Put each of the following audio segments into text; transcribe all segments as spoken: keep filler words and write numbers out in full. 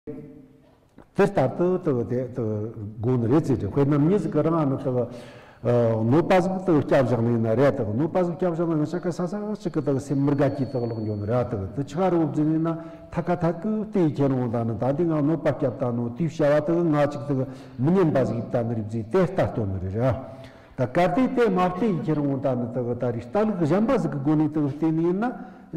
དེ་ལྟར་དུ་དུ་དེ་དུ་དགོས་ནི་རེད་ཟེར་ཏེ། དཔེར་ན་མྱི་ཟིག་གི་རང་ནི་དུ་གནོད་པ་ཟིག་དུ་སྐྱབས་བཞག་ནི་ཡིན་ན་རེད། དུ་གནོད་པ་ཟིག་སྐྱབས་བཞག་ན་ང་ཆ་ག་ས་ས་ཞིག་གི་དུ་སེམས་མི་དགའ་གི་དུ་ལོག་འགྱོ་ནི་རེད། དུ་དུ་ཆི་ག་རུ་བཟེ་ནི་ན་ཐ་ཀ་ཐ་ཀི་དེ་ཁྱེར་འོང་ད་ནི་ད་འདི་ང་གནོད་པ་སྐྱབས་ད་ནོ་དེའི་བྱ་བ་དུ་ང་ཅིག་དུ་མི་ཉན་པ་ཟིག་ད་ནི་རེད་ཟེ་དེ་ལྟ་སྟོན་ནི་རེད། ད་གལ་ཏེ་དེ་མ་བལྟས་ཡི་ཁྱེར་འོང་ད་ནི་དུ་གི་ད་རེས་ལྟ་ལུགས་གཞན་པ་ཟིག་གི་སྒོ་ནས་དུ་བལྟས་ནི་ཡིན་ན།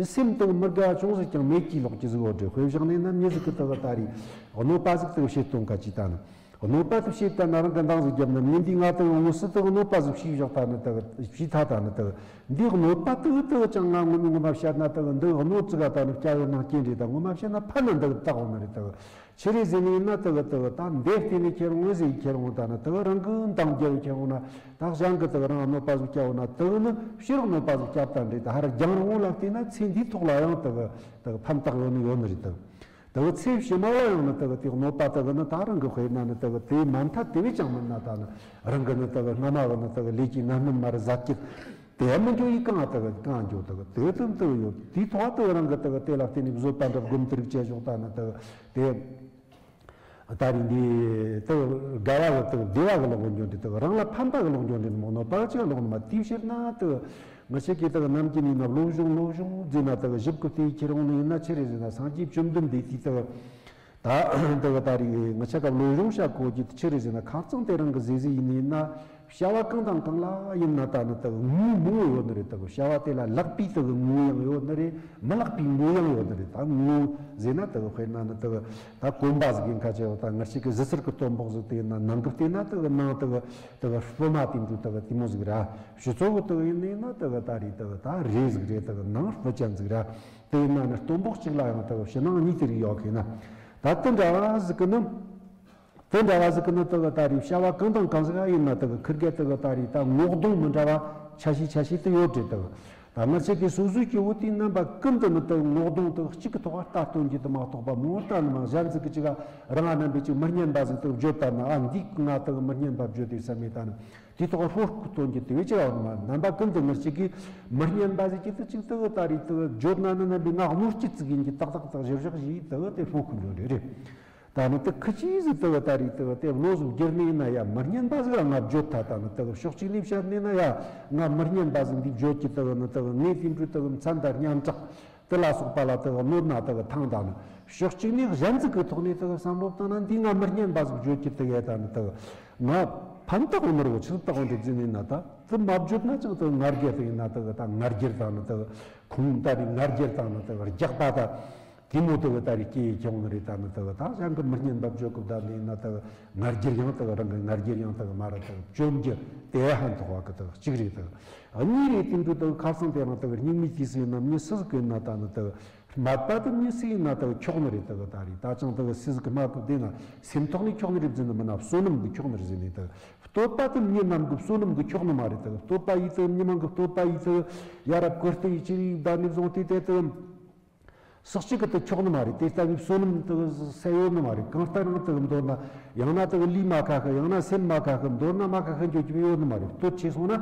སེམས་དུ་མི་དགའ་ཅུང་ཟིག་ཀྱང་མེད་ཀྱི་ལོག་ཀྱི་ཟིག་འོ་དྲི་དཔེ་བཞག་ནི་ཡིན་ན་མྱི་ཟིག་གི་དུ་གི་ད་རེས་གནོད་པ་ཟིག་དུ་བྱེད་གཏོང་ག་ཅི་ད་ནི། གནོད་པ་དུ་བྱེད་ད་ན་རང་གི་འདང་ཟིག་བརྒྱབ་ན་མྱི་འདི་ང་དུ་དངོས་སུ་དུ་གནོད་པ་ཟིག་བྱས་བཞག་ད་ནི་དུ་བྱས་ཐ་ད་ནི་དུ་འདི་གནོད་པ་དུ་དུ་ཅང་ང་ངོ་མ་ངོ་མ་བཤད་ན་དུ་འདི་གནོད་ཙི་ག་ད་ནི་སྐྱ་ཡོད་ན་སྐྱེ་འདྲེ་ད་ངོ་མ་བཤད་ན་ཕན་ན་འདི་གི་བཏགས་འོང་ནི་རེད་དུ། ཆི་རེད་ཟེར་ནི་ཡིན་ན་དུ་གི་དུ་གི་ད་འདས་བལྟས་ནས་ཁྱེད་རང་ངོས་ཟིན་ཁྱེད་རང་ད་ནི་དུ་གི་རང་གི་འདང་རྒྱབ་ཁྱེད་རང་ན་ད་གཞན་གི་དུ་གི་རང་གནོད་པ་ཟིག་སྐྱབས་འོང་ན་དུ་གི་ནི་ཕྱིར་གནོད་པ་ཟིག་སྐྱབས་ད་འདྲེ་ད་ཧར་རྒྱང་རིང་བོ་ལ་བལྟས་ན་ཚེ་འདིའི་ཐོག་ལ་ཡང་དུ་གི་དུ་གི་ཕན་ཐོགས་ཡོད་ནི་ཡོད་ནི་རེད་དུ། དུ་གི་ཚེ་ཕྱི་མ་ལ་ཡང་ནི་དུ་གི་དེ་གནོད་པ་དུ་གི་ནི་ད་རང་གི་དཔེར་ན་ནི་དུ་གི་དེ་མ་མཐའ་དེ་བས་ཀྱང་མིན་ན་ད་ནི་རང་གི་ནི་དུ་གི་སྔ་མ་གི་ནི་དུ་གི་ལས་ཀྱི་ངན་སྨོན་མར་ཟད་ཀྱི། དེ་མི་འགྱོ་ཡི་གང་དག་གང་འགྱོ་དག་དེ་དུ་དུ་ཡོད་དེའི་ཐོག་དུ་རང་གི་དག་དེ་ལ་བརྟེན་ནས་བཟོད་པ་འདྲ་སྒོམ་དུ་རིག་བྱེད་ཞོག་ད་ནི་དག་དེ་ད་རིང་འདི་དུ་དགའ་བ་གི་དག་བདེ་བ་གི་ལོག་འགྱོ་འདི་དག་རང་ལ་ཕན་པ་གི་ལོག་འགྱོ་འདི་མོ་ནོ་པ་ཅི་ལོག་ནི་མ་དེའི་ཕྱིར་ན་དུ་ང་ཆེ་གི་དག་ནམ་གྱི་ནི་ན་བློ་གཞུང་བློ་གཞུང་ཟེར་ན་དག་ཞིབ་གི་དེའི་ཁྱེར་འོང་ནི་ཡིན་ན་ཆི་རེད་ཟེར་ན་སངས་རྒྱས་བཅོམ་ལྡན་འདས་དེའི་དག་ད་འདི་ག་ད་རེས་ངི་ཆ་སྐབས་ལོ་གཞུང་བཤད་གོ་རྒྱུ་དེ་ཆི་རེད་ཟེར་ན་ཁ་རྩང་དེ་རང་གི་ཟེ་ཟེ་ཡིན་ནི་ཡིན་ན་བྱ་བ་གང་དང་གང་ལ་ཡིན་ན་ད་ནི་དག་དངོས་མང་བོ་ཡོད་ནི་རེད། དག་བྱ་བ་དེ་ལ་ལག་པའི་དག་དངོས་ཡང་ཡོད་ནི་རེད། མི་ལག་པའི་དངོས་ཡང་ཡོད་ནི་རེད། ད་དངོས་ཟེར་ན་དག་དཔེར་ན་ནི་དག་ད་གོན་པ་ཟིག་ཡིན་ཁ་ཆེ་བ་ད་ང་ཅིག་གི་གཟི་སེར་གི་སྟོན་པོག་ཟིག་དེ་ཡིན་ན་ནང་གི་བལྟས་ན་དག་ནང་དག་དག་སྤུ་མ་དེ་འདྲ་དག་དེ་མོ་ཟིག་ར་ཕྱི་ཚོ་གི་དག་ཡིན་ནི་ཡིན་ན་དག་ད་རེས་དག་ད་རེ་ཟིག་རེད། དག་ནང་སྤུ་ཅན་ཟིག་ར། དེ་ཡིན་ན་ནི་སྟོན་པོ་གཅིག་ལ་ཡང་དག་ཕྱི་ནང་གཉིས་དེ་རིགས་ཡོད་མཁན་ན། ད་དེ་འདྲ་བ་ཟིག་གི་ནི། དེ་འདྲ་བ་ཟིག་གི་ནི་དག་ད་རེས་བྱ་བ་གང་དང་གང་ཟིག་ཡིན་ན་དག་ཁིར་གེ་དག་ད་རེས་ད་ངོ་གདོང་མི་འདྲ་བ་ཆ་ཤས་ཆ་ཤས་དེ་ཡོད་རེད་དག་ད་ང་ཚོ་གི་སོ་སོའི་སྐྱེ་བོ་དེའི་རྣམ་པ་ཀུན་ཏུ་ནི་དག་ངོ་གདོང་དག་གཅིག་གི་ཐོག་ལ་ལྟ་སྟོན་རྒྱུ་དེ་མ་གཏོགས་པ་མོ་ལྟ་ནི་མ་གཞན་ཟིག་གི་ཅིག་རང་རྣམ་པའི་ཅིག་མི་སྙན་པ་ཟིག་དག་བརྗོད་ལྟ་ན་ཨ་འདི་ང་དག་མི་སྙན་པ་བརྗོད་དེ་བསམ་མེད་ལྟ་ནི། དེའི་ཐོག་ལ་ཧྲོ་ཁུག་སྟོན་གྱི་དེ་བས་ཅི་ཡང་མ་རྣམ་པ་ཀུན་ཏུ་ངར་ཅིག་གིས་མི་སྙན་པ་ཟིག་གིས་དུ་ཅིག་དུ་ད་རེས་དུ་བརྗོད་ན་ནི་རྣམ་པའི་ངག་གནོད་སྐྱེལ་ཙིག་ཡིན་གྱི་ཏག་ཏག་ཏག་ཞིབ་ཞིབ་ཞིག་དུ་དེ་ཧྲོ་ཁུག་འགྱོ་རེ་རེད། ད་ནི་དུ་ཁི་ཅི་ཟིག་དུ་ད་རེས་དུ་དེ་བློ་ཟིག་བསྒྱུར་ནས་ཡིན་ན་ཡ་མི་སྙན་པ་ཟིག་ལ་ང་བརྗོད་ཐ་ད་ནི་དུ་ཕྱོགས་གཅིག་ནས་བཤད་ནས་ན་ཡ་ང་མི་སྙན་པ་ཟིག་འདི་བརྗོད་ཀྱི་དུ་ནི་དུ་ངས་དེ་འདྲ་དུ་མཚན་དང་སྙན་གྲགས། དེ་ལ་སོགས་པ་ལ་དག་གནོད་ན་དག་ཐང་དང་ནི། ཕྱོགས་གཅིག་ནས་གཞན་ཚིག་གི་ཐོག་ནས་དག་བསམ་བློ་བཏང་ན་འདི་ང་མི་སྙན་པ་ཟིག་བརྗོད་ཀྱི་དག་ཡ་དང་ནི་དག་ང་ཕན་ཐོགས་ཡོད་ནི་རེད་བོ་ཆི་ལྟ་བུ་འདྲ་ཟིན་ཡིན་ན་ད་དེ་མ་བརྗོད་ན་ཅང་དག་ང་རྒྱལ་དག་ཡིན་ན་དག་ད་ང་རྒྱལ་དང་ནི་དག་ཁུངས་ད་རེས་ང་རྒྱལ་དང་ནི་དག་རྒྱག་པ་ད་དེ་མོ་དག་ད་རེས་སྐྱེ་ཡི་ཁྱོང་ནི་རེད། ད་ནི་དག་ད་གཞན་གི་མི་སྙན་པ་བརྗོད་སྐབས་ད་ནི་ཡིན་ན་དག་ང་རྒྱལ་ཡང་དག་རང་གི་ང་རྒྱལ་ཡང་དག་མ་ར་དག་བཅོམ་རྒྱུ་དེ་ཕན་ཐོགས་བ་གི་དག་གཅིག་རེད་དག་གཉིས་རེད། དེ་འདྲ་དག་ཁ་སང་དེ་རིང་དག་སྙིགས་མའི་དུས་སུ་ཡིན་ན་མྱི་སུ་ཟིག་གི་ཡིན་ན་ད་ནི་དག་སྨད་པ་དེ་མྱི་སུ་ཡིན་ན་དག་འཁྱོག་ནི་རེད། དག་ད་རེད་ད་ཅང་དག་སུ་ཟིག་གི་སྨད་གི་དེ་ན་སེམས་ཐོག་ནས་འཁྱོག་ནི་རེད་ཟེར་ནི་མིན་ན་བསོད་ནམས་གི་འཁྱོག་ནི་རེད་ཟེར་ནི་དག་བསྟོད་པ་དེ་མྱི་རྣམས་གི་བསོད་ནམས་གི་འཁྱོག་ནི་མ་རེད། དག་བསྟོད་པ་ཡིས་དག་མྱི་མང་གི་བསྟོད་པ་ཡིས་དག་ཡ་རབས་གོ་སྟེ་ཡི་ཅི་རིགས་ད་ནི་བཟུང་སྟེ་དེ་དག་སོགས་གཅིག་གི་དུ་འཁྱོག་ནི་མ་རེད། དེ་ལྟ་བུའི་བསོད་ནམས་དུ་སེལ་ཡོད་ནི་མ་རེད། གང་ལྟར་རང་དུ་མདོར་ན་ཡང་ན་དུ་ལུས་མ་ཁ་ཁ་ཡང་ན་སེམས་མ་ཁ་ཁ་མདོར་ན་མ་ཁ་ཁ་འགྱོ་རྒྱུ་ཡོད་ནི་མ་རེད། སྟོད་ཆེ་སོང་ན་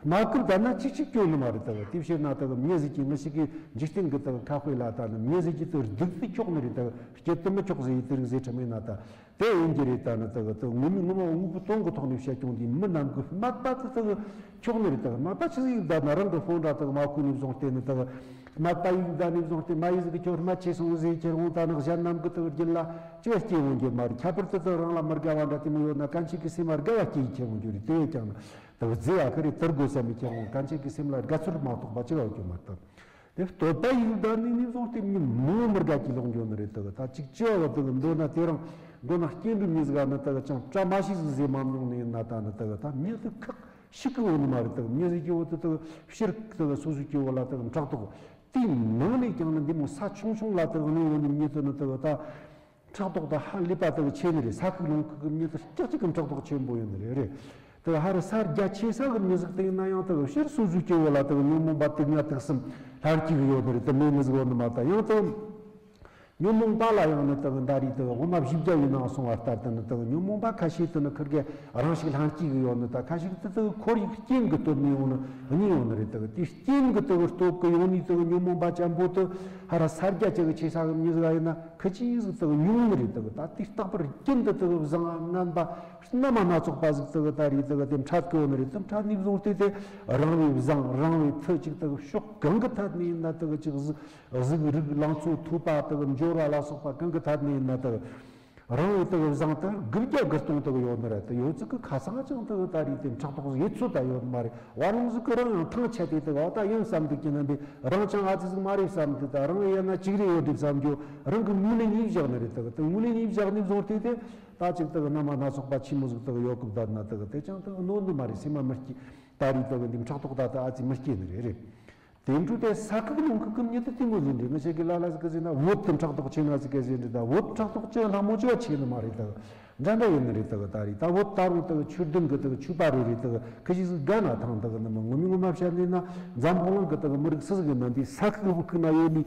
སྨད་སྐུ་བསྡད་ན་ཅིག་ཅིག་སྐྱོན་ནི་མ་རེད། དུ་དེ་བྱས་ན་དུ་མྱི་ཟིག་གི་ངི་ཞིག་གི་འཇིག་རྟེན་གི་དུ་ཁ་དཔེ་ལ་ད་ནི་མྱི་ཟིག་གི་དུ་སྡུག་ཏུ་འཁྱོག་ནི་རེད། དུ་སྐྱིད་དུ་མི་འཁྱོག་ཟེར་ཡི་དུ་རིག་ཟེར་ཁྲིམས་ཡིན་ན་ད་དེ་ཡིན་གྱི་རེད། ད་ནི་དུ་དུ་ངོ་མ་ངོ་མ་དངོས་པོ་སྟོང་གི་ཐོག་ནས་བཤད་ཀྱང་དེ་མི་རྣམས་གི་སྨད་པ་དུ་དུ་འཁྱོག་ནི་རེད། དུ་སྨད་པ་ཆི་ཟིག་ད་ན་རང་གི་ཧོན་ར་དུ་མ་ཁུ་ནས་བཟུང་སྟེ་ནི་དུ། སྨད་པ་ཡིན་ད་ནས་བཟུང་སྟེ་མ་ཡིན་ཟིག་གི་ཁྱོད་སྨད་ཆེ་སོང་ཟེར་ཁྱེར་འོང་། ད་ནི་གཞན་རྣམས་ཀྱི་དུ་རྒྱུད་ལ་ཅི་བ་སྐྱེ་འོང་རྒྱུ་མ་རེད། ཁྱད་པར་དུ་དུ་རང་ལ་མི་དགའ་བ་འདྲ་དེ་མོ་ཡོད་ན་གང་ཅིག་གི་སེམས་ལ་དགའ་བ་སྐྱེ་ཡི་ཁྱེར་འོང་རྒྱུ་རེད། དེ་བས་ཀྱང་ནི་དུ་རྫི་བ་ཁི་རེ་དུར་དགོས་བསམ་མི་ཁྱེར་འོང་། གང་ཅིག་གི་སེམས་ལ་དགའ་ཚོར་མ་གཏོགས་པ་ཅི་བ་རྒྱུ་མ་གཏོགས། དེ་བསྟོད་པ་ཡིན་ད་ནི་ནས་བཟུང་སྟེ་མྱི་མོ་མི་དགའ་གྱི་ལོག་འགྱོ་ནི་རེད། དུ་ད་ཅིག་ཅི་བ་དུ་མདོར་ན་དེ་རང་མདོར་ན་སྐྱེ་འགྲོ་མྱི་ཟིག་ནི་དུ་ཅང་བཀྲ་མ་ཤིས་ཟིག་ཟེར་མ་མྱོང་ནི་ཡིན་ན། ད་ནི་དུ་ད་མྱི་དུ་ཁག་ཤི་གི་འོ་ནི་མ་རེད། དུ་མྱི་ཟིག་གི་འོ་དུ་དུ་ཕྱིར་དུ་སོ་སོ་སྐྱེ་བོ་ལ་དུ་ཕྲག་དོག་དེའི་ནང་ནས་ཀྱང་ནི་འདི་མོ་ས་ཆུང་ཆུང་ལ་དུ་གནས་འོ་ནི་མྱི་དུ་ནི་དུ་ད་ཕྲག་དོག་དུ་ཧ་ལས་པ་དུ་ཆེ་ནི་རེད། ས་ཁུག་ལུང་ཁུག་གི་མྱི་དུ་སྐྱག་ཅིག་གི་ཕྲག་དོག་ཆེན་པོ་ཡོད་ནི་རེད། རེད་དུ་ཧ་རི་ས་རྒྱ་ཆེ་ས་གི་མྱི་ཟིག་དུ་ཡིན་ན་ཡང་དུ་ཕྱིར་སོ་སོ་སྐྱེ་བོ་ལ་དུ་ཉོན་མོངས་པ་དུག་ལྔ་དུག་གསུམ་ལྷར་སྐྱེ་གི་ཡོད་ནི་རེད། དུ་མེད་ནི་ཟིག་འོ་ནི་མ་ད་ཡང་དུ། ཉོན་མོངས་པ་ལ་ཡང་ནི་དག་ད་རེས་དག་དབུ་མ་བཞི་བརྒྱ་ཡི་ནང་སོང་བ་ལྟར་དུ་ནི་དག་ཉོན་མོངས་པ་ཁ་ཤས་དུ་ནི་ཁིར་གེ་རང་ཞིག་ལྷན་སྐྱེས་ཀྱི་ཡོད་ནི། ད་ཁ་ཤས་དུ་དག་ཁོར་ཡུག་རྐྱེན་གྱི་སྟོབས་ནི་ཡོང་ནི་གཉིས་ཡོང་ནི་རེད། དག་དེ་རྐྱེན་གྱི་དག་སྟོབས་ཀྱི་ཡོང་ནི་དག་ཉོན་མོངས་པ་ཅན་པོ་དུ་ཧ་ར་ས་རྒྱ་ཅིག་གི་ཆེ་ས་གི་མྱི་ཟིག་ཡིན་ན་ཁི་ཅི་ཟིག་དག་ཉུང་ནི་རེད། དག་ད་དེ་རྟག་པར་རྐྱེན་དུ་དག་བཟང་ངན་པ་རྣམ་པ་སྣ་ཚོགས་པ་ཟིག་དག་ད་རེས་དག་དེ་འཕྲད་གི་ཡོད་ནི་རེད། དེ་འཕྲད་ནི་བཟུང་སྟེ་དེ་རང་བའི་བཟང་རང་བའི་མཐུ་ཅིག་དག་ཕྱོགས་གང་གི་ཐད་ནས་ཡིན་ན་དག་ཅིག་ཟིག་གཟུགས་རིགས་ལང་ཚོ་ཐོས་པ་དག་འབྱོར་བ་ལ་སོགས་པ་གང་གི་ཐད་ནས་ཡིན་ན་དག་རང་བའི་དག་བཟང་དག་དགུ་བརྒྱ་དགུ་སྟོང་དག་ཡོད་ནི་རེད། དེ་ཡོད་ཚད་ཀྱི་ཁ་སང་ཅང་དག་ད་རེས་དེ་ཕྲག་དོག་ཡེ་ཚོད་ད་ཡོད་མ་རེད། བར་ལོང་ཟིག་གི་རང་ཡང་ཐང་ཆད་དེ་དག་འོ་ད་ཡིན་བསམ་དུས་ཀྱི་རྣམ་པས་རང་ཅང་ཨ་ཙི་ཟིག་མ་རེད་བསམ་དུས་ད་རང་ཡིན་ན་ཅིག་རེ་ཡོད་དེ་བསམ་རྒྱུ་རང་གི་ངོས་ནས་ཉིད་བཞག་ནི་རེད། དག་དེ་ངོས་ནས་ཉིད་བཞག་ནས་བཟུང་སྟེ་དེ་ད་ཅིག་དག་རྣམ་པ་སྣ་ཚོགས་པ་ཆི་མོ་ཟིག་དག་ཡོད་སྐབས་ད་ན་དག་དེ་ཅང་དག་གནོད་ནི་མ་རེད། སེམས་མ་མི་སྐྱིད། ད་རེས་དག་འདི་ཕྲག་དོག་ད་ད་ཨ་ཙི་མི་སྐྱེ་ནི་རེད་རེད། དེ་འཕྲོས་དེ་ས་ཁུག་ལུང་ཁུག་གི་མྱི་དེ་དེ་མོ་ཟིན་རེད། ང་ཞིག་གི་ལ་ལ་ཟིག་གི་ཟིན་ན་བོད་དུ་ཕྲག་དོག་ཆེ་ན་ཟིག་གི་ཟིན་རེད། ད་བོད་ཕྲག་དོག་ཅི་ལྷ་མོ་ཅི་བ་ཆེ་ནི་མ་རེད། དག་འདྲ་འདྲ་ཡིན་ནི་རེད། དག་ད་རེས་ད་བོད་ད་རུང་དག་ཆོས་ལྡན་གི་དག་ཆོས་པ་རེ་རེ་དག་ཁི་ཞིག་ཟིག་དགའ་ན་ཐང་དག་ནི་མི་ངོ་མི་ངོ་མ་བཤད་ནི་ན་འཛམ་བུ་གླིང་གི་དག་མི་རིགས་སུ་ཟིག་གི་ནང་དེ་ས་ཁུག་བུ་ཁུག་ན་ཡོད་ནི།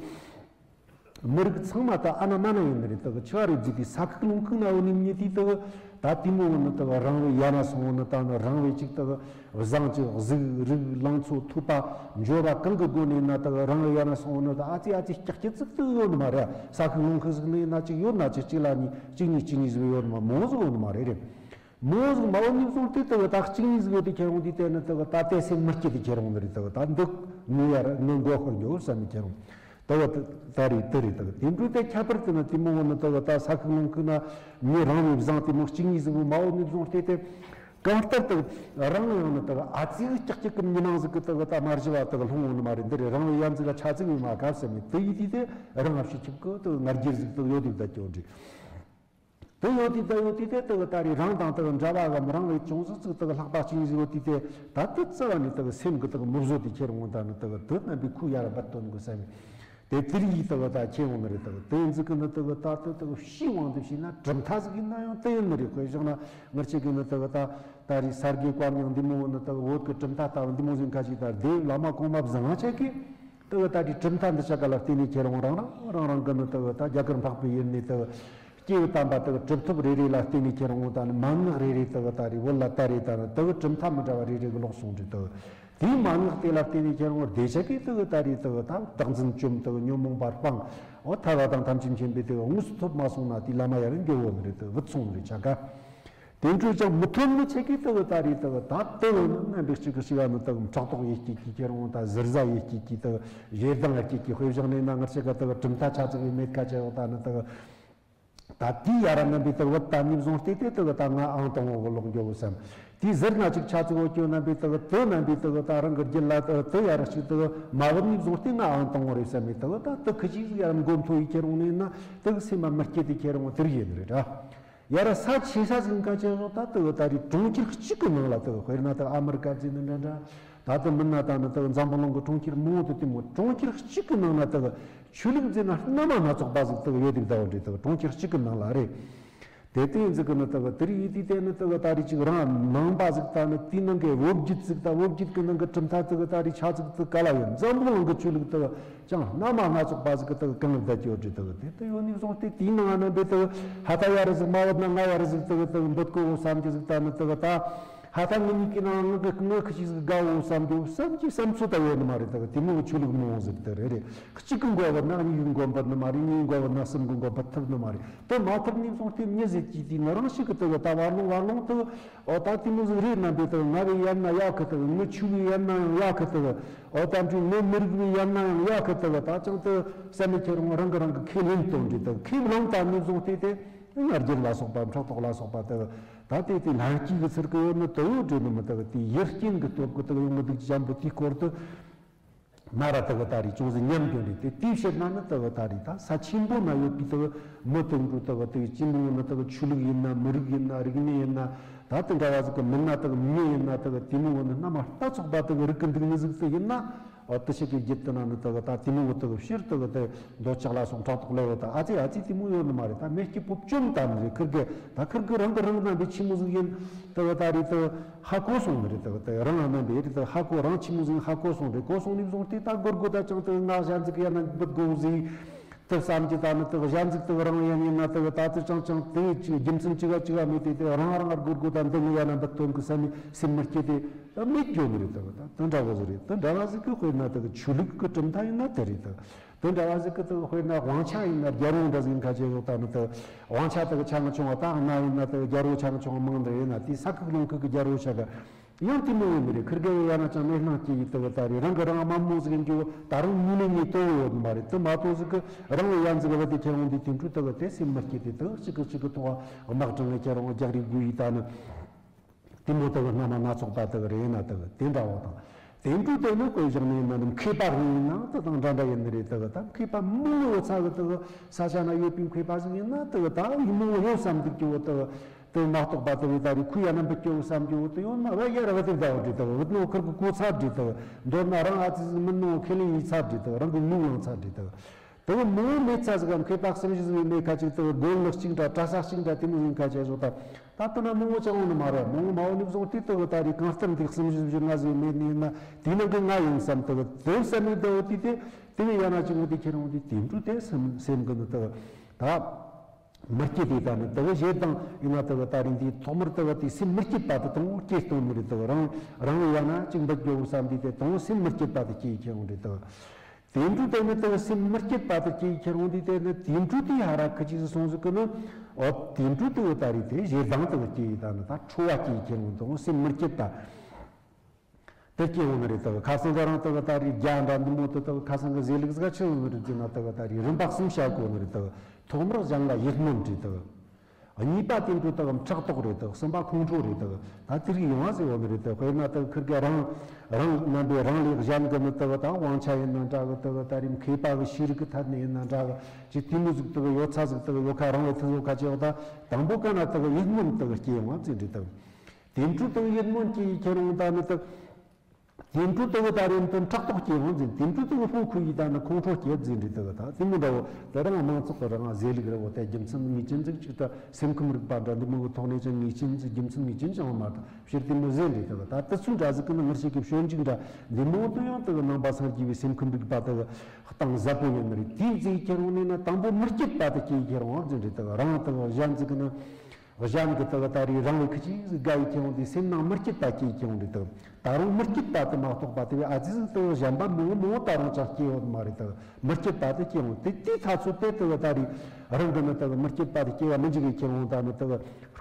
མི་རིགས་ཚང་མ་ད་ཨ་ན་མ་ན་ཡིན་ནི་རེད། དག་ཆི་བ་རེད་ཟེར་དུས་ས་ཁུག་ལུང་ཁུག་ན་ཡོད་ནི་མྱི་དེ་དག་ད་དེ་མོ་ནི་དག་རང་བའི་ཡ་ན་སོང་ནི་ད་ནི་རང་བའི་ཅིག་དག་བཟང་ཅིག་གཟུགས་རིགས་ལང་ཚོ་ཐོས་པ་འབྱོར་བ་གང་གི་སྒོ་ནས་ན་དག་རང་བའི་ཡ་ན་སོང་ནི་ད་ཨ་ཙི་ཨ་ཙི་ཀྱག་ཀྱི་ཙིག་ཙིག་ཡོད་ནི་མ་རེད། ས་ཁུག་ལུང་ཁུག་ཟིག་ནི་ཡིན་ན་ཅིག་ཡོད་ན་ཅིག་གཅིག་ལ་གཉིས་གཅིག་གཉིས་གཅིག་གཉིས་ཟིག་ཡོད་ནི་མ་མང་ཟིག་ཡོད་ནི་མ་རེད་རེད། མོ་ཟིག་མ་འོ་ནི་བཟུང་སྟེ་དག་ད་གཅིག་གཉིས་ཟིག་ཡོད་དེ་ཁྱེར་འོང་དུས་དེ་ནི་དག་ད་དེ་སེམས་མི་སྐྱིད་དེ་ཁྱེར་འོང་ནི་རེད། དག་ད་འདི་ངུ་ཡར་ངུ་མགོ་ཤོར་འགྱོ་བསམ་ནི་ཁྱེར་འོང་། དག་ད་རེད་དེ་རེད། དག་དེ་འཕྲོས་དེ་ཁྱད་པར་དུ་ནི་དེ་མོ་འོ་ནི་དག་ད་ས་ཁུག་ལུང་ཁུག་ན་ངས་རང་བའི་བཟང་དེ་མོ་གཅིག་གཉིས་ཟིག་མ་འོ་ནི་བཟུང་སྟེ་དེ་གང་ལྟར་དག་རང་ཡང་ནི་དག་ཨ་ཙི་ཀྱག་ཀྱག་གི་མྱི་ནང་ཟིག་གི་དག་ད་མ་རྒྱུ་བ་དག་ལྷུང་འོང་ནི་མ་རེད། འདི་རེད་རང་བའི་ཡ་ཟིག་ལ་ཆ་ཚིག་ཡོད་མ་གབ་བསམ་ནི་དེ་ཡིན་དུས་དེ་རང་ཨ་ཕྱི་ཁྱིབ་གི་དག་ང་རྒྱལ་ཟིག་དག་ཡོད་དེ་ད་སྐྱོ་འདྲི། དེ་ཡོད་དུས་ད་ཡོད་དུས་དེ་དག་ད་རེས་རང་དང་དག་འདྲ་བ་གམ་རང་བའི་ཅུང་ཟད་ཅིག་དག་ལྷག་པ་ཅིག་ཡིན་ཟིག་ཡོད་དུས་དེ་ད་དེ་རྩ་བ་ནས་དག་སེམས་ཀྱི་དག་མི་བཟོད་དེ་ཁྱེར་འོང་། ད་ནི་དག་དེ་རྣམ་པའི་ཁུག་ཡར་འབད་དོན་དགོས་བསམ་མེད། དེ་དེ་རིགས་ཡིས་དག་ད་ཁྱེར་འོང་ནི་རེད། དག་དེ་ཡིན་ཟིག་གི་ནི་དག་ད་དེ་དག་ཕྱིའི་དབང་དུ་བྱས་ན་གྲུབ་མཐའ་ཟིག་ཡིན་ན་ཡང་དེ་ཡིན་ནི་རེད། དཔེ་བཞག་ན་ང་ཅག་གི་ནི་དག་ད་ད་རེས་ས་དགེ་བཀའ་རྙིང་འདི་མོ་ནི་དག་བོད་ཀྱི་གྲུབ་མཐའ་ལྟ་བུ་འདི་མོ་ཟིག་ཁ་ཅིག་ད་དེ་བླ་མ་གོང་མ་བཟང་ང་ཅག་གིས། དེ་གི་ད་དེ་གྲུབ་མཐའ་འདི་ཆ་ག་ལ་བརྟེན་ནས་ཁྱེད་རང་རང་རང་རང་རང་གི་ནི་དེ་གི་ད་རྒྱ་གར་འཕགས་པའི་ཡུལ་ནས་དེ་གི་སྐྱེས་བུ་དམ་པ་དེ་གི་གྲུབ་ཐོབ་རེ་རེ་ལ་བརྟེན་ནས་ཁྱེད་རང་ད་ནི་མན་ངག་རེ་རེ་དེ་གི་ད་རེ་བོད་ལ་དར་རེ་ད་ནི་དེ་གི་གྲུབ་མཐའ་མི་འདྲ་བ་རེ་རེ་གི་ལོག་སོང་རེད། དེ་གི་དེའི་མན་ངག་དེ་ལ་བརྟེན་ནས་ཁྱེད་རང་བདེ་ཆ་གི་དེ་གི་ད་རེ་དེ་གི་ད་བདག་འཛིན་བཅོམ། དེ་གི་ཉོན་མོངས་པ་སྤངས། འོ་ཐར་པ་དང་ཐམས་ཅད་མཁྱེན་པའི་དེ་གི་དངོས་སུ་ཐོབ་མ་སོང་ན་དེ་བླ་མ་ཡར་འགྱོ་བོ་ནི་རེད། དེ་གི་བུད་སོང་ནི་རེད་ཆ་ག་དེ་འཕྲོས་ཀྱང་མི་ཐོན་ནི་ཆེ་གི་དེ་གི་ད་རེས་དེ་གི་ད་དེ་གི་ནི་རྣམ་པའི་གཅིག་གི་ཞི་བ་ནི་དེ་གི་ཕྲག་དོག་ཡེ་སྐྱེ་གི་ཁྱེད་རང་ད་ཟུར་ཟ་ཡེ་སྐྱེ་གི་དེ་གི་ཞེ་སྡང་ཡེ་སྐྱེ་གི་དཔེ་བཞག་ནས་ན་ང་ཆེ་ག་དེ་གི་གྲུབ་མཐའ་ཆ་ཚིག་གི་མེད་ཁ་ཆེ་གི་ད་ནི་དེ་གི་ད་དེའི་ཡ་ར་རྣམ་པའི་དེ་གི་བུད་ད་ནི་བཟུང་སྟེ་དེ་དེ་གི་ད་ང་ཨང་དང་བོ་གི་ལོག་འགྱོ་བོ་བསམ། དེའི་ཟུར་ན་ཅིག་ཆ་ཚིག་འོ་ཁྱོད་རྣམ་པའི་དེ་གི་དེ་རྣམ་པའི་དེ་གི་ད་རང་གི་རྒྱུད་ལ་དེ་དེ་ཡ་ར་ཞིག་དེ་གི་མ་བུད་ནི་བཟུང་སྟེ་ང་ཨང་དང་བོ་རེད་བསམ་མེད་དེ་གི་ད་དེ་ཁི་ཅིག་ཡ་ར་མགོ་མཐོ་ཡི་ཁྱེད་རང་ནས་ན་དེ་གི་སེམས་མ་མི་སྐྱིད་དེ་ཁྱེད་རང་དེ་རིགས་ཡིན་རེད་ད། ཡ་ར་ས་ཆེ་ས་ཟིན་ཀ་ཅེ་རོ་ད་དེ་གི་ད་རེས་གྲོང་ཁྱེར་གཅིག་གི་ནང་ལ་དེ་གི་དཔེར་ན་དེ་གི་ཨ་མི་རི་ཀ་ཟིན་ནི་འདྲ་འདྲ། ད་དེ་མིན་ན་ད་ནི་དེ་གི་འཛམ་བུ་གླིང་གི་གྲོང་ཁྱེར་མང་བོ་དེ་དེ་མོ་གྲོང་ཁྱེར་གཅིག་གི་ནང་ན་དེ་གི་ཆོས་ལུགས་ཟིན་ན་སྣ་མ་སྣ་ཚོགས་པ་ཟིག་དེ་གི་ཡོད་དེ་བདའ་བ་འདྲེ་དེ་གི་གྲོང་ཁྱེར་གཅིག་གི་ནང་ལ་རེད། དེ་དེ་ཡིན་ཟིག་གི་ནི་དེ་གི་དེ་རིགས་ཡིན་དུས་དེ་ནི་དེ་གི་ད་རེས་ཅིག་རང་ནང་པ་ཟིག་ད་ནི་དེའི་ནང་གི་བོད་བརྒྱུད་ཟིག་ད་བོད་བརྒྱུད་གི་ནང་གི་གྲུབ་མཐའ་དེ་གི་ད་རེས་ཆ་ཚིག་དེ་ག་ལ་ཡོད། འཛམ་བུ་གླིང་གི་ཆོས་ལུགས་དེ་གི་ཅང་སྣ་མ་སྣ་ཚོགས་པ་ཟིག་གི་དེ་གི་གང་བདག་ཀྱི་ཡོད་རེད། དེ་གི་དེ་དེ་ཡོད་ནི་བཟུང་སྟེ་དེའི་ནང་ང་ནི་འབད་དེ་གི་ཧ་ད་ཡ་ར་ཟིག་མ་བབ་ན་ང་ཡ་ར་ཟིག་དེ་གི་དེ་གི་འབུད་དགོས་བསམ་གྱི་ཟིག་ད་ནི་དེ་གི་ད་ཧ་ད་ངི་གཉིས་ཀྱི་ནང་ང་གི་ང་ཁི་ཅིག་ཟིག་དགའ་བོ་བསམ་གྱི་བསམ་གྱི་བསམ་ཚོད་ད་ཡོད་ནི་མ་རེད། དེ་གི་དེ་མོ་གི་ཆོས་ལུགས་མང་བོ་ཟིག་དེ་རེད་རེད། གཅིག་གི་མགོ་བབ་ན་གཉིས་གི་མགོ་འབུད་ནི་མ་རེད། གཉིས་གི་མགོ་བབ་ན་གསུམ་གི་མགོ་འབུད་ཐུབ་ནི་མ་རེད། དེ་མ་ཐུབ་ནི་བཟུང་སྟེ་མྱི་ཟེར་གྱི་དེ་ནི་རང་ཞིག་གི་དེ་གི་ད་བར་ལོང་བར་ལོང་དེ་གི་ཨོ་ད་དེ་མོ་ཟིག་རེད་རྣམ་པའི་དེ་གི་ང་བའི་ཡན་ན་ཡག་གི་དེ་གི་ངི་ཆུ་བའི་ཡན་ན་ཡང་ཡག་གི་དེ་གི་ཨོ་ད་འདྲའི་ངི་མི་རིགས་བའི་ཡན་ན་ཡང་ཡག་གི་དེ་གི་ད་ཅང་དེ་བསམ་མེད་ཁྱེད་རང་རང་གི་རང་གི་ཁས་ལེན་གཏོང་འདྲི་དེ་གི་ཁས་བླངས་བཏང་ནི་བཟུང་སྟེ་དེ་ང་རྒྱལ་ལ་སོགས་པ་ཕྲག་དོག་ལ་སོགས་པ་དེ་གི་ད་དེ་དེ་ལྷན་སྐྱེས་ཀྱི་ཚུལ་གི་ཡོད་ནི་དེ་ཡོད་འདྲེ་ནི་མི་དེ་གི་དེ་ཡུལ་རྐྱེན་གྱི་སྟོབས་ཀྱི་དེ་གི་ཡོང་གི་འདུག་ཅམ་པོ་དེའི་སྐོར་དུ། མ་ར་དེ་གི་ད་རེས་ཅུང་ཟད་ཉམས་དོན་རེད། དེ་དེའི་ཕྱིར་ན་ནི་དེ་གི་ད་རེས་ད་ས་ཆེན་པོ་ན་ཡོད་པའི་དེ་གི་མི་དེ་འགྲོ་དེ་གི་དེ་གི་སྤྱི་མོ་ནི་དེ་གི་ཆོས་ལུགས་ཡིན་ན་མི་རིགས་ཡིན་ན་རིག་གནས་ཡིན་ན་ད་དེ་འདྲ་བ་ཟིག་གི་མིན་ན་དེ་གི་མི་ཡིན་ན་དེ་གི་དེ་མོ་ནི་སྣ་མ་ལྟ་ཚོགས་པ་དེ་གི་རིག་གི་འདུག་ནི་ཟིག་དེ་ཡིན་ན་ཨོ་དེ་ཞིག་གི་རྒྱུད་དེ་ན་ནི་དེ་གི་ད་དེ་མོ་དེ་གི་ཕྱིར་དེ་གི་དེ་འདོད་ཆགས་ལ་སོགས་ཕྲག་དོག་ལས་བ་ད་ཨ་ཙི་ཨ་ཙི་དེ་མོ་ཡོད་ནི་མ་རེད། ད་མེ་སྐྱི་པོ་བཅོམ་ད་ནི་རེད། ཁིར་གི་ད་ཁིར་གི་རང་གི་རང་རྣམ་པའི་ཆི་མོ་ཟིག་ཡིན་དེ་གི་ད་རེས་དེ་གི་ཧ་གོ་སོང་ནི་རེད། དེ་གི་དེ་རང་རྣམ་པའི་རེད་དེ་གི་ཧ་གོ་རང་ཆི་མོ་ཟིག་ཧ་གོ་སོང་རེད། གོ་སོང་ནི་བཟུང་སྟེ་ད་སྒོར་སྒོར་ད་ཅང་དེ་གི་ང་གཞན་ཟིག་ཡ་ན་འབུད་དགོས་ཟིག་བསམ་གྱི་ད་ནི་དེ་གཞན་ཟིག་དེ་རང་ཡང་ཡིན་ན་དེ་ད་དེ་ཅང་ཅང་དེ་ཅི་རྒྱུ་མཚན་ཅི་ག་ཅི་ག་མེད་དེ་དེ་རང་རང་སྒོར་སྒོར་ད་འདི་ངས་ཡང་ན་འབུལ་སྟོན་གི་བསམ་ནས་སེམས་མི་སྐྱིད་དེ་ད་མེད་རྒྱུ་ནི་རེད། དེ་ད་དེ་འདྲ་བོ་ཟིག་རེད། དེ་འདྲ་བ་ཟིག་གི་དཔེར་ན་དེ་ཆོས་ལུགས་ཀྱི་གྲུབ་མཐའ་ཡིན་ན་དེ་རེད། དེ་དེ་འདྲ་བ་ཟིག་གི་དེ་དཔེར་ན་དབང་ཆ་ཡིན་ན་རྒྱལ་པོ་འདྲ་ཟིག་ཡིན་ཁ་ཆེ་ཡོད་ད་ནི་དེ་དབང་ཆ་དེ་ཆ་ང་ཆུང་བ་ད་ང་ཡིན་ན་དེ་རྒྱལ་པོ་ཆ་ང་ཆུང་བ་མང་འདྲ་ཡིན་ན་དེ་ས་ཁུག་ལུང་ཁུག་གི་རྒྱལ་པོ་ཆ་ག་ཡང་དེ་མོ་ཡོད་མི་རེད། ཁིར་གེ་ཡང་ན་ཅང་མེད་སྣང་སྐྱེ་ཡི་དེ་གི་ད་རེད། རང་གི་རང་དམའ་མོ་ཟིག་ཡིན་རྒྱུ་ད་རུང་ཉིན་ནས་ཉིན་དོ་ཡོད་མ་རེད། དེ་མ་གཏོགས་ཟིག་གི་རང་གི་ཡང་ཟིག་བ་དེ་ཁྱེད་རང་དེ་དེ་འཕྲུལ་དེ་གི་དེ་སེམས་མི་སྐྱིད་དེ་དེ་གཅིག་གི་གཅིག་གི་ཐོག་དམག་དྲངས་ནས་ཁྱེད་རང་རྒྱག་རེས་དགོས་ཡི་ད་ནི་དེ་མོ་དེ་གི་སྣ་མ་སྣ་ཚོགས་པ་དེ་གི་རེད་ན་དེ་གི་དེ་འདྲ་བ་དང་། དེ་འཕྲུལ་དེ་ནི་དཔེ་བཞག་ནས་ཡིན་ན་ནི་མཁས་པ་རང་ཡིན་ན་དེ་དང་འདྲ་འདྲ་ཡིན་ནི་རེད། དེ་གི་ད་མཁས་པ་མང་བོ་ཚ་གི་དེ་གི་ས་ཆ་ན་ཡོད་པའི་མཁས་པ་ཟིག་ཡིན་ན་དེ་གི་ད་ཡིན་མང་བོ་ཡོད་བསམ་འདུག་རྒྱུ་བོ་དེ་གི་དེ་མ་གཏོགས་པ་དེ་བས་ད་རེས་ཁོས་ཡང་ན་འབུད་སྐྱོ་བསམ་རྒྱུ་དེ་ཡོད་ན་བས་ཡར་བ་དེ་འདྲ་བོ་འདྲི་དག་བུད་ནོ་ཁུར་གི་གོ་ཚར་འདྲི་དག་མདོར་ན་རང་ཨ་ཙི་ཟིག་མིན་ནོ་ཁས་ལེན་ཡིན་ཚར་འདྲི་དག་རང་གི་ངོ་ལངས་ཚར་འདྲི་དག་དེ་བས་མོ་མེད་ཚ་ཟིག་གམ་མཁས་པ་གསུམ་བཞི་ཟིག་མེད་ཁ་ཅིག་དེ་བས་དགོན་ལག་གཅིག་འདྲ་གྲྭ་ས་གཅིག་འདྲ་དེ་མོ་ཡིན་ཁ་ཅིག་བཟོ་ད་ད་དེ་ན་མང་བོ་ཅང་ཡོང་ནི་མ་རེད། མང་བོ་མ་འོ་ནི་བཟོ་དེ་དེ་བས་ད་རེས་གང་ལྟར་འདི་གསུམ་བཞི་བཞི་ལྔ་ཟིག་མེད་ནི་ཡིན་ན་དེ་ནང་གི་ང་ཡིན་བསམ་དེ་བས་དེ་བསམ་ནི་དེ་བས་དེ་དེ་དེ་བས་ཡང་ན་ཅིག་མོ་དེ་ཁྱེད་རང་དེ་དེ་འཕྲུལ་དེ་སེམས་སེམས་གི་ནི་དེ་བས་ད། མི་སྐྱིད་དེ་ད་ནི་དེ་གི་ཞེ་སྡང་ཡིན་ན་དེ་གི་ད་རིང་དེའི་ཐོག་མར་དེ་གི་དེ་སེམས་མི་སྐྱིད་པ་དེ་དང་སྐྱེ་སྟོན་ནི་རེད། དེ་གི་རང་རང་ཡང་ན་ཅིག་འབུད་རྒྱུ་བསམ་དུས་དེ་དང་སེམས་མི་སྐྱིད་པ་དེ་སྐྱེ་ཁྱེར་འོང་རེད། དེ་གི་དེ་འཕྲུལ་དེ་ནི་དེ་གི་སེམས་མི་སྐྱིད་པ་དེ་སྐྱེ་ཁྱེར་འོང་དུས་དེ་ནི་དེ་འཕྲུལ་དེ་ཧ་ར་ཁི་ཅིག་སོང་ཟིག་གི་ནི་འོ་དེ་འཕྲུལ་དེ་གི་ད་རིང་དེ་ཞེ་སྡང་དེ་གི་སྐྱེ་ཡི་ད་ནི་ད་ཁྲོ་བ་སྐྱེ་ཁྱེར་འོང་དང་སེམས་མི་སྐྱིད་པ། དེ་སྐྱེ་འོང་ནི་རེད། དེ་གི་ཁ་སང་དེ་རིང་དེ་གི་ད་རེས་རྒྱ་འདྲ་འདི་མོ་དེ་དེ་གི་ཁ་སང་གི་ཟས་ལུགས་ཟིག་ཆི་ཡོང་ནི་རེད་ཟེར་ན་དེ་གི་ད་རེས་རིམ་པ་གསུམ་བྱ་དགོས་ནི་རེད། དེ་གི་ཐོག་མར་གཞན་ལ་ཡིད་སྨོན་བྲིས། དེ་གི་གཉིས་པ་དེ་འཕྲུལ་དེ་གི་ཕྲག་དོག་རེད། དེ་གི་གསུམ་པ་ཁོང་ཁྲོ་རེད། དེ་གི་ད་དེ་རིགས་ཡོང་བ་ཟེར་འོང་ནི་རེད། དེ་དཔེར་ན་དེ་གི་ཁིར་གེ་རང་རང་རྣམ་པས་རང་ལས་གཞན་གི་ནི་དེ་གི་ད་དབང་ཆ་ཡིན་ན་འདྲ་གི་དེ་གི་ད་རེས་མཁས་པ་གི་ཤེས་རིག་གི་ཐད་ནས་ཡིན་ན་འདྲ་གི་ཅིག་དེ་མོ་ཟིག་དེ་གི་ཡོད་ཚ་ཟིག་དེ་གི་ཡོད་ཁ་རང་ལས་ཐུ་བཟོ་ཁ་ཅིག་ཡོད་ད་དང་པོ་ག་ན་དེ་གི་ཡིད་སྨོན་དེ་གི་སྐྱེ་ཡོང་བ་ཟེར་འདྲི་དེ་གི་དེ་འཕྲུལ་དེ་གི་ཡིད་སྨོན་སྐྱེ་ཡི་ཁྱེར་འོང་ད་ནི་དེ་གི་དེ་འཕྲུལ་དེ་གི་ད་རེས་དོན་ཕྲག་དོག་སྐྱེ་འོང་ཟིན། དེ་འཕྲུལ་དེ་གི་ཕུང་ཁུ་ཡི་ད་ནི་ཁོང་ཁྲོ་སྐྱེ་ཟིན་རེད། དེ་གི་ད་དེ་མི་འདྲ་བོ་དེ་རང་མང་ཚོགས་ཀྱི་རང་ཟས་ལུགས་རེད་བོ། དེ་རྒྱུ་མཚན་ངེས་ཅན་ཟིག་ཅིག་ད་སེམས་ཁམས་རིག་པ་འདྲ་འདི་མོ་གི་ཐོག་ནས་ཀྱང་ངེས་ཅན་ཟིག་རྒྱུ་མཚན་ངེས་ཅན་ཅང་མ་ད་ཕྱིར་དེ་མོ་ཟིན་རེད། དེ་གི་ད་དེ་ཚོའི་འདྲ་ཟིག་གི་ནི་ངར་ཤེས་ཀྱི་སྤྱོད་འཇུག་འདྲ་འདི་མོ་དུ་ཡང་དེ་གི་ནང་པ་སངས་རྒྱས་པའི་སེམས་ཁམས་རིག་པ་དེ་གི་གཏིང་ཟབ་པོ་ཡོད་ནི་རེད། དེའི་ཟིག་ཁྱེར་འོང་ནས་ན་དང་པོ་མི་སྐྱིད་པ་དེ་སྐྱེ་ཁྱེར་འོང་ཟིན་རེད། དེ་གི་རང་དེ་གི་གཞན་ཟིག་གི་ནི། གཞན་གྱི་དག་ད་རེས་རང་ལས་ཁི་ཅིག་ཟིག་དགའ་ཡི་ཁྱེར་འོང་དུས་སེམས་ནང་མི་སྐྱིད་པ་སྐྱེ་ཁྱེར་འོང་དུས་དག་ད་རུང་མི་སྐྱིད་པ་དེ་མ་གཏོགས་པ་དེ་བས་ཨ་ཙི་ཟིག་དེ་གཞན་པ་མང་མང་ད་རུང་ཅང་སྐྱེ་ཡོད་མ་རེད། དག་མི་སྐྱིད་པ་དེ་སྐྱེ་འོང་དེ་དེའི་ཐ་ཚོད་དེ་དག་ད་རེས་རང་གི་ནི་དག་མི་སྐྱིད་པ་དེ་སྐྱེ་བ་མི་འཇིག་གི་ཁྱེར་འོང་ད་ནི་དག་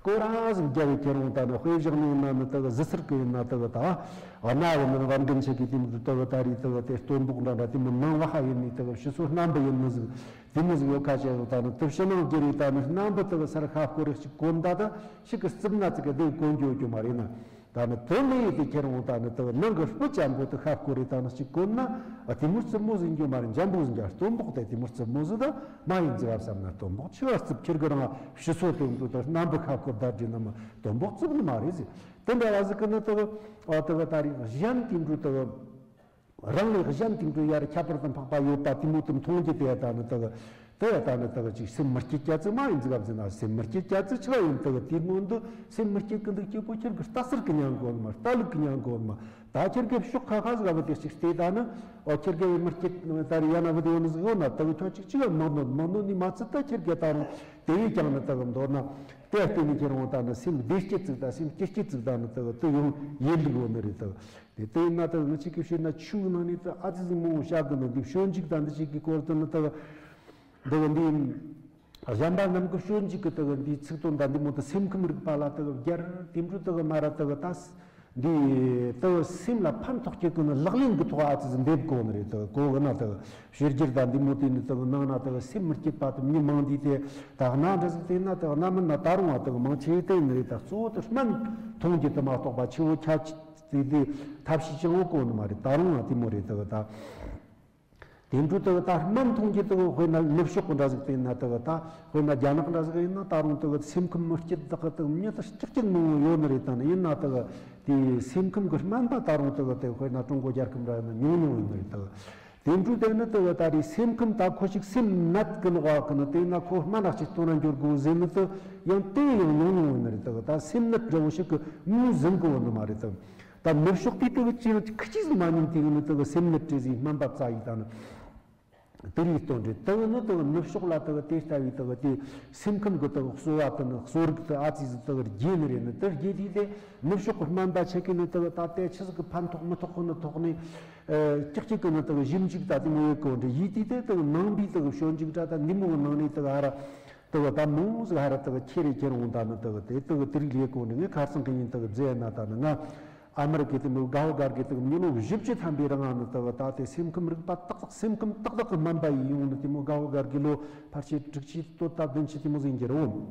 སྐོར་ར་ཟིག་རྒྱབ་བའི་ཁྱེར་འོང་ད་ནི་དཔེ་བཞག་ནས་ཡིན་ན་ནི་དག་ཟི་སེར་གི་ཡིན་ན་དག་ད་ཨ་ན་བ་ནི་བར་འགན་ཆེ་གི་དེ་མི་དག་ད་རེས་དག་དེ་སྟོན་པོག་འདྲ་འདྲ་དེ་མི་ནང་བ་ཧ་ཡིན་ནི་དག་ཕྱི་སོ་སྣམ་པ་ཡིན་ནི་ཟིག་དེ་མོ་ཟིག་ཡོད་ཁ་ཤས་ཡོད་ད་ནི་དེ་ཕྱི་ནང་བརྗེ་རེས་ད་ནི་སྣམ་བུ་དེ་གི་སར་ཤ་སྐོར་རེ་ཞིག་གོན་ད་ད་ཞིག་གི་རྩིབ་ན་ཙི་གི་དེ་གོན་རྒྱུ་རྒྱུ་མ་རེད་ན། ད་ནི་དེ་མི་ཡི་དེ་ཁྱེར་འོང་ད་ནི་དེ་ནང་གི་སྤུ་ཅན་པོ་དེ་ཤ་སྐོར་རེ་ད་ནི་ཞིག་གོན་ན་དེ་མོ་རྩིབ་མོ་ཟིག་རྒྱུ་མ་རེད། འཇམ་པོ་ཟིག་རྒྱ་སྟོན་པོག་དེ་དེ་མོ་རྩིབ་མོ་ཟིག་ད་མ་ཡིན་ཟིག་བབ་བསམ་ན་སྟོན་པོག་ཆི་བ་རྩིབ་ཁྱེར་གི་རང་ཕྱི་སོ་དེ་འདུག་ད་སྣམ་བུ་ཤ་སྐོར་ད་བྲིས་ན་མ་སྟོན་པོག་རྩིབ་ནི་མ་རེད་ཟིག་དེ་འདྲ་བ་ཟིག་གི་ནི་དེ་གི་ཨ་དེ་གི་ད་རེས་གཞན་དེ་འདྲ་དེ་གི་རང་ལས་གཞན་དེ་འདྲ་ཡར་ཁྱད་པར་དུ་འཕགས་པ་ཡོད་པ་དེ་མོ་དེ་མཐོང་རྒྱུ་དེ་ད་ནི་དེ་གི་དེ་ད་ནི་དེ་གི་ཅིག་སེམས་མི་སྐྱིད་སྐྱ་ཙིག་མ་ཡིན་ཟིག་ག་ཟེར་ན་སེམས་མི་སྐྱིད་སྐྱ་ཙིག་ཆི་ག་ཡིན། དེ་གི་དེ་སྔོན་དུ་སེམས་མི་སྐྱིད་གི་འདུག་སྐྱིད་པོ་ཁྱེར་གི་རྟ་ཟེར་གི་མྱང་གོ་ནི་མ་རྟ་ལུག་གི་མྱང་གོ་ནི་མ་ད་ཁྱེར་གི་ཕྱོགས་ཁ་ཁ་ཟིག་ག་བུད་དེ་ཞིག་སྟེ་ད་ནི་ཨོ་ཁྱེར་གི་མི་སྐྱིད་ད་རེས་ཡ་ན་བུད་དེ་ཡོད་ནི་ཟིག་ཡོད་ན་དེ་གི་ཁྱོད་ཅིག་ཅི་ག་མ་ནོར་མ་ནོར་ནི་མ་ཚད་ད་ཁྱེར་གི་ད་རུང་དེ་བས་ཀྱང་ནི་དེ་གི་མདོར་ན་དེ་བལྟས་ནི་ཁྱེར་འོང་ད་ནི་སེམས་བདེ་སྐྱིད་ཙིག་ད་སེམས་སྐྱིད་སྐྱིད་ཙིག་ད་ནི་དེ་གི་དེ་ཡོང་ཡིན་ལུགས་ཡོད་ནི་རེད་དེ་གི། དེ་ལྟ་ཡིན་ན་ད་ང་ཅིག་གིས་བཤད་ན་ཆོས་ནང་ནས་ད་ཨ་ཙི་ཟིག་མང་བོ་བཤད་གི་འདུག་འདི་སྤྱོད་འཇུག་དང་འདི་ཞིག་གི་སྐོར་དུ་ནི་ད་འདི་འདི་གཞན་པ་རྣམས་ཀྱི་སྤྱོད་འཇུག་གི་ད་འདིའི་ཚིག་དོན་དང་འདི་མོ་ད་སེམས་ཁམས་རིག་པ་ལ་ད་རྒྱར་དེ་འཕྲོ་ད་མ་ར་ད་ད་འདི་ད་སེམས་ལ་ཕན་ཐོགས་ཀྱི་གི་ནི་ལག་ལེན་གི་ཐོག་ཨ་ཙི་ཟིག་འདེབས་དགོས་ནི་རེད། ད་གོ་གི་ན་ད་ཕྱི་རྒྱལ་དང་འདི་མོ་དེ་ནི་ད་ནང་ན་ད་སེམས་མི་སྐྱིད་པ་ད་མི་མང་འདི་དེ་ད་གནའ་འདྲ་ཟིག་དེ་ན་ད་གནའ་མི་ན་ད་རུང་བ་ད་མང་ཆེ་དེ་ནི་རེད། ད་གཙོ་བོ་ད་སྨན་འཐུང་རྒྱུ་དེ་མ་གཏོགས་པ་ཆེ་བོ་ཁྱད་དེ་དེ་ཐབས་ཤེས་ཅང་ཡོད་གོ་ནི་མ་རེད། ད་རུང་ང་དེ་མོ་རེད། དེ་གི་ད་དེ་འཕྲོ་དེ་གི་ད་སྨན་འཐུང་རྒྱུ་དེ་གི་དཔེར་ན་ནུབ་ཕྱོགས་གི་འདྲ་ཟིག་དེ་ཡིན་ན་དེ་གི་ད་དཔེར་ན་རྒྱ་ནག་འདྲ་ཟིག་ཡིན་ན་ད་རུང་དེ་གི་སེམས་ཁམས་མི་སྐྱིད་དག་གི་དེ་གི་མྱི་དེ་སྐྱིད་སྐྱིད་མང་བོ་ཡོད་ནི་རེད། ད་ནི་ཡིན་ན་དེ་གི་དེ་སེམས་ཁམས་གི་སྨན་པ་ད་རུང་དེ་གི་དེ་དཔེར་ན་ཀྲུང་གོ་རྒྱལ་ཁབ་འདྲ་ཡིན་ན་ཉུང་ཉུང་ཡིན་ནི་རེད། དེ་གི་དེ་འཕྲོ་དེ་ནི་དེ་གི་ད་རེས་སེམས་ཁམས་ད་ཁོ་ཞིག་སེམས་ནད་གི་ནོག་ག་གི་ནི་དེ་ན་ཁོ་སྨན་ནག་ཅིག་སྟོན་ན་འགྱུར་དགོས་ཟེར་ནི་དེ་ཡང་དེ་ཡང་ཉུང་ཉུང་ཡིན་ནི་རེད། དེ་གི་ད་སེམས་ནད་འདྲ་བོ་ཞིག་གི་མུ་ཟིན་གི་ཡོད་ནི་མ་རེད་དེ། ད་ནུབ་ཕྱོགས་དེ་དེ་གི་ཅི་ཡང་ཁི་ཅི་ཟིག་མ་ཉན་དེ་གི་ནི་དེ་གི་སེམས་ནད་བྲིས་ཟིན་སྨན་པ་བཙལ་ཡི་ད་ནི། དེ་རིགས་སྟོན་རེད། དེ་ནི་དེ་ནུབ་ཕྱོགས་ལ་དེ་དེ་ལྟ་བུའི་དེ་དེ་སེམས་ཁམས་ཀྱི་དེ་གསོ་བ་དེ་ནི་གསོ་རིག་དེ་ཨ་ཙི་ཟིག་དེ་རྒྱས་ནི་རེད། ནི་དེ་རྒྱས་དུས་དེ་ནུབ་ཕྱོགས་ཀྱི་སྨན་པ་ཆེ་གེ་ནི་དེ་ད་ལྟའི་ཆི་ཟིག་གི་ཕན་ཐོགས་མི་ཐོགས་ཀྱི་ནི་ཐོག་ནས་ཀྱག་ཀྱག་གི་ནི་དེ་ཞིབ་འཇུག་ད་དེ་མོ་ཡོད་གོ་འདྲ། ཡིད་དུས་དེ་དེ་ནང་པའི་དེ་སྤྱོད་འཇུག་འདྲ་ད་འདི་མོ་གི་ནང་ནས་དེ་ཧ་ར་དེ་ད་མོ་ཟིག་ཧ་ར་དེ་ཁྱེར་རེ་ཁྱེར་འོང་ད་ནི་དེ་དེ་དེ་དེ་རིགས་ལས་གོ་འདྲ། ངས་ཁ་སང་གི་ཡིན་དེ་མཛད་ན་ད་ནི་ང་ཨ་མི་རི་ཀའི་དེ་མོ་དགའ་བོ་དགའ་གི་དེ་མྱི་ལོ་བཞི་བཅུ་ཐམ་པའི་རིང་ང་ནི་དེ་ད་དེ་སེམས་ཁམས་རིག་པ་ཏག་ཏག་སེམས་ཁམས་ཏག་ཏག་གི་སྨན་པ་ཡིན་ཡོང་ནི་དེ་མོ་དགའ་བོ་དགའ་གི་ལོ་ཕལ་ཆེར་དྲུག་ཅུ་དོན་དག་བདུན་ཅུ་དེ་མོ་ཟིག་འགྱུར་འོང་།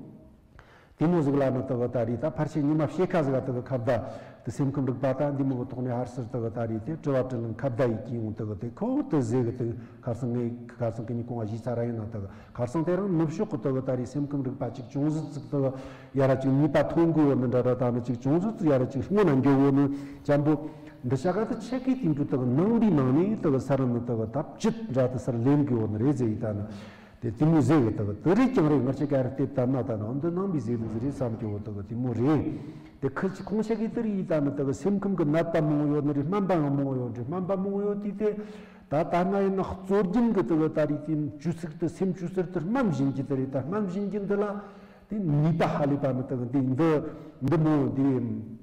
དེ་མོ་ཟིག་ལ་ནི་དེ་ད་རེད་ད་ཕལ་ཆེར་ཉི་མ་ཕྱེད་ཀ་ཟིག་ག་དེ་ཁ་བརྡ་དེ་སེམས་ཁམས་རིག་པ་ད་འདི་མོ་གི་ཐོག་ནས་ཧར་སིར་དེ་ད་རེད་དེ་དྲི་བ་དྲིས་ལན་ཁ་བརྡ་ཡིས་ཀྱིས་ཡོང་དེ་དེ་ཁོ་དེ་ཟེ་གི་དེ་ཁ་སང་ངས་ཁ་སང་གི་ཉིན་གོང་བ་ཞུས་ཚར་ར་ཡིན་ན་དེ། ཁ་སང་དེ་རིང་ནུབ་ཕྱོགས་ཀྱི་དེ་གི་ད་རེས་སེམས་ཁམས་རིག་པ་ཅིག་ཅུང་ཟད་ཅིག་དེ་གི་ཡ་ར་ཅིག་ནུས་པ་ཐོན་གི་ཡོད་ནི་འདྲ་ར། ད་ནི་ཅིག་ཅུང་ཟད་ཅིག་ཡ་ར་ཅིག་སྔོན་ན་འགྱོ་གི་ཡོད་ནི་ཅན་པོ་འདི་ཤ་ག་དེ་ཆེ་གི་དེ་འདྲ་དེ་གི་ནང་པའི་ནང་ནས་དེ་གི་ས་ར་ནི་དེ་གི་ད་བཅུད་འདྲ་དེ་སར་ལེན་གི་ཡོད་ནི་རེད་ཟེར་ཡི་ད་ནི། དེ་དེ་མོ་ཟེར་གི་དེ་གི་དེ་རེད་ཀྱང་རེད། ང་ཆེ་ག་རེ་བལྟས་བཏང་ན་ད་ནི་འདི་ནང་པའི་ཟེར་ལུགས་རེད་བསམ་གི་ཡོད། དེ་གི་དེ་མོ་རེད། དེ་ཁི་ཆི་ཁོང་ཆེ་གི་དེ་རེད་ཡི་ད་ནི་དེ་གི་སེམས་ཁམས་གི་ནད་པ་མང་ཡོད་ནི་རེད། སྨན་པའང་མང་ཡོད་རེད། སྨན་པ་མང་ཡོད་དུས་དེ། ད་ད་སྔ་ཡིན་ན་གཙོ་རྒྱུན་གྱི་དེ་གི་ད་རེས་དེ་བཅུད་ཚིག་དེ་སེམས་བཅུད་ཟུར་དེ་སྨན་བྱིན་གྱི་དེ་རེད། ད་སྨན་བྱིན་གྱི་འདི་ལ་དེ་ནུས་པ་ཧ་ལས་པ་ནི་དེ་གི་འདི་འདི་འདི་མོ་འདི།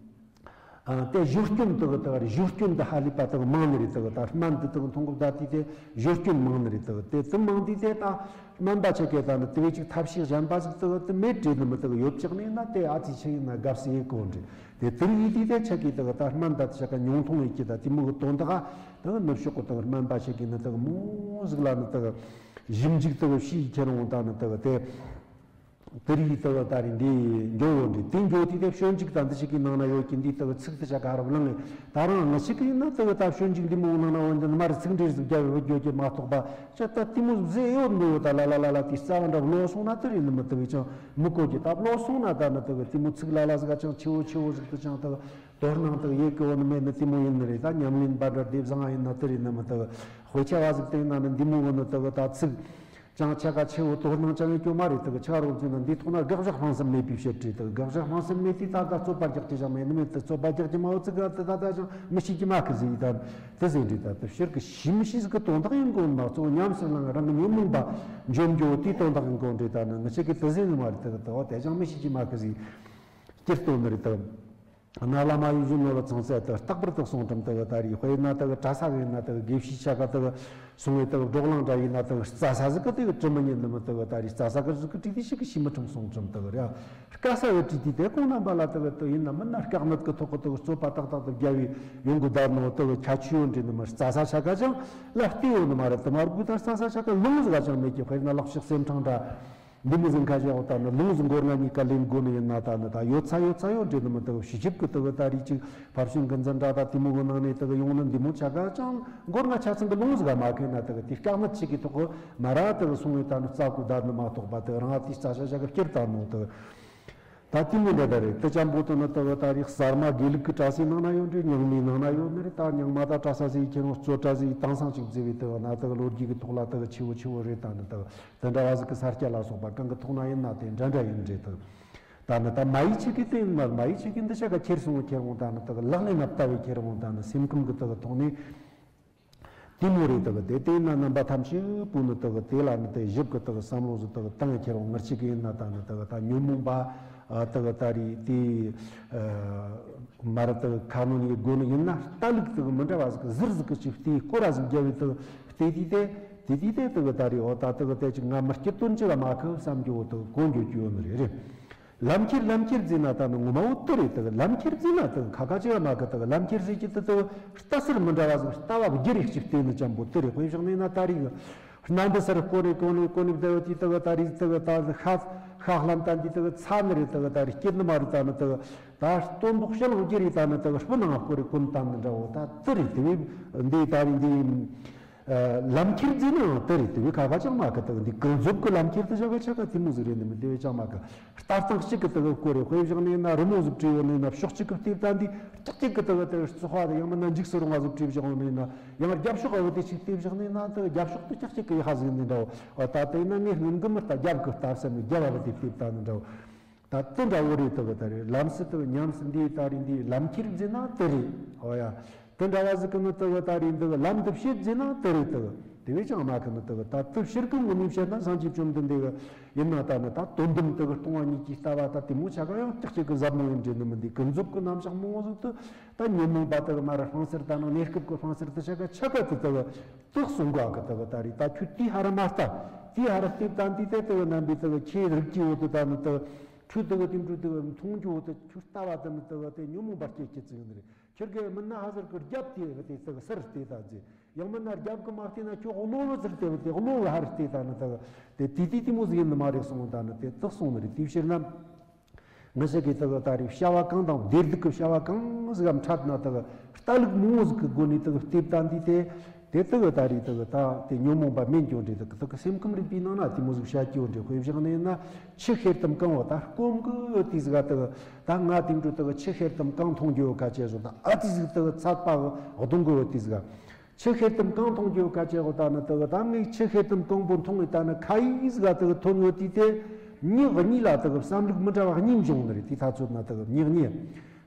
ཨ་དེ་བཞུར་སྐྱོན་དེ་གི་དེ་གི་བཞུར་སྐྱོན་འདི་ཧ་ལས་པ་དེ་གི་མང་ནི་རེད། དེ་གི་ད་སྨན་འདི་དེ་གི་འཐུང་གི་ད་དེ་དེ་བཞུར་སྐྱོན་མང་ནི་རེད། དེ་གི་དེ་དེ་མང་དུས་དེ་ད་སྨན་པ་ཆ་གེ་ད་ནི་དེ་བས་ཅིག་ཐབས་ཤེས་གཞན་པ་ཟིག་དེ་གི་དེ་མེད་དྲེད་ནི་མི་དེ་གི་ཡོད་ཅག་ནས་ན་དེ་ཨ་ཙི་ཆི་ཡིན་ན་དགའ་བསུ་ཡེ་གོ་འདྲི། དེ་དེ་རིགས་ཡིན་དུས་དེ་ཆ་གི་དེ་གི་ད་སྨན་ད་དེ་ཆ་ག་ཉུང་མཐོང་ཡིན་གྱི་ད་དེ་མོ་གི་དོན་དག་ག་དེ་གི་ནུབ་ཕྱོགས་གི་དེ་གི་སྨན་པ་ཆ་གི་ནི་དེ་གི་མོ་ཟིག་ལ་ནི་དེ་གི་ཞིབ་འཇུག་དེ་གི་ཤེས་ཁྱེར་འོང་ད་ནི་དེ་གི་དེ་དེ་རིགས་དེ་གི་ད་རིགས་འདི་འགྱོ་འོང་འདྲི། དེ་འགྱོ་དུས་དེ་སྤྱོད་འཇུག་ད་འདི་ཆ་གི་ནང་ན་ཡོད་ཀྱི་འདི་དེ་གི་ཚིག་དེ་ཆ་ག་རབ་ལང་ངེ་ད་རང་ང་ཆ་གི་ཡིན་ན་དེ་གི་ད་སྤྱོད་འཇུག་འདི་མོ་ནང་ན་འོང་འདི་ནི་མ་རེད། ཚིག་འབྲས་ཟིག་རྒྱབ་ཡོད་འགྱོ་གི་མ་གཏོགས་པ། ཅི་ལྟ་དེ་མོ་ཟེ་ཡོད་འདུག་ད་ལ་ལ་ལ་ལ་དེ་རྩ་བ་འདྲ་ལོག་སོང་ན་དེ་རེད་ནི་མི་དེ་བས་ཀྱང་མི་གོ་གི་ད་ལོག་སོང་ན་ད་ནི་དེ་གི་དེ་མོ་ཚིག་ལ་ལ་ཟིག་ག་ཅང་ཆེ་བོ་ཆེ་བོ་ཟིག་ཏུ་ཅང་དེ་གི་དོ་སྣང་དེ་གི་ཡེ་གི་འོ་ནི་མེད་ནི་དེ་མོ་ཡིན་ནི་རེད། ད་ཉམས་ལེན་པ་འདྲ་སྡེབ་བཟང་ཡིན་ན་དེ་རེད་ནི་མི་དེ་གི་དཔེ་ཆ་བ་ཟིག་དེ་ཡིན་ན་ནི་འདི་མོ་གི་ནི་དེ་གི་ད་ཚིག་ཅང་ཆ་ག་ཆེ་བོ་དོ་སྣང་ཅང་ཡེ་གི་མ་རེད། དེ་གི་ཆ་རོགས་ཚོས་ན་འདི་ཐོག་ན་དགག་བཞག་སྤང་སེམས་མེད་པའི་ཕྱིར་དྲིས། དེ་གི་དགག་བཞག་སྤང་སེམས་མེད་དུས་ད་ད་རྩོད་པ་རྒྱག་གི་ཅང་མེད་ནི་མེད། དེ་རྩོད་པ་རྒྱག་གི་མ་འོ་ཚིག་ག་དེ་ད་ད་ཅང་མི་ཤེས་ཀྱི་མ་གི་ཟིག་ཡིན་ད། དེ་ཟེར་འདྲི་ད་དེ་ཕྱིར་གི་ཤི་མི་ཤི་ཟིག་གི་དོན་དག་ཡིན་དགོས་མ་གཙོ་བོ་ཉམས་སུ་བླངས་རང་གི་ཉོན་མོངས་པ་འཇོམས་རྒྱུ་དེའི་དོན་དག་ཡིན་དགོས་འདྲི་ད་ནི་ངི་ཆ་གི་དེ་ཟེར་ནི་མ་རེད། དེ་གི་དེ་བ་དེ་ཅང་མི་ཤེས་ཀྱི་མ་གི་ཟིག་སྐྱིད་སྟོན་ནི་རེད་དེ། ན་བླ་མ་ཡིད་བཞིན་ནོར་བུ་ཚང་ཚད་དེ་རྟག་པར་དུ་གསུང་དྲིམ་དེ་གི་ད་རེས་དཔེར་ན་དེ་གི་གྲྭ་ས་གི་ཡིན་ན་དེ་གི་དགེ་བཤེས་ཆ་ག་དེ་གི་སོང་བའི་དེ་གི་བགྲོ་གླེང་འདྲ་ཡིན་ན་དེ་གི་རྩྭ་ས་ཟིག་གི་དེ་གི་དྲི་མི་ཉན་ནི་མི་དེ་གི་ད་རེས་རྩྭ་ས་གི་ཟིག་གི་དྲིས་དེ་ཞིག་གི་ཤི་མི་ཁྲིམས་གསུང་དྲིམ་དེ་གི་རེད། དཀའ་ས་ཡོད་དྲིས་དུས་དེ་ཁོང་རྣམ་པ་ལ་དེ་གི་དེ་ཡིན་ན་མིན་ན་དཀའ་གནད་ཀྱི་ཐོག་གི་དེ་གི་རྩོད་པ་ཏག་ཏག་ཏུ་རྒྱབ་པའི་ཡོང་གི་བསྡད་ནོ་དེ་གི་ཁྱད་ཆོས་ཡོད་འདྲི་ནི་མ་རྩྭ་ས་ཆ་ག་ཅང་ལ་བལྟས་ཡོད་ནི་མ་རེད། དེ་མ་རེད་གུ་ད་རྩྭ་ས་ཆ་ག་ལུང་ཟིག་ག་ཅང་མེད་ཀྱི། དཔེར་ན་ལག་ཕྱིས་སེམས་ཕྲེང་འདྲ་འདི་མི་ཟིན་ཁ་ཤས་འོ་ད་ནི་ལུང་ཟིག་མགོ་རྔ་གཉིས་ཀ་ལེན་དགོས་ནི་ཡིན་ན་ད་ནི་ད་ཡོད་ཚ་ཡོད་ཚ་ཡོད་འདྲི་ནི་མི་དེ་གི་ཕྱི་ཞིབ་ཀྱི་དེ་གི་ད་རེས་ཅིག་ཕར་ཕྱིན་གི་འཛིན་འདྲ་ད་དེ་མོ་གི་ནང་ནས་དེ་གི་ཡོང་ནི་འདི་མོ་ཆ་ག་ཅང་མགོ་རྔ་ཆ་ཚང་གི་ལུང་ཟིག་ག་མ་ཁེལ་ན་དེ་གི་དེ་དཀའ་གནད་ཅིག་གི་ཐོག་གི་མ་ར་དེ་གི་སོང་བའི་ད་ནི་རྩྭ་ཀུ་བསྡད་ནི་མ་གཏོགས་པ་དེ་གི་རང་ཨ་དེ་རྩྭ་ཤ་ཤ་གི་སྐྱུར་བཏང་ནོ་དེ་གི། ད་དེ་མོ་འདྲ་ད་རེད། དེ་ཅན་པོ་དེ་ནི་དེ་གི་ད་རེས་གསར་མ་དགེ་ལུགས་ཀྱི་གྲྭ་སའི་ནང་ན་ཡོད་འདྲ། རྙིང་མའི་ནང་ན་ཡོད་ནི་རེད། ད་རྙིང་མ་ད་གྲྭ་ས་ཟིག་ཁྱེད་རང་གཙོ་གྲྭ་ཟིག་དེང་སང་ཅིག་བརྩི་བའི་དེ་གི་ན་དེ་གི་ལོ་རྒྱུས་ཀྱི་ཐོག་ལ་དེ་གི་ཆེ་བོ་ཆེ་བོ་རེད། ད་ནི་དེ་གི་དེ་འདྲ་བ་ཟིག་གི་ས་སྐྱ་ལ་སོགས་པ་གང་གི་ཐོག་ན་ཡིན་ན་དེ་འདྲ་འདྲ་ཡིན་འདྲ་དེ་གི། ད་ནི་ད་མ་ཡི་ཆེ་གི་དེ་ཡིན་མ་མ་ཡི་ཆེ་གི་འདི་ཆ་ག་ཁྱེར་སོང་ཁྱེར་འོང་ད་ནི་དེ་གི་ལག་ལེན་ན་ལྟ་བའི་ཁྱེར་འོང་ད་ནི་སེམས་ཁམས་ཀྱི་དེ་གི་ཐོག་ནས། དེ་མོ་རེད། དེ་གི་དེ་དེ་ན་རྣམ་པ་ཐམས་ཅད་པོ་ནི་དེ་གི་དེ་ལ་ནི་དེ་ཞིབ་གི་དེ་གི་བསམ་བློ་ཟིག་དེ་གི་བཏང་ཁྱེར་འོང་ངར་ཆེ་གི་ཡིན་ན་ད་ནི་དེ་གི་ད་ཉོན་མོངས་པ་དེ་གི་ད་རེས་དེ་མ་ར་དེ་གི་ཁ་ནོན་ཡི་སྒོ་ནི་ཡིན་ན་ལྟ་ལུགས་དེ་གི་མི་འདྲ་བ་ཟིག་གི་ཟུར་ཟིག་གི་ཅིག་དེ་སྐོར་ར་ཟིག་རྒྱབ་བའི་དེ་གི་དེ་དེ་དེ་དེ་དེ་དེ་དེ་གི་ད་རེས་འོ་ད་དེ་གི་དེ་ཅིག་ང་མི་སྐྱིད་དོན་ཅི་ལ་མ་ཁུ་བསམ་རྒྱུ་འོ་དེ་གི་གོ་འགྱོ་རྒྱུ་ཡོད་ནི་རེད་རེད། ལམ་ཁྱེར་ལམ་ཁྱེར་ཟེར་ན་ད་ནི་ངོ་མ་བོ་དེ་རེད། དེ་གི་ལམ་ཁྱེར་ཟེར་ན་དེ་གི་ཁ་ཁ་ཅིག་མ་གི་དེ་གི་ལམ་ཁྱེར་ཟེར་གྱི་དེ་དེ་གི་ལྟ་སར་མི་འདྲ་བ་ཟིག་ལྟ་བ་བསྒྱུར་རེ་གཅིག་བལྟས་ནི་ཅན་པོ་དེ་རེད། དཔེ་བཞག་ནས་ན་ད་རེས་གི་སྣ་འདི་སར་བསྐོར་རེ་བསྐོར་ནས་བསྐོར་ནས་བསྡད་ཡོད་དུས་དེ་གི་ད་རེས་དེ་གི་ད་ཤ་ཤ་ལམ་ད་འདི་དེ་གི་ཚ་ནི་རེད། དེ་གི་ད་རེས་སྐྱིད་ནི་མ་རེད། ད་ནི་དེ་གི་ད་སྟོན་པོ་ཕྱི་ལོགས་བསྒྱུར་རེ་ད་ནི་དེ་གི་སྤུ་ནང་བསྐོར་རེ་ཀུན་བཏང་ནི་འདྲ་བོ་ད་དེ་རེད། དེ་བས་འདི་ད་རེས་འདི། ལམ་ཁྱེར་ཟེར་ནའང་དེ་རེད། དེ་བས་ཁ་ཁ་ཅང་མ་གི་དེ་གི་འདི་གང་འཛོམས་ཀྱི་ལམ་ཁྱེར་དུ་བཞག་གི་ཆ་ག་དེ་མོ་ཟིག་རེད་ནི་མི་དེ་བས་ཅང་མ་གི། ལྟ་སྟངས་གཅིག་གི་དེ་གི་བསྐོར་རེ་དཔེ་བཞག་ནས་ན་རི་མོ་ཟིག་བྲིས་ཡོད་ནས་ན་ཕྱོགས་གཅིག་གི་བལྟས་ད་འདི་ཅག་ཅིག་གི་དེ་གི་དེ་རྩི་ཤ་དེ་ཡང་མིན་ན་འཇིགས་སུ་རུང་བ་ཟིག་བྲིས་བཞག་ཡོད་ནས་ན་ཡང་རྒྱབ་ཕྱོགས་ཨ་བུ་དེ་ཅིག་བལྟས་བཞག་ནས་ན་དེ་རྒྱབ་ཕྱོགས་དུ་ཅག་ཅིག་གི་ཡི་ཧ་ཟིག་ནི་འདྲ་བོ། ད་དེ་ན་ངས་སྔོན་གི་མི་ལྟ་རྒྱབ་གི་ལྟ་བསམ་ནས་རྒྱབ་ཨ་བུ་དེ་བལྟས་ད་ནི་འདྲ་བོ། ད་དེ་འདྲ་བོ་རེད། དེ་གི་ད་རེད་ལམ་སྲིད་དེ་གི་ཉམས་སུ་འདི་ད་རེད་འདི་ལམ་ཁྱེར་ཟེར་ན་དེ་རེད། ཨོ་ཡ། དེ་འདྲ་བ་ཟིག་གི་ནི་དེ་གི་ད་རེད་འདི་གི་ལམ་འདི་བྱེད་ཟེར་ན་དེ་རེད། དེ་གི་ དེ་བས་ཀྱང་མ་གི་ནི་དེ་གི་ད་དེ་ཕྱིར་གི་ངོ་མས་བཤད་ན་སངས་རྒྱས་བཅོམ་ལྡན་འདས་གི་ཡིན་ན་ད་ནི་ད་དོན་དམ་དེ་གི་སྟོང་པ་ཉིད་ཀྱི་ལྟ་བ་ད་དེ་མོ་ཆ་ག་ཡང་ཀྱག་ཀྱག་གི་ཟབ་མོ་ཡིན་འདྲེ་ནི་མི་འདི་ཀུན་རྫོབ་གི་རྣམ་གཞག་མང་བོ་ཟིག་ཏུ་ད་ཉོན་མོངས་པ་དེ་གི་མ་ར་སྤང་སར་ད་ནི་གནས་སྐབས་གི་སྤང་སར་དེ་ཆ་ག་ཆ་ག་དེ་དེ་གི་དེ་གསུང་ག་གི་དེ་གི་ད་རེད། ད་ཁྱོད་དེའི་ཧ་ར་མ་ལྟ་དེའི་ཧ་ར་ལྟེབ་ད་འདི་དེ་དེ་གི་རྣམ་པའི་དེ་གི་ཁྱེད་རིགས་ཀྱི་འོག་ཏུ་ད་ནི་དེ་ཁྱོད་དེ་གི་དེ་འཕྲོ་དེ་གི་མཐོང་རྒྱུ་འོག་ཏུ་ཁྱོད་ལྟ་བ་དེ་ནི་དེ་གི་དེ་ཉོན་མོངས་པ་སྐྱེ་སྐྱེ་ཚིག་ཡིན་རེད། ཁྱེད་ཀྱིས་མིན་ན་ཧ་ཟེར་གི་རྒྱབ་དེ་བ་དེ་ཚིག་སར་བལྟས་ད་ཟེར། ཡང་མིན་ན་རྒྱབ་གི་མ་བལྟས་ན་ཁྱོད་གློ་བུ་ཟེར་དེ་བ་དེ་གློ་བུ་ཧར་བལྟས་ད་ནི་ད་དེ་དེ་དེ་དེ་མོ་ཟིག་ཡིན་ནི་མ་རེད་གསུངས་ད་ནི་དེ་དག་གསུངས་ནི་རེད། དེའི་ཕྱིར་ན་ང་ཞིག་གིས་ད་གི་ད་རེས་བྱ་བ་གང་དང་བདེ་སྡུག་གི་བྱ་བ་གང་ཟིག་གམ་འཕྲད་ན་ད་གི་ལྟ་ལུགས་མང་བོ་ཟིག་གི་སྒོ་ནས་ད་གི་བལྟས་ད་འདི་དེ་དེ་ད་གི་ད་རེས་ད་གི་ད་དེ་ཉོན་མོངས་པ་མེད་འགྱོ་འདྲེ་ད་གི་ད་གི་སེམས་ཁམས་རིག་པའི་ནང་ན་དེ་མོ་ཟིག་བྱ་སྐྱོ་འདྲེ་དཔེ་བཞག་ནས་ཡིན་ན་ཆུ་ཤེལ་དམ་གང་བ་ད་སྐོམ་གི་ཡོད་དེ་ཟིག་ག་ད་གི་ད་ང་དེང་དུས་ད་གི་ཆུ་ཤེལ་དམ་གང་འཐུང་རྒྱུ་ཡོད་ཁ་ཆེ་བཟོ་ད་ཨ་ཙི་ཟིག་ད་གི་ཚད་པ་གི་གདོང་གི་ཡོད་དེ་ཟིག་ག་ཆུ་ཤེལ་དམ་གང་འཐུང་རྒྱུ་ཡོད་ཁ་ཆེ་གོ་ད་ནི་ད་གི་ད་ངས་ཆུ་ཤེལ་དམ་གང་པོ་འཐུང་བའི་ད་ནི་ཁ་ཡིས་ཟིག་ག་ད་གི་ཐོན་ཡོད་དེ་དེ་ཉིན་གཉིས་ལ་ད་གི་བསམ་ལུགས་མི་འདྲ་བ་གཉིས་འབྱུང་ནི་རེད། དེ་ད་ཚོད་ན་ད་གི་ཉིན་གཉིས་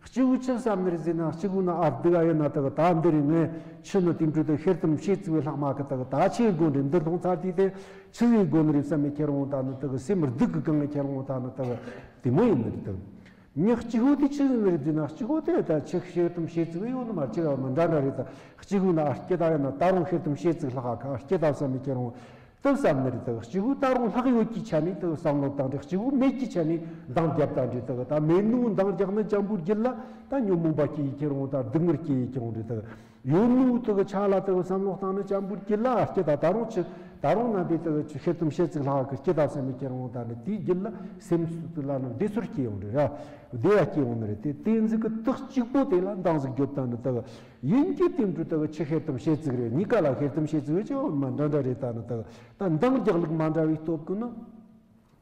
སྐྱེ་བོ་ཆི་བསམ་ནི་རེད་ཟེར་ན་སྐྱེ་བོ་ན་ཨ་སྡུག་ག་ཡོད་ན་ད་གི་ད་འདི་རེད། ངས་ཆུ་ནི་དེང་དུས་ད་ཤེལ་དམ་ཤེལ་བཙུགས་པའི་ལྷག་མ་གི་ད་གི་ད་ཆི་ཡི་དགོས་ནི་རེད། འདི་འཐུང་ཚར་དུས་དེ་ཆི་ཡི་དགོས་ནི་རེད་བསམ་མི་ཁྱེར་འོང་ད་ནི་ད་གི་སེམས་སྡུག་གི་གང་ངི་ཁྱེར་འོང་ད་ནི་ད་གི་དེ་མོ་ཡིན་ནི་རེད་ད་གི་ཉག་གཅིག་པོ་དེ་ཆི་ཡིན་ནི་རེད་ཟེར་ན་གཅིག་པོ་དེ་ད་ཆི་ཤེལ་དམ་ཤེལ་བཙུགས་ཡོད་ནི་མ་གཅིག་ག་མི་འདྲ་འདྲ་རེད། ད་གཅིག་པོ་ན་ཨ་སྐྱེ་ད་ཡོད་ན་ད་རུང་ཤེལ་དམ་ཤེལ་བཙུགས་ལྷག་ག་ཨ་སྐྱེ་ད་བསམ་མི་ཁྱེར་འོང་། དེ་བསམ་ནི་རེད། དེ་གཅིག་པུ་ད་རུང་ལྷག་ཡོད་ཀྱི་ཆ་ནས་དེ་བསམ་བློ་བཏང་སྟེ་གཅིག་པུ་མེད་ཀྱི་ཆ་ནས་འདང་རྒྱབ་ད་འདྲི་དེ་ད་མེད་ནུ་འདང་རྒྱག་ནི་འཇམ་པོ་རྒྱུད་ལ་ད་ཉོན་མོངས་པ་སྐྱེ་ཡི་ཁྱེར་འོང་ད་སྡུག་བསྔལ་སྐྱེ་ཡི་ཁྱེར་འོང་རེད། དེ་ཡོད་ནུ་དེ་ཆ་ལ་དེ་བསམ་བློ་བཏང་ནི་འཇམ་པོ་རྒྱུད་ལ་སྐྱེ་ད་ད་རུང་ཆི་ད་རུང་ན་དེ་དེ་ཆི་ཤེལ་དམ་ཤེལ་བཙུགས་ལྷག་གི་སྐྱེ་ད་བསམ་མི་ཁྱེར་འོང་ད་ནི་དེའི་རྒྱུད་ལ་སེམས་སུ་དེ་ལ་ནི་བདེ་ཚོར་སྐྱེ་ཡོང་རེད་ར། བདེ་བ་སྐྱེ་ཡོང་ནི་རེད། དེ་དེ་ཟིག་གི་དེ་གཅིག་པོ་དེ་ལ་འདང་ཟིག་རྒྱོབ་ད་ནི་དེ། ཡིན་གྱི་དེང་དུས་ད་གི་ཆི་ཤེལ་དམ་ཤེལ་བཙུགས་རེད། གཉིས་ཀ་ལ་ཤེལ་དམ་ཤེལ་བཙུགས་རེད་ཅེ་འོ་མ་འདྲ་འདྲ་རེད། ད་ནི་ད་གི་ད་འདང་རྒྱག་ལུགས་མ་འདྲ་བའི་སྟོབས་ཀྱིས་ནི་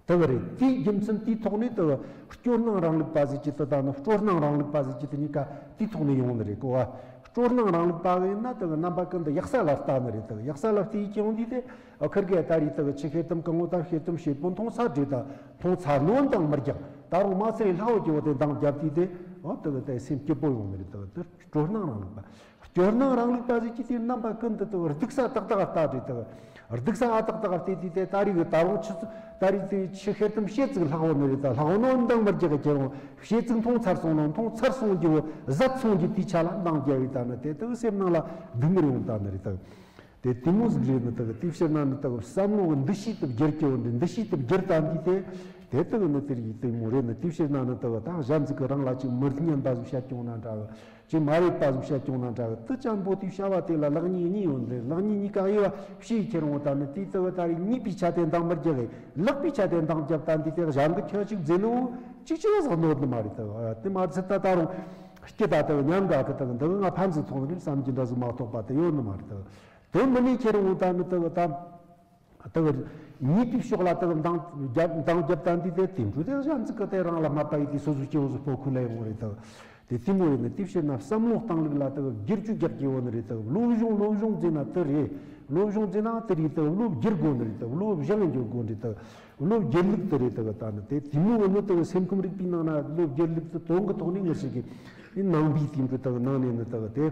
ད་གི་རེད། དེའི་རྒྱུ་མཚན་དེའི་ཐོག་ནས་ད་གི་སྤྱོད་སྣང་རིང་ལུགས་པ་ཟེར་གྱི་དེ་ད་ནི་སྤྲོ་སྣང་རིང་ལུགས་པ་ཟེར་གྱི་དེ་གཉིས་ཀ་དེའི་ཐོག་ནས་ཡོང་ནི་རེད་གོ་བ། སྤྲོ་སྣང་རིང་ལུགས་པ་གི་ཡིན་ན་ད་གི་རྣམ་པ་ཀུན་ཏུ་ཡག་ས་ལ་ལྟ་ནི་རེད། ད་གི་ཡག་ས་ལ་བལྟས་ཀྱི་ཡོང་དུས་དེ་ཨ་ཁིར་གེ་ད་རེད། ད་གི་ཆི་ཤེལ་དམ་གང་བོ་ད་ཤེལ་དམ་ཤེལ་པོ་མཐོང་ཚར་རེད། ད་མཐོང་ཚར་ནོ་འདང་མི་རྒྱག་ད་རུང་མ་ཚད་ལྷག་འོ་ཀྱི་འོ་དེ་འདང་རྒྱབ་དུས་དེ་འོ་ད་གི་དེ་སེམས་སྐྱིད་པོ་ཡོང་ནི་རེད། ད་གི་དེ། སྤྲོ་སྣང་རིང་ལུགས་པ། སྤྲོ་སྣང་རིང་ལུགས་པ་ཟེར་གྱི་དེ་རྣམ་པ་ཀུན་ཏུ་དེ་སྡུག་ས་ཏག་ཏག་ལྟ་དུས་དེ། སྡུག་ས་ཨ་ཏག་ཏག་བལྟས་དུས་དེ་ད་རེས་ཀྱི་ད་རུང་ཆུ་ཚོད་ད་རེས་དེ་ཆུ་ཤེལ་དམ་ཤེལ་བཙུགས་ལྷག་འོ་ནི་རེད། ད་ལྷག་འོ་ནོ་འདང་མི་རྒྱག་གི་ཁྱེར་འོང་ཤེལ་བཙུགས་མཐོང་ཚར་སོང་ནོ་མཐོང་ཚར་སོང་རྒྱུ་བོ་ཟད་སོང་རྒྱུ་དེའི་ཆ་ལ་འདང་རྒྱབ་བས་ད་ནི་དེ་དེ་སེམས་ནང་ལ་སྡུག་བསྔལ་ཡོང་ད་ནི་རེད་ད། དེ་དེ་མོ་ཟིག་རེད་ནི་དག་དེའི་ཕྱིར་ན་ནི་དག་བསམ་བློ་གི་འདུ་ཤེས་དེ་བསྒྱུར་གྱི་ཡོད་འདྲི། འདུ་ཤེས་དེ་བསྒྱུར་ད་འདི་དེ་དེ་དག་ནི་དེ་རིགས་དེ་མོ་རེད་ནི། དེའི་ཕྱིར་ན་ནི་དག་ད་གཞན་ཟིག་གི་རང་ལ་ཅིག་མི་སྙན་པ་ཟིག་བཤད་ཀྱོང་ན་འདྲ་གི། ཅིག་མ་རེད་པ་ཟིག་བཤད་ཀྱོང་ན་འདྲ་གི། དེ་ཅན་པོ་དེའི་བྱ་བ་དེ་ལ་ལེགས་ཉེས་གཉིས་ཡོད་འདྲི། ལེགས་ཉེས་གཉིས་ཀ་དབྱེ་བ་ཕྱེ་ཁྱེར་འོང་ད་ནི་དེའི་དག་ད་རེས་ཉེས་པའི་ཆ་དེ་འདང་མི་རྒྱག་གི། ལེགས་པའི་ཆ་དེ་འདང་རྒྱབ་ད་འདི་དེ་གཞན་གི་ཁྱོད་ཅིག་མཛད་ནོ་ཅིག་ཅི་བ་ཟིག་གནོད་ནི་མ་རེད་དག། དེ་མ་ཚད་ད་ད་རུང་སྐྱིད་ད་དག་ཉམས་དགའ་གི་དག་འདི་གི་ང་ཕན་ཟིག་ཐོགས་ནི་བསམ་གྱི་འདྲ་ཟིག་མ་གཏོགས་པ་དེ་ཡོད་ནི་མ་རེད་དག། དོན་མི་ནུས་ཁྱེར་འོང་ད་ནི་དེ་གི་ད་དེ་གི་ཉེས་པའི་ཕྱོགས་ལ་དེ་གི་འདང་རྒྱབ་འདང་རྒྱབ་ད་འདི་དེ་དེ་འདྲ་དེ་གཞན་ཚིག་གི་དེ་རང་ལ་སྨད་པ་ཡིན་དུས་སོ་སོའི་སྐྱེ་བོ་ཟིག་ཕོ་ཁུ་ལ་ཡོང་རེད་དེ། དེ་དེ་མོ་ཡིན་ནི་དེ་ཕྱིར་ན་བསམ་བློ་བཏང་ལུགས་ལ་དེ་གི་བསྒྱུར་བཅོས་རྒྱག་གི་ཡོད་ནི་རེད་དེ། སློབ་སྦྱོང་སློབ་སྦྱོང་བྱས་ན་དེ་རེད། སློབ་སྦྱོང་བྱས་ན་དེ་རེད་དེ། སློབ་བསྒྱུར་དགོས་ནི་རེད་དེ། སློབ་སྦྱང་འགྱོ་དགོས་ནི་རེད་དེ། སློབ་བསྒྱུར་ལུགས་དེ་རེད་དེ་གི་ད་ནི་དེ་དེ་མོ་གི་ནི་དེ་གི་སེམས་ཁམས་རིག་པའི་ནང་ན་སློབ་བསྒྱུར་ལུགས་དེ་དོན་གི་ཐོག་ནས་ངེས་ཤེས་ཀྱི་ནང་པའི་དེ་འདྲ་དེ་གི་ནང་ནས་ནི་དེ་གི་དེ།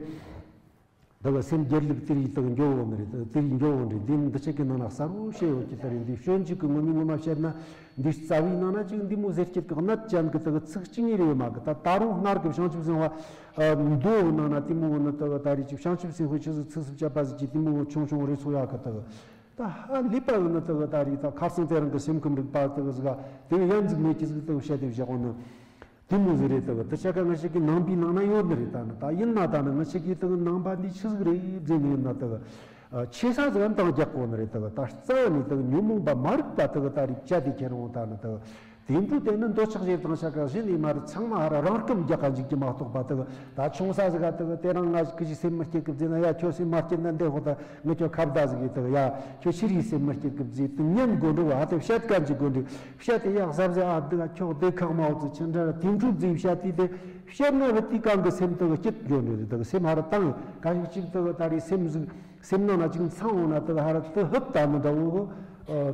དེ་གི་སེམས་བསྒྱུར་ལུགས་དེ་རིགས་དེ་གི་འགྱོ་འོང་ནི་རེད། དེ་རིགས་འགྱོ་འོང་རེད། འདི་ནི་འདི་ཆ་གི་ནང་ན་གསལ་བོ་བཤད་ཡོད་ཀྱི་དེ་རེད། འདི་སྤྱོད་འཇུག་གི་ངོ་མའི་ངོ་མ་བཤད་ན་འདི་རྩ་བའི་ནང་ན་ཅིག་འདི་མོ་ཟེར་སྐྱེད་ཀྱི་གནད་ཅན་གྱི་དེ་གི་ཚིག་གཅིག་གཉིས་རེད་ཡོད་མ་གི། ད་ད་རུང་སྔར་གི་བྱང་ཆུབ་སེམས་དཔའ་མདོ་གི་ནང་ན་དེ་མོ་གི་ནི་དེ་གི་ད་རེས་ཅིག་བྱང་ཆུབ་སེམས་དཔའི་ཆོས་སུ་ཚིགས་སུ་བཅད་པ་ཟིག་གི་དེ་མོ་གི་ཆུང་ཆུང་རེ་ཚོ་ཡག་གི་དེ་གི། ད་ཧ་ལས་པ་ཡོད་ནི་དེ་གི་ད་རེས་ད་ཁ་སང་དེ་རིང་གི་སེམས་ཁམས་རིག་པ་དེ་གི་ཟིག་ག་དེ་གི་ཡན་ཟིག་མེད་ཀྱི་ཟིག་དེ་གི་བཤད་དེ་བཞག་འོང་ནི་དེ་མོ་ཟིག་རེད། དེ་གི་དེ་ཆ་ག་ང་ཞིག་གི་ནང་པའི་ནང་ན་ཡོད་ནི་རེད། ད་ནི་ད་ཡིན་ན་ད་ནི་ང་ཞིག་གི་དེ་གི་ནང་པ་འདི་ཆི་ཟིག་རེད་ཟེར་ནི་ཡིན་ན་དེ་གི་ཆེ་ས་ཟིག་འདང་རྒྱག་གོ་ནི་རེད། དེ་གི་ད་རྩ་བ་ནས་དེ་གི་ཉོན་མོངས་པ་མ་རིག་པ་དེ་གི་ད་རེས་བཅད་དེ་ཁྱེར་འོང་ད་ནི་དེ་གི་དེ་འཕྲོ་དེ་ནི་འདོད་ཆགས་ཞེ་སྡང་ཆ་ག་གཞི་ནས་མ་རེད། ཚང་མ་ཧ་ར་རང་སྐུམ་རྒྱག་ག་འཇུག་གི་མ་གཏོགས་པ་དེ་གི་ད་ཆུང་ས་ཟིག་ག་དེ་གི་དེ་རང་ང་ཞིག་གི་ཞིག་སེམས་མི་སྐྱིད་གི་བཟེ་ན་ཡ་ཁྱོད་སེམས་མ་སྐྱིད་ན་འདི་ཧོ་ད། ངས་ཁྱོད་ཁ་བརྡ་ཟིག་གིས་དག་ཡ། ཁྱོད་ཕྱིར་ཡི་སེམས་མི་སྐྱིད་གི་བཟེ་དུ་ཉན་དགོས་འགྲོ་བ་ཨ་དེ་བཤད་ག་འཇུག་དགོས་འདུག་བཤད་དེ་ཡག་གཟབ་གཟབ་ཨ་འདུག་ཨ་ཁྱོད་དེ་ཁག་མ་འོ་ཚོ་ཆི་འདྲ་དེ་འཕྲོ་བཟེ་བཤད་དེ་དེ་བཤད་ན་བུ་དེ་གང་གི་སེམས་དག་སྐྱིད་འགྱོ་འདུག་དག་སེམས་ཧ་ར་བཏང་ག་ཞིག་ཅིག་དག་ད་རེས་སེམས་ཟིག་སེམས་ནང་ན་ཅིག་ཚང་འོང་ན་དག་ཧ་ར་དེ་ཧུབ་ད་མི་འདྲ་བོ་གི་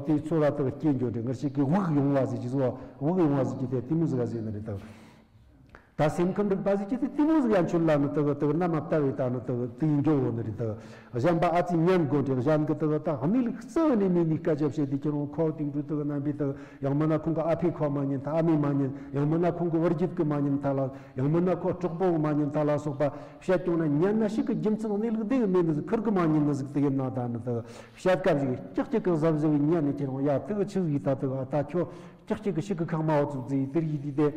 དེ་ཚོ་ལ་དག་སྐྱེ་འགྱོ་འདུག་ང་ཞིག་གི་དབུགས་ཡོང་བ་ཟིག་ཅིག་བཟོ་བ་དབུགས་ཡོང་བ་ཟིག་གི་དེ་དེ་མོ་ཟིག་ག་ཟེར་ནི་རེད་དག་ད་སེམས་ཁམས་རིག་པ་ཟིག་ཅི་དེ་དེ་མོ་ཟིག་ཡན་ཆོད་ལ་ནི་དག་དག་རྣམ་པ་ལྟ་བའི་ད་ནི་དག་དེ་ཡིན་འགྱོ་བོ་ནི་རེད་དག་གཞན་པ་ཨ་ཙི་ཉན་དགོ་འདྲེ་གཞན་གི་དག་ད་གནས་ལུགས་རྩ་བ་ནས་མེད་ནི་སྐད་ཆ་བཤད་དེ་ཁྱེད་རང་ཁོ་དེང་དུས་དག་རྣམ་པའི་དག་ཡང་མིན་ན་ཁོང་གི་ཨ་ཕས་ཁོ་མ་ཉན་ད་ཨ་མས་མ་ཉན་ཡང་མིན་ན་ཁོང་གི་བུ་རྒྱུད་གི་མ་ཉན་ད་ལ་ཡང་མིན་ན་ཁོ་གྲོགས་པོ་མ་ཉན་ད་ལ་སོགས་པ་བཤད་ཀྱང་ན་ཉན་ན་ཞིག་གི་རྒྱུ་མཚན་གནས་ལུགས་དེ་གི་མེད་ནི་ཟིག་ཁུར་གི་མ་ཉན་ནི་ཟིག་དེ་ཡིན་ན་ད་ནི་དག་བཤད་སྐབས་ཤིག་ཀྱག་ཀྱག་གི་གཟབ་གཟབ་ཉན་ནི་ཁྱེད་རང་ཡ་དེ་གི་ཆི་ཟིག་ད་དག་ད་ཁྱོད། ཀྱག་ཀྱག་གི་ཤིག་གི་ཁག་མ་བོ་ཙུག་ཙི་དེར་ཡིད་དེ་དེ།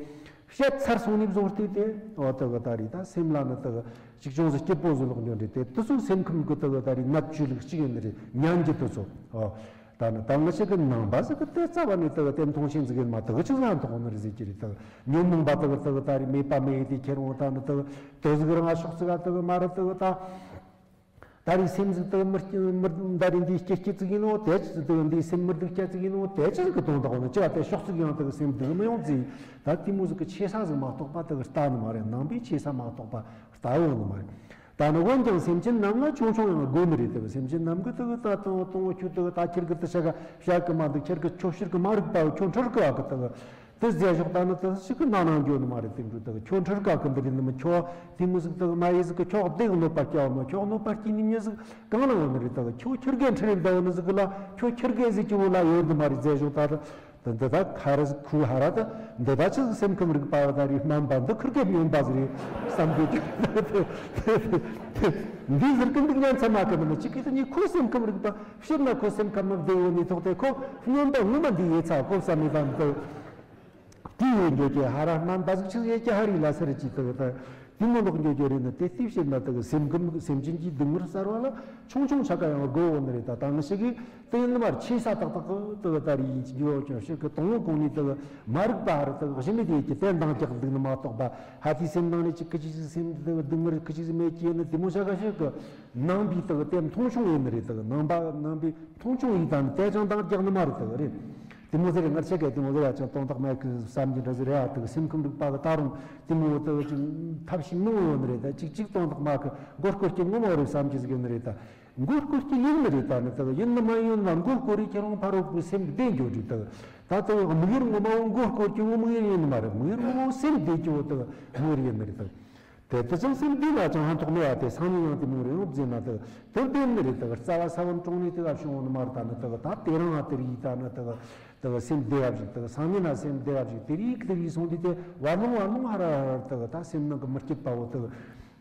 བཤད་ཚར་སོང་ནི་བཟོ་སྟེ་དེ། འོ་དེ་གི་ད་རེད་ད་སེམས་ལ་ནི་དེ་གི་ཅིག་ཅུང་ཟད་སྐྱིད་པོ་བཟོ་ལོག་འགྱོ་འདྲེ་དེ་དེ་ཚོ་སེམས་ཁམས་གི་དེ་གི་ད་རེད་ནད་བཅོས་ལུགས་གཅིག་ཡིན་ནི་རེད་ཉན་གྱི་དེ་ཚོ། འོ། ད་ནི་ད་ང་ཞིག་གི་ནང་པ་ཟིག་གི་དེ་རྩ་བ་ནས་དེ་གི་དེ་མཐོང་ཆེན་ཟིག་ཡིན་མ་དེ་གི་ཅི་ཟ་མཐོང་ནི་རེད་ཟེར་གྱི་རེད་དེ་གི་ཉོན་མོངས་པ་དེ་གི་དེ་གི་ད་རེད་མེད་པ་མེད་དེ་ཁྱེད་རང་ད་ནི་དེ་གི་དེ་ཟིག་རང་ཕྱོགས་ཟིག་ག་དེ་གི་མ་རེད་དེ་གི་ད། ད་རེས་སེམས་ཟིག་དག་མི་སྐྱིད་མི་ད་རེས་འདི་སྐྱིད་སྐྱིད་ཅིག་ཡིན་ནོ་དེ་ཅི་ཟིག་དག་འདི་སེམས་མི་སྡུག་སྐྱ་ཅིག་ཡིན་ནོ་དེ་ཅི་ཟིག་གི་དོན་དག་ནི་ཅི་བ་དེ་ཕྱོགས་ཅིག་ཡང་དག་སེམས་སྡུག་མི་ཡོང་ཅི། ད་དེ་མོ་ཟིག་གི་ཆེ་ས་ཟིག་མ་གཏོགས་པ་དག་ལྟ་ནི་མ་རེད། ནང་པའི་ཆེ་ས་མ་གཏོགས་པ་ལྟ་ཡོང་ནི་མ་རེད། ད་ནི་འོན་ཀྱང་སེམས་ཅན་རྣམས་ལ་ཆུང་ཆུང་ཡང་དགོས་ནི་རེད། དག་སེམས་ཅན་རྣམས་གི་དག་ད་དང་དང་ཁྱོད་དག་ད་ཁྱེར་གི་དུ་ཤ་ག་བཤད་གི་མ་འདུག་ཁྱེར་གི་ཁྱོད་ཕྱིར་གི་མ་རིག་པ་ཁྱོད་འཁྲུལ་གི་བ་གི་དག་དེ་ཟེར་ཞོག་ད་ནི་དེ་ཞིག་གི་ནང་ནང་འགྱོ་ནི་མ་རེད། དེ་འདྲ་དག་ཁྱོད་འཁྲུལ་དཀའ་གི་འདི་རེད་ནི་མི་ཁྱོད་དེ་མི་ཟིག་དག་མ་ཡེ་ཟིག་གི་ཁྱོད་བདེ་གི་གནོད་པ་སྐྱེལ་བ་མ་ཁྱོད་གནོད་པ་སྐྱེལ་ནི་མྱི་ཟིག་གང་ན་ཡོད་ནི་རེད། དག་ཁྱོད་ཁྱེར་གེ་འཁྲུལ་རེད་བསྡད་ཡོད་ནི་ཟིག་གི་ལ་ཁྱོད་ཁྱེར་གེ་ཟིག་གི་བོ་ལ་ཡོད་ནི་མ་རེད་ཟེར་ཞོག་ད་དེ་འདི་ད་ཁ་ར་ཟིག་ཁུ་ཧ་ར་ད་འདི་ད་ཆི་ཟིག་སེམས་ཁམས་རིག་པ་ད་རེད་སྨན་པ་འདི་ཁུར་གེ་སྨྱོན་པ་ཟིག་རེད་བསམ་གི་འདི་ཟེར་གི་འདུག་ཉན་ཚ་མ་གི་མི་ནི་ཅི་གི་ད་ནི་ཁོ་སེམས་ཁམས་རིག་པ་ཕྱིར་ན་ཁོ་སེམས་ཁམས་མི་བདེ་བོ་ནི་ཐོག་དེ་ཁོ་སྨྱོན་པ་ངོ་མ་འདི་ཡེ་ཚ་ཁོ་བསམ་མི་དང་འདི། དེ་ཡོད་འགྱོ་གི་ཧ་ར་སྨན་པ་ཟིག་ཆི་ཟིག་ཡེ་ཀྱི་ཧ་རི་ལ་སར་ཅི་དག་ད་དེ་མོ་ལོག་འགྱོ་གི་རེད་ན་དེ་ལྟས་བཤད་ན་དག་སེམས་ཁམས་སེམས་ཅན་གྱི་སྡུག་བསྔལ་གསར་བ་ལ་ཆུང་ཆུང་ཆ་ག་ཡང་དགོས་འོ་ནི་རེད། ད་ད་ང་ཞིག་གིས་དེ་ཡིན་ནི་མར་ཆེ་ས་ཏག་ཏག་གི་དག་ད་རི་ཡིན་གྱི་འགྱོ་ཀྱང་ཞིག་གི་དང་བོ་གོང་ནས་དག་མ་རིག་པ་ཧ་རི་དག་གཞི་མེད་དེ་ཡེ་ཀྱི་དེ་འདང་རྒྱག་འདུག་ནི་མ་གཏོགས་པ་ཧ་དེའི་སེམས་ནང་ནས་ཅི་གི་ཅི་ཟིག་སེམས་དག་སྡུག་བསྔལ་གི་ཅི་ཟིག་མེད་ཀྱི་ཡིན་ནི་དེ་མོ་ཆ་ག་ཞིག་གི་ནང་པའི་དག་དེ་མཐོང་ཆུང་ཡིན་ནི་རེད། དག་ནང་པ་ནང་པའི་མཐོང་ཆུང་ཡིན་ད་ནི་དེ་ཅང་འདང་རྒྱག་ནི་མ་རེད། དག་རེད། དེ་མོ་ཟེར་ང་ཆེ་གེ་དེ་མོ་ཟེར་ཡ་ཅང་དོན་དག་མེད་གི་བསམ་གྱི་འདྲ་ཟེར་ཡ་དེ་གི་སེམས་ཁམས་རིག་པ་གི་ད་རུང་དེ་མོ་དེ་གི་ཅིག་ཐབས་ཤེས་མང་ཡོད་ནི་རེད། ད་ཅིག་ཅིག་དོན་དག་མ་གི་མགོ་སྐོར་གྱི་ངོ་མ་རེད་བསམ་གྱི་ཟིག་ཡོད་ནི་རེད། ད་མགོ་སྐོར་གྱི་ཡིན་ནི་རེད། ད་ནི་དེ་གི་ཡིན་ནི་མ་ཡིན་ན་མགོ་སྐོར་རེ་ཁྱེད་རང་ཕ་རོལ་པོའི་སེམས་བདེ་འགྱོ་རེད། དེ་གི་ད་དེ་གི་དམིགས་ཡུལ་ངོ་མ་བོ་མགོ་སྐོར་གྱི་བོ་དམིགས་ཡུལ་ཡིན་ནི་མ་རེད། དམིགས་ཡུལ་ངོ་མ་བོ་སེམས་བདེ་གྱི་བོ་དེ་གི་དམིགས་ཡུལ་ཡིན་ནི་རེད། དེ་དེ་དེ་ཚང་སེམས་བདེ་ལ་ཅང་ཧང་ཐོག་མེད་ཡ་དེ་སང་ཉིན་ཡང་དེ་མོ་རེད་འོ་བཟླས་ན་དེ་དེ་བདེ་ནི་རེད། དེ་གི་རྩ་བ་ས་བོན་དྲུང་ནས་དེ་ག་བྱུང་བ་ནི་མ་རེད། ད་ནི་དེ་གི་ད་དེ་རང་ང་དེ་རིགས་ད་ནི་དེ་གི་དེ་གི་སེམས་བདེ་བ་ཞིག་དེ་གི་སང་ཉིན་ན་སེམས་བདེ་བ་ཞིག་དེ་རིགས་དེ་རིགས་སོང་དུས་དེ་བར་ལོང་བར་ལོང་ཧ་ར་ཧ་ར་དེ་གི་ད་སེམས་ནང་གི་མི་སྐྱིད་པ་བོ་དེ་གི་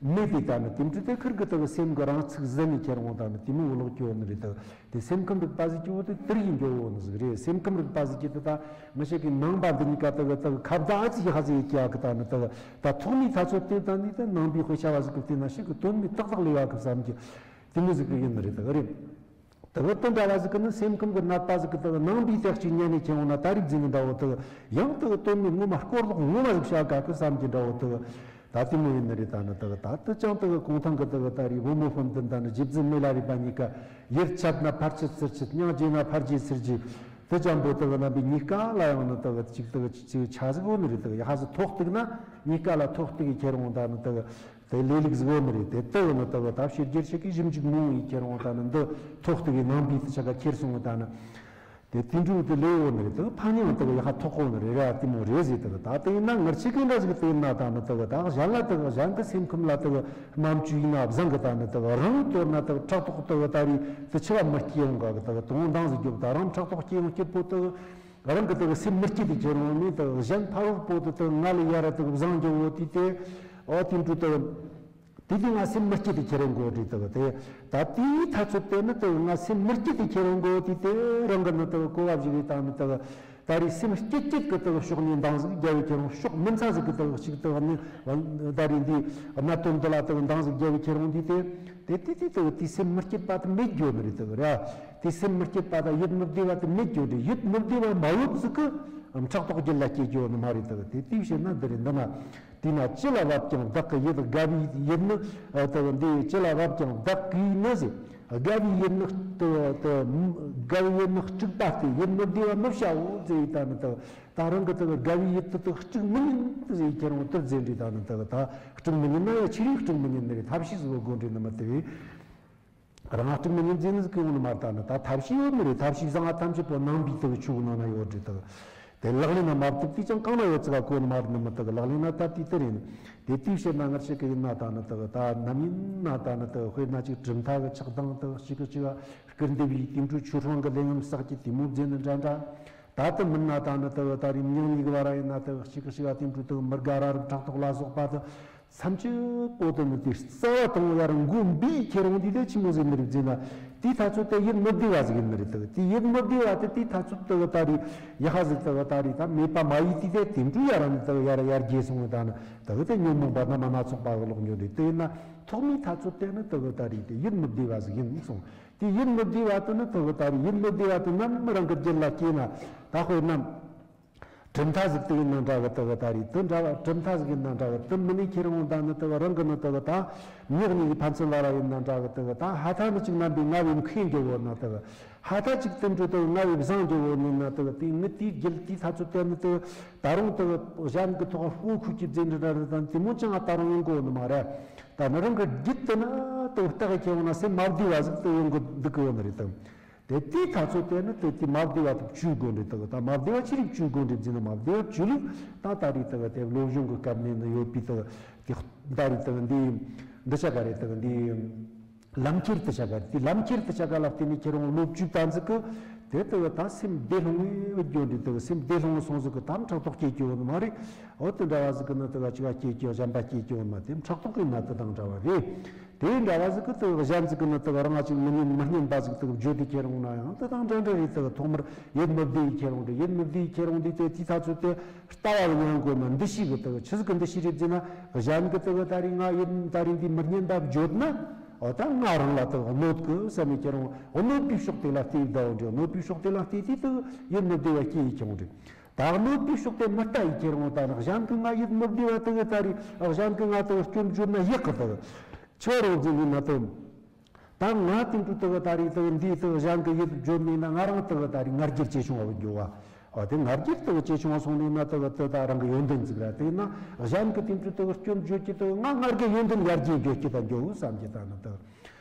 མེད་དེ། ད་ནི་དེ་འདྲ་དེ་ཁུར་གི་དེ་གི་སེམས་གི་རང་ཚུགས་ཟིན་ནས་ཁྱེར་འོང་ད་ནི་དེ་མོ་བོ་ལོག་སྐྱོ་ནི་རེད། དེ་དེ་སེམས་ཁམས་རིག་པ་ཟིག་གི་བོ་དེ་དེར་ཡིན་འགྱོ་བོ་ནི་ཟིག་རེད། སེམས་ཁམས་རིག་པ་ཟིག་གི་དེ་ད་ང་ཞིག་གི་ནང་པ་འདི་གཉིས་ཀ་དེ་གི་དེ་གི་ཁ་བརྡ་ཨ་ཙི་ཧ་ཟིག་ཡེ་ཀྱ་གི་ད་ནི་དེ་གི་ད་ཐོག་མའི་ཐ་ཚོད་དེ་ད་ནི་དེ་ནང་པའི་དཔེ་བྱ་བ་ཟིག་གི་དེ་ན་ཞིག་གི་དོན་མེད་ཏག་ཏག་ལས་བ་གི་བསམ་གྱི་དེ་མོ་ཟིག་གི་ཡིན་ནི་རེད། དེ་གི་རེད། དེ་གི་དེ་འདྲ་བ་ཟིག་གི་ནི་སེམས་ཁམས་གི་ནད་པ་ཟིག་གི་དེ་གི་ནང་པའི་ཐེག་ཅིག་ཉན་ནས་ཁྱེར་འོང་ན་ད་རིག་འཛིན་གི་འདྲ་བོ་དེ་གི་ཡང་དེ་གི་དོན་མེད་ངོ་མ་སྐོར་ལོག་ངོ་མ་ཟིག་བྱ་ག་གི་བསམ་གྱི་འདྲ་བོ་དེ་གི་ད་དེ་མོ་ཡིན་ནི་རེད། ད་ནི་དེ་གི་ད་དེ་ཅང་དེ་གི་གུང་ཐང་གི་དེ་གི་ད་རེད་བུ་མོ་ཧྥུན་ཏིན་ད་ནི་རྗེ་བཙུན་མི་ལ་རས་པ་གཉིས་ཀ་ཡར་ཆད་ན་ཕར་ཆད་ཚུར་ཆད་སྙིང་རྗེ་ན་ཕར་རྗེ་ཚུར་རྗེ་དེ་ཅང་པོ་དེ་གི་རྣམ་པའི་གཉིས་ཀ་ལ་ཡང་ནི་དེ་གི་ཅིག་དེ་གི་ཅིག་ཆ་ཟིག་ཡོད་ནི་རེད། དེ་གི་ཡ་ཧ་ཟི་ཐོག་ཐུག་ན་གཉིས་ཀ་ལ་ཐོག་ཐུག་གི་ཁྱེར་འོང་ད་ནི་དེ་གི་དེ་ལས་ལུགས་ཟིག་ཡོད་ནི་རེད། དེ་དེ་གི་ནི་དེ་གི་ད་ཕྱི་རྒྱལ་ཞིག་གི་ཞིབ་འཇུག་མང་བོ་ཡི་ཁྱེར་འོང་ད་ནི་འདི་ཐོག་ཐུག་གི་ནང་པའི་དེ་ཆ་ག་ཁྱེར་སོང་བ་ད་ནི། དེ་དེ་འདྲ་དེ་ལས་འོ་ནི་རེད། དེ་ཕ་ཉང་དེ་ཡ་ཧ་ཐོག་གོ་ནི་རེད་ར། དེ་མོ་རེད་ཟེར། དེ་ད་དེ་ཡིན་ན་ངར་ཆེ་གི་འདྲ་ཟིག་དེ་ཡིན་ན་ད་ནི་དེ་ད་གཞན་ལ་དེ་གཞན་གི་སེམས་ཁམས་ལ་དེ་རྣམ་དཔྱོད་ཡིན་ན་བཟང་གི་ད་ནི་དེ་རང་དོར་ན་དེ་ཕྲག་དོག་དེ་ད་རེད། དེ་ཆེ་བ་མི་སྐྱེ་ཡོང་ག་གི་དེ་དོང་འདང་ཟིག་རྒྱོབ་ད་རང་ཕྲག་དོག་སྐྱེ་ཡོང་སྐྱིད་པོ་དེ་རང་གི་དེ་སེམས་མི་སྐྱིད་དེ་ཁྱེར་ཡོང་ནི་དེ་གཞན་ཕ་རོལ་པོ་དེ་དེ་ང་ལ་ཡ་ར་དེ་བཟང་རྒྱུ་བོ་དེ་དེ་ཨོ་དེ་འདྲ་དེ། དེ་དུས་ང་སེམས་མི་སྐྱིད་དེ་ཁྱེར་ཡོང་དགོས་རེད་དག་དེ། ད་དེའི་ཐ་ཚོད་དེ་ནི་དག་ང་སེམས་མི་སྐྱིད་དེ་ཁྱེར་ཡོང་དགོས་དེ་དེ་རང་གི་ནི་དག་གོ་བ་བཞི་གི་དང་ནི་དག་ད་རེས་སེམས་སྐྱིད་སྐྱིད་གི་དག་ཕྱོགས་ནས་འདང་ཟིག་རྒྱབ་བའི་ཁྱེར་ཡོང་ཕྱོགས་མི་འཚམ་ཟིག་གི་དག་ཅིག་དག་ནི་ད་རེས་འདི་གནད་དོན་འདི་ལ་དག་འདང་ཟིག་རྒྱབ་བའི་ཁྱེར་ཡོང་དེ་དེ་དེ་དེ་དེ་དག་དེ་སེམས་མི་སྐྱིད་པ་དེ་མེད་རྒྱུ་ནི་རེད་དག་ར། དེ་སེམས་མི་སྐྱིད་པ་དང་ཡིད་མི་བདེ་བ་དེ་མེད་རྒྱུ་རེད། ཡིད་མི་བདེ་བ་མ་ཡོད་ཟིག་གི་ཕྲག་དོག་རྒྱུད་ལ་སྐྱེ་རྒྱུ་ནི་མ་རེད་དག་དེ་དེ་བྱས་ན་འདི་རེད། འདི་ན། དེས་ན་ཅི་ལ་བབ་ཀྱང་བདག་གི་ཡིད། དགའ་བའི་ཡིད་ནི་དེ་འདི་ཅི་ལ་བབ་ཀྱང་བདག་གིས་ནི་ཟེར། དགའ་བའི་ཡིད་ནི་དེ་དེ་དགའ་བའི་ཡིད་ནི་དཀྲུགས་པ་སྟེ། ཡིད་མི་བདེ་བ་མི་བྱའོ་ཟེར། ད་ནི་དེ་ད་རང་གི་དེ་དགའ་བའི་ཡིད་དེ་དེ་དཀྲུག་མི་ཉན་ཟེར། ཁྱེད་རང་དེ་ཟེར་འདྲི། ད་ནི་དེ་ད་དཀྲུག་མི་ཉན་ན་ཡང་ཆི་རིགས་དཀྲུག་མི་ཉན་ནི་རེད། ཐབས་ཤེས་བཟོ་དགོས་འདྲི་ནི་མི་དེ་བས། རང་སྐྲུན་མི་ཉན་ཟེར་ནི་ཟིག་གི་ཡོང་ནི་མ་རེད། ད་ནི་ད་ཐབས་ཤེས་ཡོད་ནི་རེད། ཐབས་ཤེས་བཟང་ང་ཐམས་ཅད་པོ་ནང་པའི་དག་ཆོས་ནང་ན་ཡོད་རེད་དག་དེ་ལག་ལེན་ན་མ་བཏབ་དུས་ཀྱང་གང་ན་ཡོད་ཚད་ག་གོ་ནི་མ་རེད་ནི་མི་དག་ལག་ལེན་ན་བཏབ་དུས་དེ་རེད་ནི། དེ་དུས་བཤད་ན་ང་ཆེ་གི་ཡིན་ན་ད་ནི་དག་ད་ནམ་ཡིན་ན་ད་ནི་དག་དཔེར་ན་ཅིག་གྲུབ་མཐའ་གི་ཆགས་སྡང་དག་གཅིག་གི་གཅིག་ག་སྐུར་འདེབས་ཡིས་དེ་འཕྲོ་ཆོས་སྲུང་གི་ལས་ངན་བསགས་ཀྱི་དེ་མོ་མཛད་ནི་འདྲ་འདྲ། ད་དུ་མིན་ན་ད་ནི་དག་ད་རེས་མྱང་གཉིས་གི་བར་ཡིན་ན་དག་གཅིག་གི་གཅིག་ག་དེ་འཕྲོ་དག་མི་དགའ་ར་རུ་ཕྲག་དོག་ལ་སོགས་པ་དག་མཚམས་ཆད་པོ་དུ་ནི་དེ་རྩ་བ་དང་ཡར་མགོ་འབུས་ཁྱེར་འོང་དུས་དེ་ཆི་མོ་ཟིག་ནི་རེད་ཟེར་ན། དེའི་ཐ་ཚོད་དེ་ཡིད་མི་བདེ་བ་ཟིག་ཡིན་ནི་རེད་དག་དེ་ཡིད་མི་བདེ་བ་དེ་དེའི་ཐ་ཚོད་དག་ད་རེས་ཡ་ཧ་ཟིག་དག་ད་རེས་ད་མེད་པ་མ་ཡིན་དུས་དེ་དེ་འཕྲོ་ཡར་ནི་དག་ཡར་ཡར་རྒྱས་སོང་བའི་ད་ནི་དག་དེ་ཉོན་མོངས་པ་རྣམ་པ་སྣ་ཚོགས་པ་གི་ལོག་འགྱོ་རེད། དེ་ཡིན་ན་ཐོག་མའི་ཐ་ཚོད་དེ་ནི་དག་ད་རེས་དེ་ཡིད་མི་བདེ་བ་ཟིག་ཡིན་སོང་། དེ་ཡིད་མི་བདེ་བ་དེ་ནི་དག་ད་རེས་ཡིད་མི་བདེ་བ་དེ་ནམ་རང་གི་རྒྱུད་ལ་སྐྱེས་ན་ད་དཔེར་ན། གྲུབ་མཐའ་ཟིག་དེ་ཡིན་ན་འདྲ་གི་དེ་གི་ད་རེད། དེ་འདྲ་བ་གྲུབ་མཐའ་ཟིག་ཡིན་ན་འདྲ་གི་དེ་མིན་ནས་ཁྱེད་རང་ད་ནི་དེ་གི་རང་གི་ནི་དེ་གི་ད་མྱི་གཉིས་ཀྱི་ཕན་ཚུན་ལ་ར་ཡིན་ན་འདྲ་གི་དེ་གི་ད་ཧ་ཐ་ནི་ཅིག་རྣམ་པའི་ང་བའི་མཁས་འགྱུར་བོ་ན་དེ་གི་ཧ་ཐ་ཅིག་དེ་འདྲ་དེ་གི་ང་བའི་བཟང་འགྱུར་བོ་ནི་ན་དེ་གི་དེ་ངི་དེའི་རྒྱུད་དེའི་ཐ་ཚོད་དེ་ནི་དེ་གི་ད་རུང་དེ་གི་གཞན་གི་ཐོག་ཧོ་ཁུ་ཀྱི་རྫས་འདྲ་འདྲ་རེད། ད་དེ་མོ་ཅང་ང་ད་རུང་ཡོང་གི་ཡོད་ནི་མ་རེད། ད་ནི་རང་གི་རྒྱུད་དེ་ན་དེ་གི་ལྟ་གི་ཁྱེད་འོང་ན་སེམས་མ་བདེ་བ་ཟིག་དེ་ཡོང་གི་འདུག་གི་ཡོད་ནི་རེད་དང་། དེ་དེའི་ཐ་ཚོད་དེ་ནི་དེ་དེ་མ་བདེ་བ་དེ་བཅོས་དགོས་འདྲ་དག་ད་མ་བདེ་བ་ཅི་རིགས་བཅོས་དགོས་འདྲ་ཟེར་ན་མ་བདེ་བ་བཅོས་ལུགས་ད་ད་རེས་དག་དེ་བློ་སྦྱོང་གི་སྐབས་ནས་ནི་ཡོད་པའི་དག་དེ་ད་རེས་དག་འདི་འདི་ཆ་ག་རེ་དག་འདི་ལམ་ཁྱེར་དེ་ཆ་ག་རེ་དེ་ལམ་ཁྱེར་དེ་ཆ་ག་ལ་བརྟེན་ནས་ཁྱེད་རང་བློ་བཅོས་ད་འཛུགས་གི་དེ་དག་ད་སེམས་བདེ་སློང་བའི་བརྗོད་འདྲ་དག་སེམས་བདེ་སློང་སོང་ཟིག་གི་དམ་ཕྲག་དོག་སྐྱེ་རྒྱུ་ཡོད་ནི་མ་རེད། འོ་དེ་འདྲ་བ་ཟིག་གི་ནི་དག་གཅིག་ག་སྐྱེ་རྒྱུ་གཞན་པ་སྐྱེ་རྒྱུ་ཡོད་མ་དེ་ཕྲག་དོག་གི་ནད་དེ་དང་འདྲ་བ་རེད། དེ་འདྲ་བ་ཟིག་གི་དེ་གཞན་ཟིག་གི་ནི་དེ་རང་ང་ཅིག་མི་ཉན་མི་སྙན་པ་ཟིག་དེ་བརྗོད་དེ་ཁྱེར་འོང་ན་ཡང་དེ་དང་འདྲ་འདྲ་རེད། དེ་ཐོག་མར་ཡིད་མི་བདེ་ཡི་ཁྱེར་འོང་དེ་ཡིད་མི་བདེ་ཡི་ཁྱེར་འོང་དེ་དེ་དེའི་ཐ་ཚོད་དེ་ལྟ་བ་གི་ཉན་དགོས་ན་འདུ་ཤེས་གི་དེ་ཆི་ཟིག་གི་འདུ་ཤེས་རེད་ཟེར་ན་གཞན་གི་དེ་གི་ད་རིང་ང་ཡིད་ད་རིང་འདི་མི་སྙན་པ་བརྗོད་ན་འོ་ད་ང་རང་ལ་དེ་གནོད་གི་བསམ་ནས་ཁྱེར་འོང་། གནོད་པའི་ཕྱོགས་དེ་ལ་བལྟས་བསྡད་འོང་དེ་གནོད་པའི་ཕྱོགས་དེ་ལ་བལྟས་དེ་དེ་ཡིད་མི་བདེ་བ་སྐྱེ་ཡི་ཁྱེར་འོང་དེ། ད་གནོད་པའི་ཕྱོགས་དེ་མི་ལྟ་ཡི་ཁྱེར་འོང་། ད་ནི་གཞན་གྱིས་ང་ཡིད་མི་བདེ་བ་དེ་གི་ད་རེས་གཞན་གྱིས་ང་དེ་གི་སྐྱོན་བརྗོད་ན་ཡག་གི་དེ་གི་ཆོ་རོགས་འཛིན་གི་ན་དེ་ད་ང་དེ་འདྲ་དེ་གི་ད་རེས་དེ་གི་འདིའི་དེ་གི་གཞན་གྱིས་ཡིད་བརྗོད་ནས་ན་ང་རང་དེ་གི་ད་རེས་ང་རྒྱལ་ཆེ་ཆུང་བ་འགྱོ་བ། འོ་དེ་ང་རྒྱལ་དེ་གི་ཆེ་ཆུང་བ་སོང་ནས་ན་དེ་གི་དེ་ད་རང་གི་ཡོན་ཏན་ཟིག་ར་དེ་ན་གཞན་གྱིས་དེ་འདྲ་དེ་གི་སྐྱོན་བརྗོད་ཀྱི་དེ་གི་ང་ང་རྒྱལ་ཡོན་ཏན་ཡར་རྒྱས་འགྱོ་ཀྱི་ད་འགྱོ་བསམ་གྱི་ད་ནི་དེ་གི་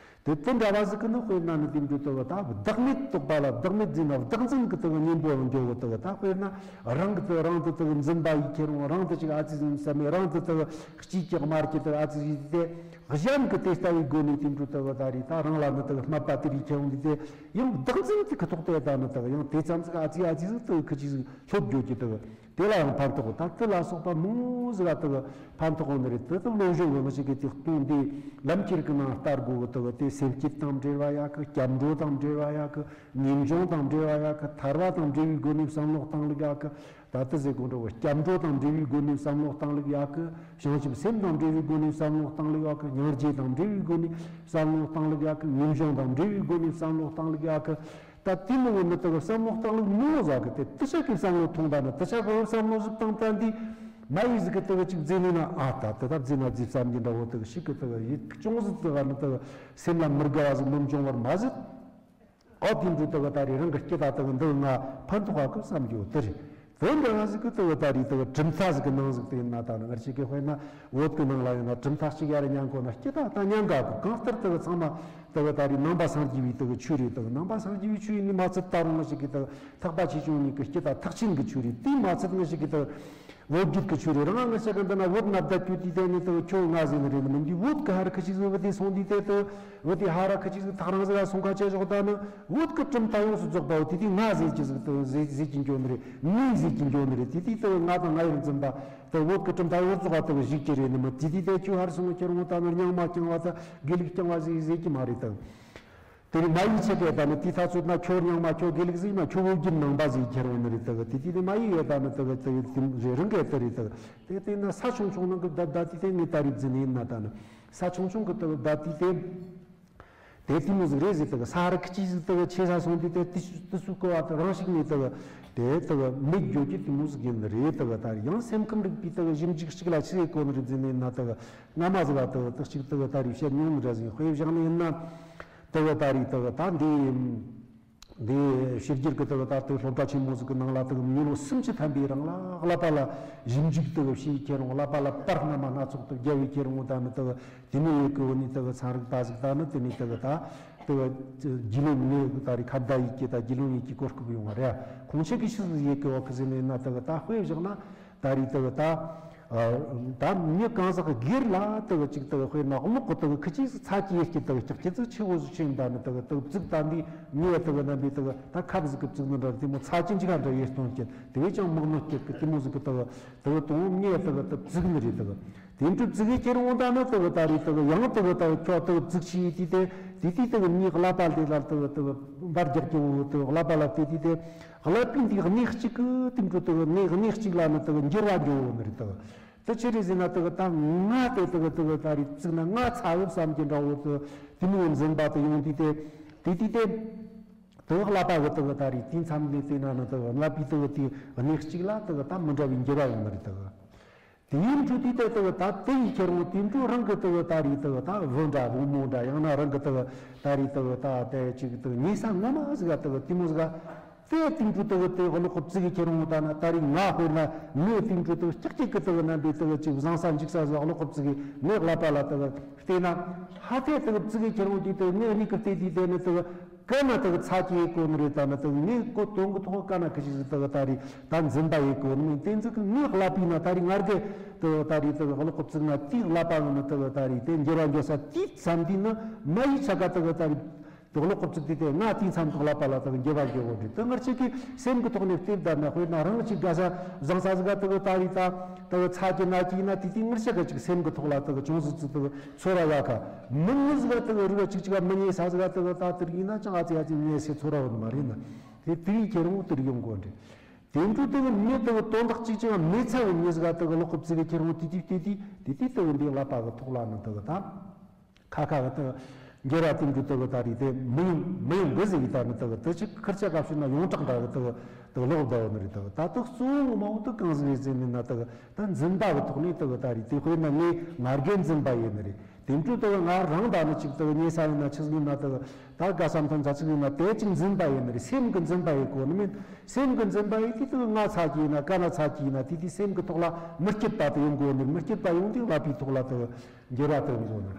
དེ་དེ་འདྲ་བ་ཟིག་གི་ནི་དཔེར་ན་ནི་དེ་འདྲ་དེ་གི་ད་བདག་མེད་རྟོགས་པ་ལ་བདག་མེད་འཛིན་ན་བདག་འཛིན་གི་དེ་གི་གཉེན་པོ་ཡང་འགྱོ་གི་དེ་གི་ད་དཔེར་ན་རང་གི་དེ་རང་དེ་དེ་གི་འཛིན་པ་ཡི་ཁྱེར་འོང་རང་དེ་ཅིག་ཨ་ཙི་ཟིག་བསམ་མེད་རང་དེ་དེ་གི་སྐྱིད་ཀྱི་དམར་གྱི་དེ་གི་ཨ་ཙི་ཟིག་དེ་གཞན་གི་དེ་ལྟ་བའི་སྒོ་ནས་དེ་འདྲ་དེ་གི་ད་རེས་ད་རང་ལ་ནི་དེ་གི་སྨད་པ་དེ་རིགས་ཁྱེར་འོང་དེ་དེ་ཡང་བདག་འཛིན་དེ་གི་ཐོག་དེ་ད་ནི་དེ་གི་ཡང་དེ་ཙམ་ཟིག་ཨ་ཙི་ཨ་ཙི་ཟིག་དེ་གི་ཁི་ཅིག་ཟིག་ལྷོད་འགྱོ་གི་དེ་གི་དེ་ལ་ཡང་ཕན་ཐོགས། ད་དེ་ལ་སོགས་པ་མང་ཟིག་ལ་དེ་གི་ཕན་ཐོགས་ནི་རེད། དེ་དེ་བློ་སྦྱོང་གི་མི་ཞིག་གི་དེ་སྟོང་དེ་ལམ་ཁྱེར་གི་ནང་ལྟ་དགོས་གི་དེ་གི་དེ་སེམས་བསྐྱེད་དང་འབྲེལ་བ་ཡག་གི་སྐྱབས་འགྲོ་དང་འབྲེལ་བ་ཡག་གི་ངེས་འབྱུང་དང་འབྲེལ་བ་ཡག་གི་ཐར་བ་དང་འབྲེལ་བའི་སྒོ་ནས་བསམ་བློ་གཏང་ལུགས་ཡག་གི་ད་དེ་ཟེར་དགོས་འགྲོ་གི་སྐྱབས་འགྲོ་དང་འབྲེལ་བའི་སྒོ་ནས་བསམ་བློ་གཏང་ལུགས་ཡག་གི་བྱང་ཆུབ་སེམས་དང་འབྲེལ་བའི་སྒོ་ནས་བསམ་བློ་གཏང་ལུགས་ཡག་གི་སྙིང་རྗེ་དང་འབྲེལ་བའི་སྒོ་ནས་བསམ་བློ་གཏང་ལུགས་ཡག་གི་ངེས་འབྱུང་དང་འབྲེལ་བའི་སྒོ་ནས་བསམ་བློ་གཏང་ལུགས་ཡག་གི་ད་དེ་མོ་བོ་ནི་དེ་གི་བསམ་བློ་གཏང་ལུགས་མང་ཟག་གི་དེ་དེ་ཆ་གི་བསམ་བློ་ཐོངས་ད་ནི་དེ་ཆ་གི་བསམ་བློ་ཟིག་བཏང་ད་འདི་མ་ཡིག་ཟིག་གི་དེ་གི་ཅིག་བརྫིས་ནས་ན་ཨ་ད་དེ་ད་བརྫིས་ན་བརྫིས་བསམ་གྱི་འདྲ་བོ་དེ་གི་ཞིག་གི་དེ་གི་ཡིད་ཅུང་ཟིག་དེ་གི་ནི་དེ་གི་སེམས་ལ་མི་དགའ་བ་ཟིག་མི་འབྱུང་བར་མ་ཟད། ཨོ་དེ་འདྲ་དེ་གི་ད་རེས་རང་གི་སྐྱིད་ད་དེ་གི་འདི་ང་ཕན་ཐོགས་ག་གི་བསམ་རྒྱུ་དེ་རེད། དེ་འདྲ་བ་ཟིག་གི་དེ་གི་ད་རེས་དེ་གི་གྲུབ་མཐའ་ཟིག་གི་ནང་ཟིག་དེ་ཡིན་ན་ད་ནི་ང་ཅག་གི་དཔེར་ན་བོད་གི་ནང་ལ་ཡིན་ན་གྲུབ་མཐའ་གཅིག་ཡར་ཉན་གོ་ན་སྐྱིད་ད་ད་ཉན་ག་གི་གང་ལྟར་དེ་གི་ཚང་མ་དེ་གི་ད་རེས་ནང་པ་སངས་རྒྱས་པའི་དེ་གི་ཆོས་རེད། དེ་གི་ནང་པ་སངས་རྒྱས་པའི་ཆོས་ཡིན་ནི་མ་ཚད་ད་རུང་ང་ཅག་གི་དེ་གི་ཐེག་པ་ཆེ་ཆུང་གཉིས་ཀྱི་སྐྱིད་ད་ཐེག་ཆེན་གྱི་ཆོས་རེད། དེ་མ་ཚད་ང་ཅག་གི་དེ་གི་བོད་བརྒྱུད་ཀྱི་ཆོས་རེད། རང་ང་ཅག་གི་འདི་ན་བོད་ན་བསྡད་རྒྱུ་དེ་དེ་ནི་དེ་གི་ཁྱོད་ང་ཟེར་ནི་རེད་ནི་མིན་འདི་བོད་གི་ཧ་ར་ཁི་ཅིག་ཟིག་བུ་དེ་སོང་དུས་དེ་དེ་བུ་དེ་ཧ་ར་ཁི་ཅིག་ཟིག་ཐག་རང་ཟིག་ལ་སོང་ཁ་ཆེ་ཞོག་ད་ནི་བོད་གི་གྲུབ་མཐའ་ཡོངས་སུ་རྫོགས་པ་བོ་དེ་དེ་ང་ཟེར་གྱི་ཟིག་དེ་ཟེར་ཟེར་གྱི་འགྱོ་ནི་རེད། ངས་ཟེར་གྱི་འགྱོ་ནི་རེད། དེ་དེ་དེ་ང་དང་ང་ཡིར་འཛིན་པ་དེ་བོད་གི་གྲུབ་མཐའ་ཡོངས་རྫོགས་པ་དེ་གི་ཞིག་གི་རེད་ནི་མི་དེ་དེ་དེ་ཁྱོད་ཧ་ར་སོང་ཁྱེར་འོང་ད་ནི་རྙིང་མ་རྐྱང་བ་ད་དགེ་ལུགས་རྐྱང་བ་ཟིག་ཟེར་གྱི་མ་རེད་ད། དེ་ནི་མ་ཡིག་ཆེ་གེ་ད་ནི་དེ་ཐག་ཚོད་ན་ཁྱོད་རྙིང་མ་ཁྱོད་དགེ་ལུགས་ཟིག་མ་ཁྱོད་བོད་བརྒྱུད་ནང་པ་ཟིག་ཁྱེར་འོང་ནི་རེད་ད་གི། དེ་དེ་ནི་མ་ཡིག་ཡོད་ད་ནི་ད་གི་ད་གི་དེ་རེ་རང་གི་ད་རེད་ད་གི། དེ་དེ་ན་ས་ཆུང་ཆུང་ནང་གི་ད་ད་དེ་དེ་ངས་ད་རེད་འཛིན་ནི་ཡིན་ན་ད་ནི་ས་ཆུང་ཆུང་གི་ད་གི་ད་དེ་དེ་དེ་དེ་མོ་ཟིག་རེད་ཟིག་ད་གི། ས་རི་ཁི་ཅི་ཟིག་ད་གི་ཆེ་ས་སོང་དུས་དེ་དེ་སུ་དེ་སུ་གོ་བ་ད་རང་ཞིག་ནས་ད་གི་དེ་ད་གི་མིག་འགྱོ་རྒྱུ་དེ་མོ་ཟིག་ཡིན་ནི་རེད་ད་གི། ད་ཡང་སེམས་ཁམས་རིག་པའི་ད་གི་ཞིབ་འཇུག་ཅིག་ལ་ཆི་ཟིག་གོ་ནི་རེད་འཛིན་ནི་ཡིན་ན་ད་གི་སྔ་མ་ཟིག་ལ་ད་གི་ད་ཅིག་ད་གི་ད་རེད་བཤད་མྱོང་ནི་འདྲ་ཟིག་དཔེ་བཞག་ནི་ཡིན་ན། དེ་གི་ད་རེད་དེ་གི་ད་འདི་འདི་ཕྱི་རྒྱལ་གི་དེ་གི་ད་དེ་སློབ་གྲྭ་ཆེན་མོ་ཟིག་གི་ནང་ལ་དེ་གི་མི་ལོ་སུམ་ཅུ་ཐམ་པའི་རིང་ལ་བསླབ་པ་ལ་ཞིབ་འཇུག་དེ་གི་བྱས་ཁྱེར་འོང་། བསླབ་པ་ལ་པར་སྣ་མ་སྣ་ཚོགས་དེ་རྒྱབ་བས་ཁྱེར་འོང་། ད་ནི་དེ་གི་དེ་ནས་ཡོད་གི་འོ་ནི་དེ་གི་ཚན་རིག་པ་ཟིག་ད་ནི་དེ་ནས་དེ་གི་ད་ དེ་བ་རྒྱུས་ལོན་ངས་ད་རེས་ཁ་བརྡ་ཡིག་གི་ད་རྒྱུས་ལོན་ཡིག་གི་གོ་སྐབས་ཡོང་བ་རེད། ཁོང་ཆོས་ཀྱི་ཤུལ་ཡེ་གི་བ་ཁི་ཟེར་ནས་ན་དེ་བ་ད་དཔེ་བཞག་ན་ད་རེས་དེ་བ་ད་ད་མྱི་གང་ཟག་སྒེར་ལ་དེ་བ་ཅིག་དེ་བ་དཔེར་ན་གློག་གི་དེ་བ་ཁི་ཅིག་ཚ་གྱེས་ཀྱི་དེ་བ་ཀྱག་ཀྱི་ཚིག་ཆེ་བོ་ཟིག་ཆེན་ད་ནི་དེ་བ་དེ་བ་བཙུགས་ད་འདི་ངས་དེ་བ་རྣམ་པའི་དེ་བ་ད་ཁབ་ཟིག་གི་བཙུགས་ནི་འདྲ་དེ་མོ་ཚ་གྱེས་འཇིག་ག་འདྲ་ཡེ་སྟོན་གྱི་དེ་བས་ཀྱང་མག་ནོ་སྐྱེད་ཀྱི་དེ་མོ་ཟིག་གི་དེ་བ། དེ་གི་དོན་ངས་དེ་གི་དེ་བཙུགས་ནི་རེད། དེ་གི་དེ་འཕྲོ་བཙུགས་ཡི་ཁྱེར་འོང་ད་ནི་དེ་གི་ད་རེས་དེ་གི་ཡང་དེ་གི་ད་ཁྱོད་དེ་གི་བཙུགས་ཤི་ཡི་དུས་དེ་དེ་དུས་དེ་གི་མྱི་ཀླད་པ་དེ་ལ་དེ་གི་དེ་གི་འབར་རྒྱག་གི་འོ། དེ་གི་ཀླད་པ་ལ་དེ་དུས་དེ་ཀླད་པའི་འདི་གནས་གཅིག་གི་དེ་འཕྲོ་དེ་གི་གནས་གནས་གཅིག་ལ་ནི་དེ་གི་འགྱུར་བ་འགྱོ་འོ་ནི་རེད། དེ་གི་དེ་ཆི་རེད་ཟེར་ན་དེ་གི་ད་ང་དེ་དེ་གི་དེ་གི་ད་རེས་བཙུགས་ན་ང་ཚ་འོ་བསམ་གྱི་འདྲ་བོ་དེ་དེ་མོ་འཛིན་པ་དེ་ཡོང་དུས་དེ་དེ་དུས་དེ། དེ་གི་ཀླད་པ་གི་དེ་གི་ད་རེས་དེའི་མཚམས་ནས་བལྟས་ན་ནི་དེ་གི་ཀླད་པའི་དེ་གི་དེ་གནས་གཅིག་ལ་དེ་གི་ད་མི་འདྲ་བའི་འགྱུར་བ་ཡོང་ནི་རེད། དེ་གི་དེའི་འཕྲོ་དེ་དེ་དེ་གི་ད་དེ་ཡི་ཁྱེར་འོང་དེ་འཕྲོ་རང་གི་དེ་གི་ད་རེས་དེ་གི་ད་བུ་འདྲ་བུ་མོ་འདྲ་ཡང་ན་རང་གི་དེ་གི་ད་རེས་དེ་གི་ད་དེ་ཅིག་དེ་གི་ཉེ་ས་ངོ་མ་ཟིག་ག་དེ་གི་དེ་མོ་ཟིག་ག་དེ་དེ་འཕྲོ་དེ་གི་དེ་གི་གློག་གི་བཙུགས་གི་ཁྱེར་འོང་ད་ན་ད་རེས་ང་དཔེར་ན་ངས་དེ་འཕྲོ་དེ་གི་ཀྱག་ཀྱག་གི་དེ་གི་རྣམ་པའི་དེ་གི་ཅིག་བཟང་ས་འཇིགས་ས་ཟིག་གློག་གི་བཙུགས་གི་ངའི་ཀླད་པ་ལ་དེ་གི་བལྟས་ན་ཧ་ཐེ་དེ་གི་བཙུགས་གི་ཁྱེར་འོང་དེ་དེ་གི་ངའི་མིག་གི་བལྟས་དུས་དེ་ནི་དེ་གི་ཀ་ན་དེ་གི་ཚ་གྱེས་གོ་ནི་རེད། ད་ནི་དེ་གི་ངས་གོ་དོན་གི་ཐོག་ཀ་ན་ཁི་ཤི་ཟིག་དེ་གི་ད་རེས་ད་འཛིན་པ་ཡེ་གོ་ནི་མིན་དེ་ཚོ་གི་ངའི་ཀླད་པའི་ན་ད་རེས་ང་རྒྱལ་དེ་གི་ད་རེས་དེ་གི་གློག་གི་བཙུགས་ན་དེའི་ཀླད་པ་གི་ནི་དེ་གི་ད་རེས་དེ་འགྱུར་བ་འགྱུར་ས་དེའི་མཚམས་དེ་ནི་མ་ཡི་ཆ་ག་དེ་གི་ད་རེས་དེ་གློག་གི་བཙུགས་དུས་དེ་ང་དེའི་མཚམས་དེ་ཀླད་པ་ལ་དེ་གི་འགྱུར་བ་འགྱུར་བོ་རེད། དེ་ངར་ཆེ་གི་སེམས་གི་ཐོག་ནས་བལྟས་ད་ན་དཔེར་ན་རང་ཅིག་དགའ་ས་བཟང་ས་ཟིག་ག་དེ་གི་ད་རེས་ད་དེ་གི་ཚ་གྱེས་ན་གྱེས་ན་དེ་དེ་ངར་ཆེ་གི་ཅིག་སེམས་གི་ཐོག་ལ་དེ་གི་ཅུང་ཟིག་ཙི་དེ་གི་ཚོར་བ་ཡོད་ག་མི་ངོ་ཟིག་ག་དེ་གི་རིག་པ་ཅིག་ཅིག་ག་མི་ཉེ་ས་ཟིག་ག་དེ་གི་ད་དེ་རིག་ཡིན་ན་ཅང་ཨ་ཙི་ཨ་ཙི་ཉེ་སའི་ཚོར་བ་ཡོད་མ་རེད་ན། དེ་དེ་ཡི་ཁྱེར་འོང་དེ་རིག་ཡོང་དགོས་རེད། དེ་འཕྲོ་དེ་གི་མྱི་དེ་གི་དོན་དག་ཅིག་ཅིག་མེད་ཚ་བའི་མྱི་ཟིག་ག་དེ་གི་གློག་གི་བཙུགས་གི་ཁྱེར་འོང་དེ་དུས་དེ་དུས་དེ་དུས་དེ་གི་འདི་ཀླད་པ་གི་ཐོག་ལ་ནི་དེ་གི་ད་ཁ་ཁ་གི་དེ་གི་འགྱུར་བ་དེ་འཕྲོ་དེ་གི་ད་རེས་དེ་མི་ཡོང་མི་ཡོང་གི་ཟེར་གི་ད་ནི་དེ་གི་དེ་ཅིག་ཁིར་ཆ་སྐབས་ཤིག་ན་ཡོངས་གྲགས་འདྲ་གི་དེ་གི་དེ་གི་ལོག་བསྡད་ཡོད་ནི་རེད། དེ་གི་ད་དེ་གཙོ་བོ་ངོ་མ་བོ་དེ་གང་ཟིག་རེད་ཟེར་ནི་ན་དེ་གི་ད་འཛིན་པ་གི་ཐོག་ནས་དེ་གི་ད་རེས་དེ་དཔེར་ན་ངས་ང་རྒྱལ་འཛིན་པ་ཡིན་ནི་རེད། དེ་འཕྲོ་དེ་གི་ང་རང་ད་ནི་ཅིག་དེ་གི་ཉེ་ས་ཡིན་ན་ཆི་ཟིག་ཡིན་ན་དེ་གི་ད་དགའ་ས་མཐུན་ས་ཅིག་ཡིན་ན་དེ་ཅིག་འཛིན་པ་ཡིན་ནི་རེད། སེམས་གི་འཛིན་པ་ཡིན་གོ་ནི་མིན། སེམས་གི་འཛིན་པ་ཡིན་དུས་དེ་གི་ང་ཚ་གྱེས་ཡིན་ན་ཀ་ན་ཚ་གྱེས་ཡིན་ན་དེ་དུས་སེམས་གི་ཐོག་ལ་མི་སྐྱིད་པ་དེ་ཡོང་གོ་ནི་མི་སྐྱིད་པ་ཡོང་དུས་ཀླད་པའི་ཐོག་ལ་དེ་གི་འགྱུར་བ་དེ་ཡོང་གོ་ནི།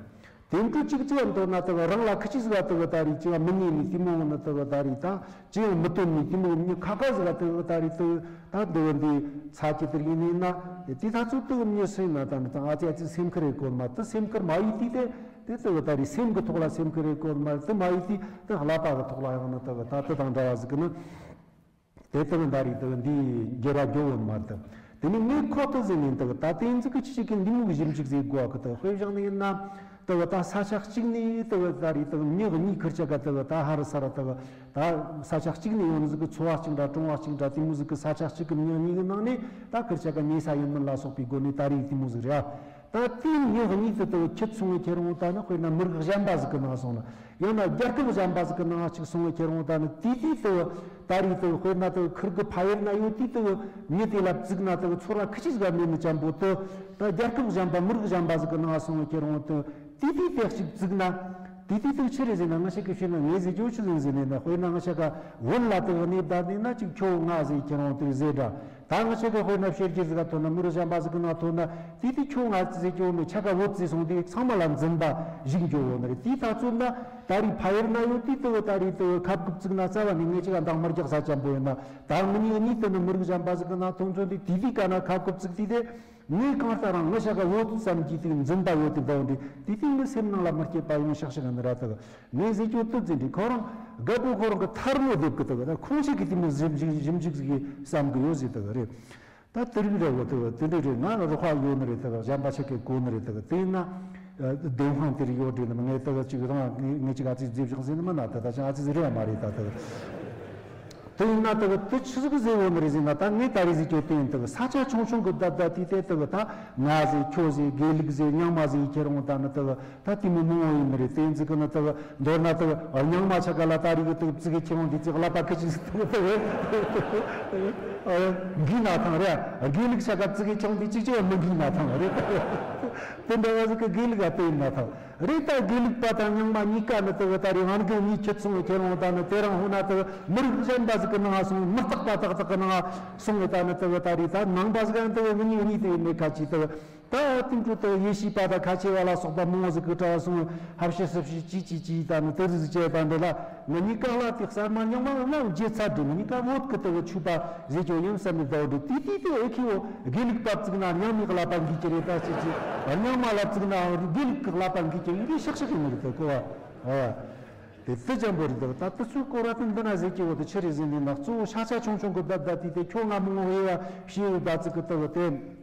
དེ་འཕྲོ་གཅིག་ཅིག་མདོར་ན་དེ་གི་རང་ལ་ཁི་ཅིག་ཟིག་དེ་གི་ད་རེས་ཅི་ཡང་མི་ཉན་ནི་དེ་མོ་ནི་དེ་གི་ད་རེས་ད་ཅི་ཡང་མི་སྟོན་ནི་དེ་མོ་མྱི་ཁ་ཁ་ཟིག་དེ་གི་ད་རེས་དེ་ད་འདི་གི་འདི་ཚ་གྱེས་དེ་ཡིན་ནི་ན་དེ་ད་ཚོད་དེ་གི་མྱི་སུ་ཡིན་ན་ད་ནི་ད་ཨ་ཙི་ཨ་ཙི་སེམས་ཁུར་རེ་གོ་མ་དེ་སེམས་ཁུར་མ་ཡིན་དུས་དེ་དེ་དེ་གི་ད་རེས་སེམས་གི་ཐོག་ལ་སེམས་ཁུར་རེ་གོ་མ་དེ་མ་ཡིན་དུས་དེ་ཀླད་པ་གི་ཐོག་ལ་ཡང་ནི་དེ་གི་ད་དེ་དང་འདྲ་བ་ཟིག་གི་ནི། དེ་ལྟར་ད་རེས་དག་འདིའི་འགྱུར་བ་འགྱོ་འོང་མ་དང་། དེ་ནི་ངས་ཁོ་ཐག་ཟིན་ནས་དག་ད་དེ་ཚིག་གི་ཆི་ཆི་གི་འདི་མོ་གི་ཞིབ་འཇུག་ཟེར་དགོས་གི་དག་དཔེ་བཞག་ནས་ཡིན་ན། དག་ད་ས་ཆ་གཅིག་ནས་དག་ད་རེས་དག་མྱི་གཉིས་ཁུར་ཆ་ག་དག་ད་ཧ་ར་ས་ར་དག་ད་ས་ཆ་གཅིག་ནས་ཡོང་ནི་ཟིག་གི་ཚོ་བ་གཅིག་འདྲ་གྲོང་བ་གཅིག་འདྲ་དེ་མོ་ཟིག་གི་ས་ཆ་གཅིག་གི་མྱི་གཉིས་གི་ནང་ནས་ད་ཁུར་ཆ་ག་ཉེ་ས་ཡིན་མིན་ལ་སོགས་པའི་སྒོ་ནས་ད་རེས་དེ་མོ་ཟིག་རེད། ད་དེའི་མྱི་གཉིས་དེ་དག་ཁྱེད་སོང་བའི་ཁྱེད་རང་ད་ནི་དཔེར་ན་མི་རིགས་གཞན་པ་ཟིག་གི་ནང་སོང་ན། ཡང་ན་རྒྱལ་ཁབ་གཞན་པ་ཟིག་གི་ནང་ཅིག་སོང་བའི་ཁྱེད་རང་ད་ནི་དེ་དུས་དུ་ད་རེས་དུ་དཔེར་ན་དུ་ཁུར་གི་ཕ་ཡུལ་ན་ཡོད་དུས་དུ་མྱི་དེ་ལ་བཙུགས་ན་དུ་ཚོར་བ་ཁི་ཆི་ཟིག་མེད་ནི་ཅན་པོ་དུ་ད་རྒྱལ་ཁབ་གཞན་པ་མི་རིགས་གཞན་པ་ཟིག་གི་ནང་སོང་བའི་ཁྱེད་རང་དུ་དེ་དུས་དེ་ཞིག་བཙུགས་ན་དེ་དུས་དུ་ཆི་རེད་ཟེར་ན་ང་ཞིག་གི་ཤེས་ན་ངས་ཟེར་རྒྱུ་ཆི་ཟིག་ཟེར་ནས་ན་དཔེར་ན་ང་ཞིག་ག་བོད་ལ་དུ་གནས་བསྡད་ནས་ན་ཅིག་ཁྱོད་ང་ཟེར་ཁྱེད་རང་དུ་ཟེར་འདྲ། ད་ང་ཆེ་གི་དཔེར་ན་བཤད་རྒྱུ་ཟིག་ག་ཐོན་ན་མི་རིགས་གཞན་པ་ཟིག་གི་ནང་ཐོན་ན་དེ་དུས་ཁྱོད་ང་ཟེར་རྒྱུ་མེད་ཆ་ག་བོད་ཟེར་སོང་དུས་ཚང་མ་ལ་འཛིན་པ་ཞིག་འགྱོ་འོ་ནི་རེད། དེ་ད་ཚོད་ན་ད་རེས་ཕ་ཡུལ་ན་ཡོད་དུས་དུ་ད་རེས་དུ་ཁབ་ཁུབ་བཙུགས་ན་རྩ་བ་ནས་ངས་ཅི་ག་འདང་མི་རྒྱག་ས་ཅན་པོ་ཡོད་ན་ད་ང་གཉིས་གཉིས་དུ་ནི་མི་རིགས་གཞན་པ་ཟིག་གི་ནང་ཐོན་ཚོད་དུས་དེ་དུས་ག་ན་ཁབ་ཁུབ་བཙུགས་དུས་དེ་ངས་གང་ལྟར་རང་ང་ཆ་ག་བོད་ཙམ་གྱིས་དུས་འཛིན་པ་ཡོད་དུས་འདའ་འོ་འདི་དེ་དུས་ངའི་སེམས་ནང་ལ་མི་སྐྱིད་པ་ཡོང་ཤག་ཤག་ནི་ར་དུ་ངས་ཟེར་རྒྱུ་དུ་འཛིན་དུས་ཁོ་རང་རྒད་པོ་ཁོ་རང་གི་ཐར་མོ་སྡེབ་གི་དུ་གི་ད་ཁོང་ཆ་གི་དུས་མོ་ཟིམ་ཞིག་ཟིག་གི་བསམ་གི་ཡོད་ཟེར་དུ་གི་རེད། ད་དེ་རིགས་རེད་འོ་དེ་དེ་འདྲ་རེད། ང་རོགས་པ་ཡོད་ནི་རེད། དེ་གཞན་པ་ཆ་གས་གོ་ནི་རེད། དེ་དེ་ཡིན་ན་བདེན་དཔང་དེ་རིགས་ཡོད་རེད་ནི་མ། ངས་དེ་ཅིག་རང་ངས་ཅིག་ཨ་ཙི་རྫིབ་བཞག་ཟིན་ནི་མ་ན། དེ་ད་ཅང་ཨ་ཙི་རེད་མ་རེད། ད་དེ་དེ་ཡིན་ན་དེ་དེ་ཆི་ཟིག་ཟེར་ཡོད་ནི་རེད་ཟེར་ན། ད་ངས་ད་རེས་ཟེར་རྒྱུ་དེ་ཡིན། དེ་ས་ཆ་ཆུང་ཆུང་གི་བརྡ་བརྡ་དེ་དེ་དེ་ད་ང་ཟེར་ཁྱོད་ཟེར་དགེ་ལུགས་ཟེར་རྙིང་མ་ཟེར་ཁྱེད་རང་ད་ནི་དེ། ད་དེ་མོ་མང་བོ་ཡིན་ནི་རེད། དེ་ཡིན་ཙི་གི་ནི་དེ་གི་མདོར་ན་དེ་གི་རྙིང་མ་ཆ་ག་ལ་ད་རེས་གི་དེ་གི་བཙུགས་གི་ཁྱེད་རང་དེ་ཅིག་ཀླད་པ་ཁི་ཅིག་ཟིག་དེ་གི་དེ་གི་འགི་ན་ཐང་རེད། དགེ་ལུགས་ཆ་ག་བཙུགས་གི་ཁྱེད་རང་དེ་ཅིག་ཅིག་མི་འགི་ན་ཐང་རེད། དེ་འདྲ་བ་ཟིག་གི་དགེ་ལུགས་ཨ་དེ་ཡིན་ན་ཐང་རེད། ད་དགེ་ལུགས་པ་དང་རྙིང་མ་གཉིས་ཀ་ནི་དེ་གི་ད་རེས་ང་གི་གཉིས་ཁྱེད་སོང་གི་ཁྱེད་རང་ད་ནི་དེ་རང་ཧོ་ན་དེ་གི་མི་རིགས་གཞན་པ་ཟིག་གི་ནང་སོང་མི་རྟག་པ་ཏག་ཏག་གི་ནང་སོང་གི་ད་ནི་དེ་གི་ད་རེས་ད་ནང་པ་ཟིག་ག་ནི་དེ་གི་གཉིས་གཉིས་དེ་མེད་ཁ་ཅིག་དེ་གི་ད་དེང་དུས་དུ་ཡེ་ཤུ་པ་དང་ཁ་ཆེ་བ་ལ་སོགས་པ་མང་ཟིག་གི་གྲྭ་བ་སོང་། ཧབ་ཤི་སུབ་ཤི་ཅི་ཅི་ཅི་ད་ནི་དེ་རིགས་ཟིག་བྱས་པ་འདི་ལ་ང་གཉིས་ཀ་ལ་དེ་གསར་མ་རྙིང་མ་ལ་བརྗེད་ཚར་འདུག་ང་གཉིས་ཀ་བོད་ཀྱི་དུ་ཆོས་པ་ཟེར་རྒྱུ་ཡིན་བསམ་ནས་བསྡད་འདུག་དེ་དུས་དུ་ཨེ་ཁེ་བོ་དགེ་ལུགས་པ་བཙུགས་ན་རྙིང་མའི་བསླབ་པ་འགོས་ཀྱི་རེད། ད་ཅི་ཅི་རྙིང་མ་ལ་བཙུགས་ན་དགེ་ལུགས་ཀྱི་བསླབ་པ་འགོས་ཀྱི་ཡིན་གྱི་ཤག་ཤག་ཡིན་ནི་རེད་དུ་གོ་བ། ཨ། དེ་དུ་ཅན་པོ་རེད་འདུག་ད་དུ་ཚོའི་སྐོར་བ་དེ་འདི་ན་ཟེར་གྱི་བོ་དུ་ཆི་རེད་ཟེར་ནས་ན། གཙོ་བོ་ཤ་ཆ་ཆུང་ཆུང་གི་བརྡ་བརྡ་དུས་དེ་ཁྱོད་ང་མི་ངོ་བའི་བ་ཤེས་ཡོད་ད་ཙི་གི་དུ་བ་དེ།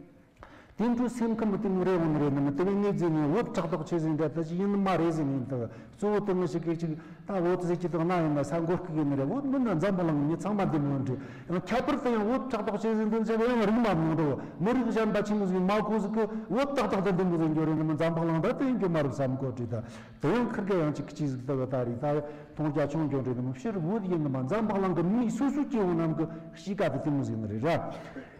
དེང་དུས་སེམས་ཁམས་དེ་མོ་རེ་འོང་རེད་ནི་མི་དེ་བས་ངས་ཟེར་ནས་བོད་ཕྲག་དོག་ཆེ་ཟིན་འདྲ་ད་ཅི་ཡིན་ནི་མ་རེད་ཟེར་ནས་འདུག་གཙོ་བོ་དེ་ངི་ཞིག་གིས་ཅིག་ད་བོད་ཟེར་གྱི་དང་ན་ཡིན་ན་ས་མགོ་སྐུ་གི་ནི་རེད། བོད་མི་ན་འཛམ་བུ་གླིང་མི་ཚང་མ་འདི་མོ་འདྲི། ཡང་ཁྱད་པར་དུ་ཡང་བོད་ཕྲག་དོག་ཆེ་ཟིན་འདི་ཚེ་ཡང་རིག་མ་མང་འགྲོ། མི་རིགས་གཞན་པ་ཆི་མོ་ཟིག་མ་གོ་ཟིག་གི་བོད་ཏག་ཏག་ཏུ་འདི་མོ་ཟིག་འགྱོ་རེད་ནི་མི་འཛམ་བུ་གླིང་ད་དེ་འགྱོ་མ་རུབ་བསམ་གོ་དྲི་ད་དེ་ཡང་ཁིར་གེ་ཡང་ཅིག་ཅིག་ཟིག་ད་གི་ད་རེད། ད་མཐོང་རྒྱ་ཆུང་འགྱོ་རེད་ནི་མི་ཕྱིར་བོད་ཡིན་ནི་མ་འཛམ་བུ་གླིང་གི་མི་སོ་སོ་སྐྱེ་བོ་རྣམས་གི་གཤིས་ཀ་དེ་དེ་མོ་ཟིག་ནི་རེད་ར།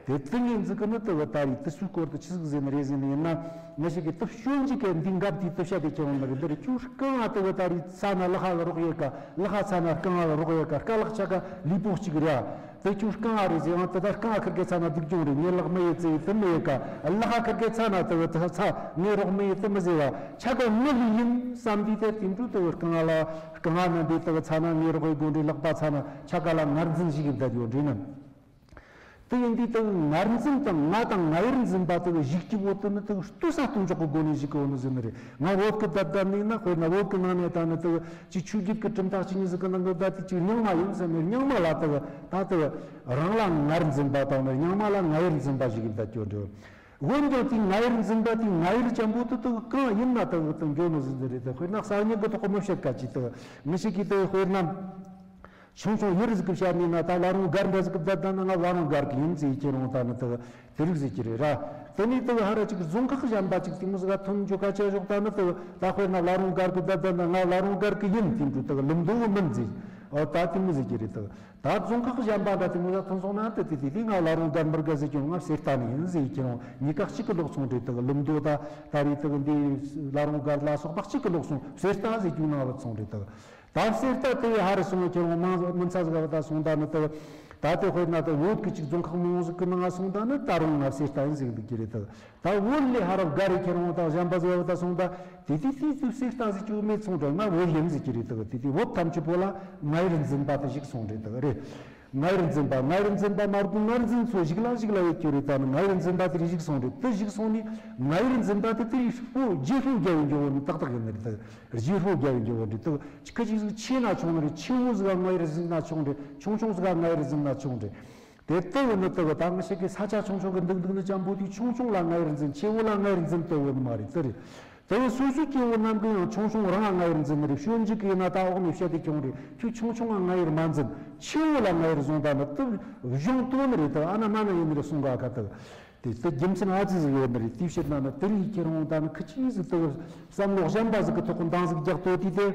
དེ་ཏིང་ངེ་འཛིན་གི་ནི་དེ་བ་ད་རེས་དེ་ཚོའི་སྐོར་དུ་ཆི་ཟིག་ཟེར་ནི་རེད་ཟེར་ནི་ཡིན་ན། ང་ཞིག་གི་དུ་སྐྱོན་གཅིག་གི་འདི་འགབ་དེ་དུ་བཤད་དེ་ཁྱེར་འོང་ནི་རེད། འདི་རེད་ཁྱོད་རྐང་བ་དེ་བ་ད་རེས་ཚ་ན་ལག་ཧ་གི་རོགས་ཡོད་ཀ་ལག་ཧ་ཚ་ན་རྐང་བ་གི་རོགས་ཡོད་ཀ་རྐང་ལག་ཆ་ག་ལུས་པོ་གཅིག་རེད། དེ་ཁྱོད་རྐང་བ་རེད་ཟེར་ཡང་དེ་ད་རྐང་བ་ཁིར་གེ་ཚ་ན་སྡུག་གྱོང་རེད། ངའི་ལག་མི་ཡོད་ཙེ་ཡིན་དུ་མི་ཡོད་ཀ་ལག་ཧ་ཁིར་གེ་ཚ་ན་དེ་བ་དེ་ཚ་ངའི་རོགས་མི་ཡོད་དུ་མི་ཟེར་བ་ཆ་ག་ངི་ལུས་ཡིན་བསམ་དུས་དེ་དེ་འཕྲོ་དེ་བ་རྐང་བ་ལ་རྐང་བ་ན་འདི་དེ་བ་ཚ་ན་ངའི་རོགས་ཡོད་དགོས་འདྲི། ལག་པ་ཚ་ན་ཆ་ག་ལ་ངར་འཛིན་ཞིག་ཡིན་བསྡད་ཡོད་འདྲི་ནམ། དེ་ཡིན་དུས་དེ་ངར་འཛིན་དང་ང་དང་ང་ཡིར་འཛིན་པ་དེ་གཞིག་གི་བོ་དེ་ནི་དེ་ལྟོས་ས་ལྟོས་འཇོག་གི་སྒོ་ནས་གཞིག་གི་བོ་ནི་ཟེར་ནི་རེད། ང་བོད་གི་བརྡ་བརྡ་ནས་ན་དཔེར་ན་བོད་གི་ནང་ནས་ད་ནི་དེ་ཅིག་ཆོས་བརྒྱུད་ཀྱི་གྲུབ་མཐའ་གཅིག་གཉིས་ཟིག་གི་ནང་གི་བརྡ་དེ་ཅིག་རྙིང་མ་ཡིན་ཟེར་ནས་རྙིང་མ་ལ་དེ་ད་དེ་རང་ལ་ངར་འཛིན་པ་དང་ནི་རྙིང་མ་ལ་ང་ཡིར་འཛིན་པ་ཞིག་ཡིན་ད་སྐྱོ་འགྲོ། འོན་ཀྱང་དེ་ང་ཡིར་འཛིན་པ་དེ་ང་ཡིར་ཅན་པོ་དེ་དེ་གང་ཡིན་ན་དེ་དེ་འགྱོ་ནི་ཟེར་ནི་རེད། དེ་དཔེར་ན་གསར་རྙིང་གི་ཐོག་གི་མི་བཤད་ཀ་ཅིག་དེ་མི་ཞིག་གིས་དེ་དཔེར་ན། ཆུང་ཆུང་ཡུལ་ཟིག་གི་བཤད་ནས་ན་ད་བླ་རུང་སྒར་འདྲ་ཟིག་གི་བསྡད་ད་ན་ང་བླ་རུང་སྒར་གི་ཡིན་ཟེར་ཁྱེར་འོང་ད་ནི་དེ་དེ་རིགས་ཟེར་གྱི་རེད་ར། དེ་ནས་དེ་ཧ་ར་ཅིག་རྫོང་ཁག་གཞན་པ་ཅིག་དེ་མོ་ཟིག་ག་ཐོན་འཇོག་ཁ་ཆེ་ཞོག་ད་ནི་དེ་ད་དཔེར་ན་བླ་རུང་སྒར་གི་བསྡད་ད་ན་ང་བླ་རུང་སྒར་གི་ཡིན་དེ་འདྲ་དེ་ལུམ་མདོ་བོ་མིན་ཟེར། ཨོ་ད་དེ་མོ་ཟེར་གྱི་རེད། དེ་ད་རྫོང་ཁག་གཞན་པ་འདྲ་དེ་མོ་ཟིག་ཐོན་སོང་ན་དེ་དེ་དེ་དེ་ང་བླ་རུང་སྒར་མི་དགའ་ཟེར་གྱི་ང་གསེར་རྟ་ནས་ཡིན་ཟེར་ཁྱེར་འོང་གཉིས་ཀ་གཅིག་གི་ལོག་སོང་རེད། དེ་ལུམ་མདོ་ད་ད་རེད་དེ་འདི་བླ་རུང་སྒར་ལ་སོགས་པ་གཅིག་གི་ལོག་སོང་གསེར་རྟ་ཟེར་གྱི་ང་བུད་སོང་རེད་དེ། ད་གསེར་རྟ་དེ་བས་ཧ་རི་སོང་བའི་ཁྱེད་རང་མང་མི་ཚ་ཟིག་བ་ད་སོང་ད་ནི་དེ། ད་དེ་དཔེར་ན་དེ་བོད་ཀྱི་ཅིག་རྫོང་ཁག་མང་བོ་ཟིག་གི་ནང་ང་སོང་ད་ནི་ད་རུང་ང་གསེར་རྟ་ཡིན་ཟིག་འདུག་གི་རེད་དེ། ད་བོད་ལས་ཧ་ར་བརྒལ་རེ་ཁྱེད་རང་ད་གཞན་པ་ཟིག་བ་ད་སོང་ད་དེ་དེ་དེ་དེ་གསེར་རྟ་ཟིག་ཅུ་མེད་སོང་དྲ་ང་བོད་ཡིན་ཟིག་གི་རེད་དེ། དེ་དེ་བོད་ཐམས་ཅད་པོ་ལ་ང་ཡིར་འཛིན་པ་དེ་ཞིག་སོང་རེད་དེ་རེད། ང་ཡིར་འཛིན་པ་ང་ཡིར་འཛིན་པ་མ་རྒུ་ངར་འཛིན་ཚོ་ཞིག་ལ་ཞིག་ལ་ཡོད་ཀྱི་རེད། ད་ནི་ང་ཡིར་འཛིན་པ་དེ་རེ་ཞིག་སོང་རེད། དེ་ཞིག་སོང་ནི་ང་ཡིར་འཛིན་པ་དེ་དེ་རེ་ཧྲུལ་པོ་རྗེས་ཧྲུལ་རྒྱལ་བའི་འགྱོ་བོ་ནི་ཏག་ཏག་ཡིན་ནི་རེད་དེ། རྗེས་ཧྲུལ་རྒྱལ་བའི་འགྱོ་བོ་འདི་དུ་ཁ་ཅིག་ཟིག་ཆེ་ན་ཆུང་ནི་རེད། ཆེ་བོ་ཟིག་ང་ཡིར་འཛིན་ན་ཆུང་རེད། ཆུང་ཆུང་ཟིག་ང་ཡིར་འཛིན་ན་ཆུང་རེད། དེ་ལྟ་བུ་ནི་ལྟ་བུ་ད་ང་ཞིག་གི་ས་ཆ་ཆུང་ཆུང་གི་འདུག་འདུག་ནི་ཅམ་པོ་དེ་ཆུང་ཆུང་ལ་ང་ཡིར་འཛིན་ཆེ་བོ་ལ་ང་ཡིར་འཛིན་ལྟ་བུ་ནི་མ་རེད་དེ་རེད། དེ་བས་སོ་སོའི་སྐྱེ་བོ་རྣམས་ཀྱིས་ཡང་ཆུང་ཆུང་རང་ང་ཡིར་འཛིན་ནི་རེད། ཤོད་འཇིག་གི་ཡིན་ན་ད་འོག་ནས་བཤད་དེ་ཁྱོང་རེད། ཁྱོད་ཆུང་ཆུང་ང་ང་ཡིར་མ་འཛིན། ཆེ་བོ་ལ་ང་ཡིར་བཟུང་ད་ནི་དེ་གཞུང་དོན་ནི་རེད་དེ། ཨ་ན་མ་ན་ཡིན་ནི་རེད་གསུང་ག་ཁ་དེ། དེ་ལྟར་རྒྱུ་མཚན་ཨ་ཙི་ཟིག་ཡོད་ནི་རེད། དེའི་ཕྱིར་ན་ནི་དེ་རིགས་ཁྱེད་རང་ད་ནི་ཁི་ཆི་ཟིག་དེ་བསམ་བློ་གཞན་པ་ཟིག་གི་ཐོག་གི་འདང་ཟིག་རྒྱག་ཏོ་དེ་དེ་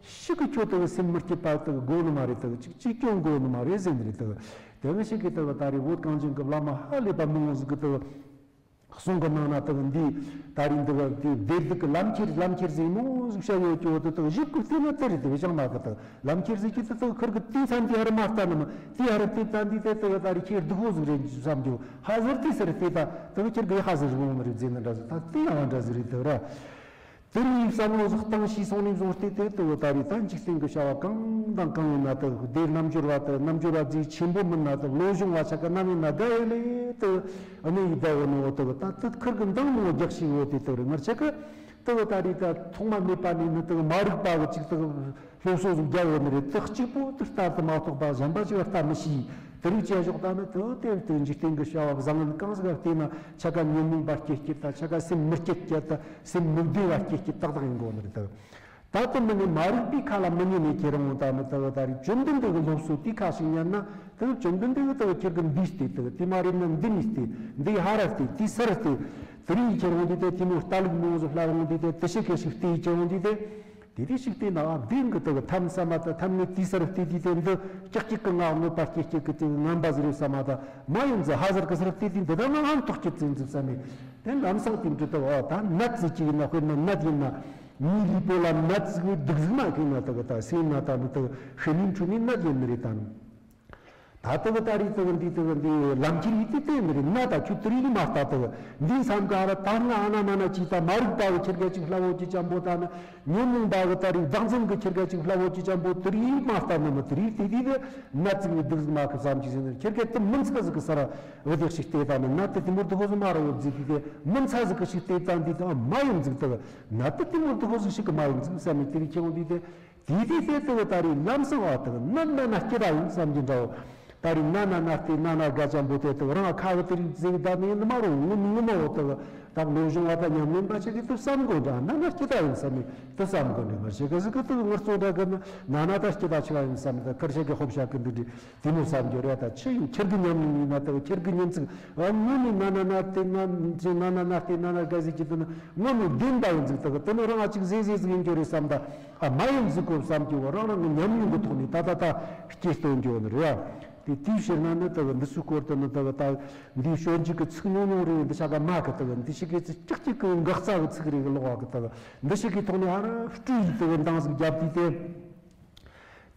ཤི་གི་ཁྱོད་དེ་སེམས་མི་སྐྱིད་པ་དེ་དགོས་ནི་མ་རེད། དེ་ཅིག་ཅིག་སྐྱོན་དགོས་ནི་མ་རེད་ཟེར་ནི་རེད། དེ་དེ་ནི་ཤི་གི་དེ་ད་རེས་བོད་གངས་ཅན་གི་བླ་མ་ཧ་ལས་པ་མང་བོ་ཟིག་གི་དེ་གསུང་གི་ནང་ན་དེ་འདི་ད་རེས་འདི་ག་དེ་བདེ་སྡུག་གི་ལམ་ཁྱེར་ལམ་ཁྱེར་ཟིག་མང་བོ་ཟིག་བཤད་ཡོད་ཀྱི་འོ་དེ་དེ་གཞུག་གི་བལྟས་ན་དེ་རེད། དེ་བྱང་མ་གི་དེ། ལམ་ཁྱེར་ཟེར་གྱི་དེ་དག་ཁིར་གི་དེའི་མཚན་དེ་ཧ་རི་མ་ལྟ་ནི་མ། དེ་ཧ་རི་དེ་ལྟ་འདི་དེ་དེ་ད་རི་ཁྱེར་སྡུག་པོ་ཟིག་རེད་བསམ་རྒྱུ། ཧ་ཟེར་དེ་ཟེར་དེ་ད་དེ་ཁྱེར་གི་ཧ་ཟེར་རི་བོ་མི་རེད་ཟེར་ནི་འདྲ་ཟིག་ད་དེ་ཡང་འདྲ་ཟིག་རེད་དེ་ར། དེ་རིང་བསམ་བློ་ཟིག་བཏང་ཤེས་སོང་ནས་བཟུང་སྟེ་དེ་དེ་ད་རི་ད་འཇིག་རྟེན་གི་བྱ་བ་གང་དང་གང་ཡིན་ན་དེ་དེ་རྣལ་འབྱོར་བ་དེ་རྣལ་འབྱོར་བ་རྫས་ཆེན་པོ་མིན་ན་དེ་བློ་སྦྱོང་བ་ཆ་ག་ནམ་ཡིན་ན་དགའ་ཡ་ལེ་དེ་གནས་ཡི་བདག་བོ་ནི་འོ་དེ་ད་དེ་ཁིར་གི་འདང་མོ་རྒྱག་ཤེས་འོ་དེ་དེ་རི་ངར་ཆ་གི་དེ་ད་རི་ད་ཐོག་མ་མེད་པ་ནས་ནི་དེ་མ་རིག་པ་གི་ཅིག་དེ། སློབ་གསོ་ཟིག་རྒྱབ་ཡོད་ནི་རེད། དེ་གཅིག་པོ་དེ་ལྟར་དུ་མ་གཏོགས་པ་གཞན་པ་ཅིག་ལ་ལྟ་མི་ཤེས། དེ་རིགས་བྱས་ཞོག་ད་ནི་དེ་དེ་དེ་འཇིག་རྟེན་གྱི་བྱ་བ་བཟང་ངན་གང་ཟིག་ལ་བལྟས་ན་ཆ་ག་ཉོན་མོངས་པ་སྐྱེ་སྐྱེ་ད་ཆ་ག་སེམས་མི་སྐྱིད་སྐྱེ་ད་སེམས་མི་བདེ་བ་སྐྱེ་སྐྱེ་ཏག་ཏག་ཡིན་དགོས་ནི་རེད། ད་དེ་མིན་ནི་མ་རིག་པའི་ཁ་ལ་མི་ཉན་ནས་ཁྱེད་རང་ད་ནི་དེ་ད་རིགས་བཅོམ་ལྡན་འདས་ཀྱི་སློབ་གསོ་དེའི་ཁ་ཞིག་ཉན་ན་དེ་བཅོམ་ལྡན་འདས་ཀྱི་དེ་ཁྱེད་ཀྱི་འདིས་ཏེ་དེ་དེ་མ་རེད་ན་འདི་ནས་ཏེ་འདི་ཧ་ར་སྟེ་དེ་སར་སྟེ་དེ་རིགས་ཁྱེད་རང་འདི་དེ་དེ་མོ་ལྟ་ལུགས་མང་བོ་ཟིག་ལྷ་རང་འདི་དེ་དེ་ཤི་ཁེ་ཤི་སྟེ་ཁྱེད་རང་འདི་དེ། དེ་དེ་ཞིག་བལྟས་ན་བདེན་གི་དག་ཐམ་ས་མ་ད་ཐམ་ནི་དེའི་སར་བལྟས་དུས་དེ་འདི་ཀྱག་ཀྱག་གི་ངག་གནོད་པ་སྐྱེ་སྐྱེ་གི་དེ་ངན་པ་ཟིག་རེད་བསམ་མ་ད་མ་ཡིན་ཟི་ཧ་ཟར་གི་སར་བལྟས་དུས་འདི་ད་ང་ཧང་ཐོག་ཁྱེད་ཙིན་ཙི་བསམ་མེད། དེ་ལམ་སང་དེ་འདྲི་དག་ཨ་ད་ནད་ཟིག་ཅིག་ཡིན་ན་དཔེར་ན་ནད་ཡིན་ན་མིའི་ལུས་པོ་ལ་ནད་ཟིག་བས་སྡུག་ཟིག་མ་ཁེལ་ན་དག་ད་སེམས་ན་ད་ནི་དག་ཤི་ནི་འཁྲུ་ནི་ནད་ཡིན་ནི་རེད་དམ། ད་ལྟ་གི་ད་རེས་ད་གི་འདི་ད་གི་འདི་ལམ་ཁྱེར་ཡིད་དེ་དེ་མི་རེད་ན། ད་ཁྱོད་དེ་རིགས་མ་ལྟ་ད་གི་འདི་མཚམས་ག་ར་ད་སྔ་ཨ་ན་མ་ན་ཅིག་ད་མ་རིག་པ་གི་ཁྱེར་ག་ཅིག་སླ་བོ་ཅིག་ཅམ་པོ་ད་ན་ཉོན་མོངས་པ་གི་ད་རེས་བདག་འཛིན་གི་ཁྱེར་ག་ཅིག་སླ་བོ་ཅིག་ཅམ་པོ་དེ་རིགས་མ་ལྟ་ན་མི་དེ་རིགས་དེ་དེ་དེ་ན་ཙིག་ནི་སྡུག་མ་གི་བསམ་ཅིག་ཟེར་ན་ཁྱེར་ག་དེ་མི་ཚ་ཟིག་གི་ས་ར་འོ་དེ་ཞིག་བལྟས་ད་ན་ན་དེ་དེ་མོ་དེ་ཧོ་ཟི་མ་ར་འོ་ཟིག་གི་དེ་མི་ཚ་ཟིག་གི་ཞིག་བལྟས་ད་འདི་ད་མ་ཡིན་ཟིག་ད་གི་ན་དེ་དེ་མོ་དེ་ཧོ་ཟིག་ཞིག་གི་མ་ཡིན་ཟིག་བསམ་ནི་དེ་རིགས་ཁྱེད་འོ་འདི་དེ། དེ་དེ་དེ་དེ་བ་ད་རེས་ལམ་སང་བ་དག་ན་ན་ན་སྐྱིད་ད་ཡིན་བསམ་གྱི་འདྲ་བོ། ད་རེས་ན་ན་ན་སྟེ་ན་ན་དགའ་ཅམ་པོ་དེ་དག་རང་ཁ་གི་དེ་རིགས་ཟེར་གི་ད་ནི་ནི་མ་རུང་ངུ་མི་ངུ་མ་བོ་དག་ད་ལོ་གཞུང་བ་ད་ཉམས་ལེན་པ་ཆེ་གི་དུ་བསམ་དགོས་འདྲ་ན་ན་སྐྱིད་ད་ཡིན་བསམ་ནི་དུ་བསམ་དགོས་འདྲ་མ་ཆེ་གི་ཟིག་གི་དུ་ངུ་རྩོ་འདྲ་གི་ན་ན་ན་ད་སྐྱིད་ད་ཆེ་བ་ཡིན་བསམ་ནི་ད་ཁར་ཆེ་གི་ཧོབ་ཤ་གི་འདི་འདྲི་དེ་མོ་བསམ་རྒྱུ་རེད། ད་ཆི་ཡིན་ཁྱེར་གི་ཉམས་ལེན་ཡིན་ན་དག་ཁྱེར་གི་ཉིན་ཙིག་ཨ་ངུ་ནི་ན་ན་ན་དེ་ན་ན་ན་ན་སྟེ་ན་ན་དགའ་ཟིག་གི་དུ་ན་ངུ་ནི་བདེན་པ་ཡིན་ཙིག་དག་དེ་ནི་རང་ཨ་ཅིག་ཟེ་ཟེ་ཟིག་ཡིན་རྒྱུ་རེད་བསམ་ད། ཨ་མ་ཡིན་ཟིག་གོ་བསམ་གྱི་བ་རང་རང་གི་ཉམས་མྱོང་གི་ཐོག་ནས་ད་ད་ད་སྐྱེ་སྟོན་གྱི་བ་ནི་རེད་ཡ། དེ་དེའི་ཕྱིར་ན་ནི་ད་གི་འདི་ཚོའི་སྐོར་དུ་ནི་ད་གི་ད་འདིའི་སྤྱོད་འཇུག་གི་ཚིག་ཉུང་ཉུང་རེད། འདི་ཤ་ག་མ་གི་ད་གི་འདི་ཤི་གི་ཚིག་ཀྱག་ཀྱག་གི་འགག་རྩ་གི་ཚིག་རེད་གི་ལོག་བ་གི་ད་གི་འདི་ཤི་གི་ཐོག་ནས་ཧ་ར་སྤྲུལ་ཡིག་ད་གི་འདང་ཟིག་རྒྱབ་དུས་དེ།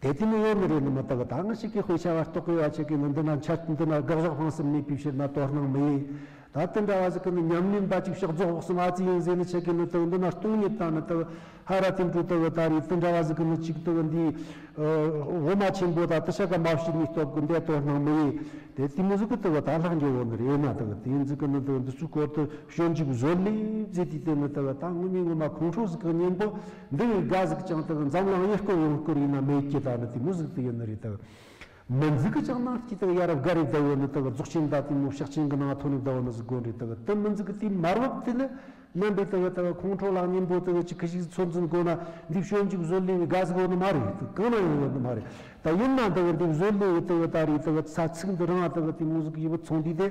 དེ་དེ་ནི་ཡོད་ནི་རེད་ནི་མི་ད་གི་ད་ང་ཤི་གི་དཔེ་ཆ་བ་རྟོག་གི་བ་ཆེ་གི་ནི་འདི་ན་འཆར་འདི་ན་དགག་བཞག་ཕངས་སེམས་མེད་པའི་ཕྱིར་ན་དོ་སྣང་མི་ཡེ། ད་དེ་འདྲ་བ་ཟིག་གི་ནི་ཉམས་ལེན་པ་ཅིག་ཕྱག་རྫོགས་འོག་སུ་མ་ཙི་ཡིན་ཟེར་ནི་ཆེ་གི་ནི་དུ་འདི་ན་སྟོང་ཉིད་དང་ནི་དུ་ཧ་ར་ཐིམ་དྲུ་དུ་ད་རེས་དེ་འདྲ་བ་ཟིག་གི་ནི་ཅིག་དུ་འདི་འོ་མ་ཆེན་པོ་ད་དུ་ཤ་ག་མ་བྱིན་ནི་སྟོབས་གི་འདི་དོ་སྣང་མི་ཡེ། དེ་དེ་མོ་ཟིག་གི་དུ་ད་ལྷག་འགྱོ་བོ་ནི་རེད་ན་དུ་དེ་ཟིག་གི་ནི་དུ་འདི་ཚོའི་སྐོར་དུ་སྤྱོད་འཇུག་བཟོ་ལས་ཟེར་དུས་དེ་ནི་དུ་ད་ངུ་མི་ངུ་མ་ཁོང་ཁྲོ་ཟིག་གི་གཉེན་པོ་འདི་བའི་དགའ་ཟིག་ཅང་དུ་འཛམ་གླིང་ཡེ་སྐོར་ཡོང་སྐོར་ཡིན་ན་མེད་ཀྱི་ད་ནི་དེ་མོ་ཟིག་དུ་ཡིན་ནི་རེད་དུ། མི་འཛིག་གི་ཅང་ནང་སྐྱིད་དག་ཡ་རབས་དགའ་རེ་བདག་ཡོད་ནི་དག་རྫོགས་ཆེན་ད་དེ་མོ་ཕྱག་ཆེན་གི་ནང་ཐོན་ནི་བདག་ནི་ཟིག་དགོན་རེ་དག་དེ་མི་འཛིག་གི་དེ་མ་རབས་དེ་ནི་རྣམ་པའི་དག་དག་ཁོང་ཁྲོ་ལ་གཉེན་པོ་དག་ཅིག་གི་ཞིག་ཚོད་འཛིན་དགོས་ན་འདི་སྤྱོད་འཇུག་བཟོ་ལས་བའི་དགའ་ཟིག་ཡོད་ནི་མ་རེད། དག་གང་ན་ཡང་ཡོད་ནི་མ་རེད། ད་ཡིན་ན་དག་འདི་བཟོ་ལས་བའི་དག་ད་རེད་དག་ཚ་ཚིག་འདི་རང་དག་དེ་མོ་ཟིག་ཡིན་པ་ཚོང་དུས་དེ།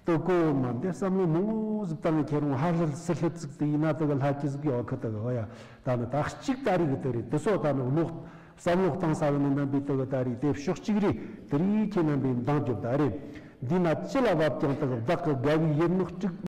དུ་གོ་མ་འདི་བསམ་བློ་མང་བོ་ཟིག་བཏང་ནས་ཁྱེད་རང་ཧ་ལས་སི་ལྷུ་ཙིག་དུ་ཡིན་ན་དུ་གི་ལྷ་ཁྱི་ཟིག་ཡོད་ཁི་དུ་གི་ཨོ་ཡ། ད་ནི་ད་གཅིག་ད་རིག་གི་དུ་རེད། དུ་སོ་ད་ནི་བློ་བསམ་བློ་བཏང་ས་གི་ནི་རྣམ་པའི་དུ་གི་ད་རིག་དེ་ཕྱོགས་གཅིག་རེད། དུ་རིག་ཁྱེད་རྣམ་པའི་འདང་རྒྱོབ་ད་རེད། འདི་ན་ཅི་ལ་བབ་ཀྱང་དུ་གི་བདག་གི་དགའ་བའི་ཡིད་མོ་དཀྲུག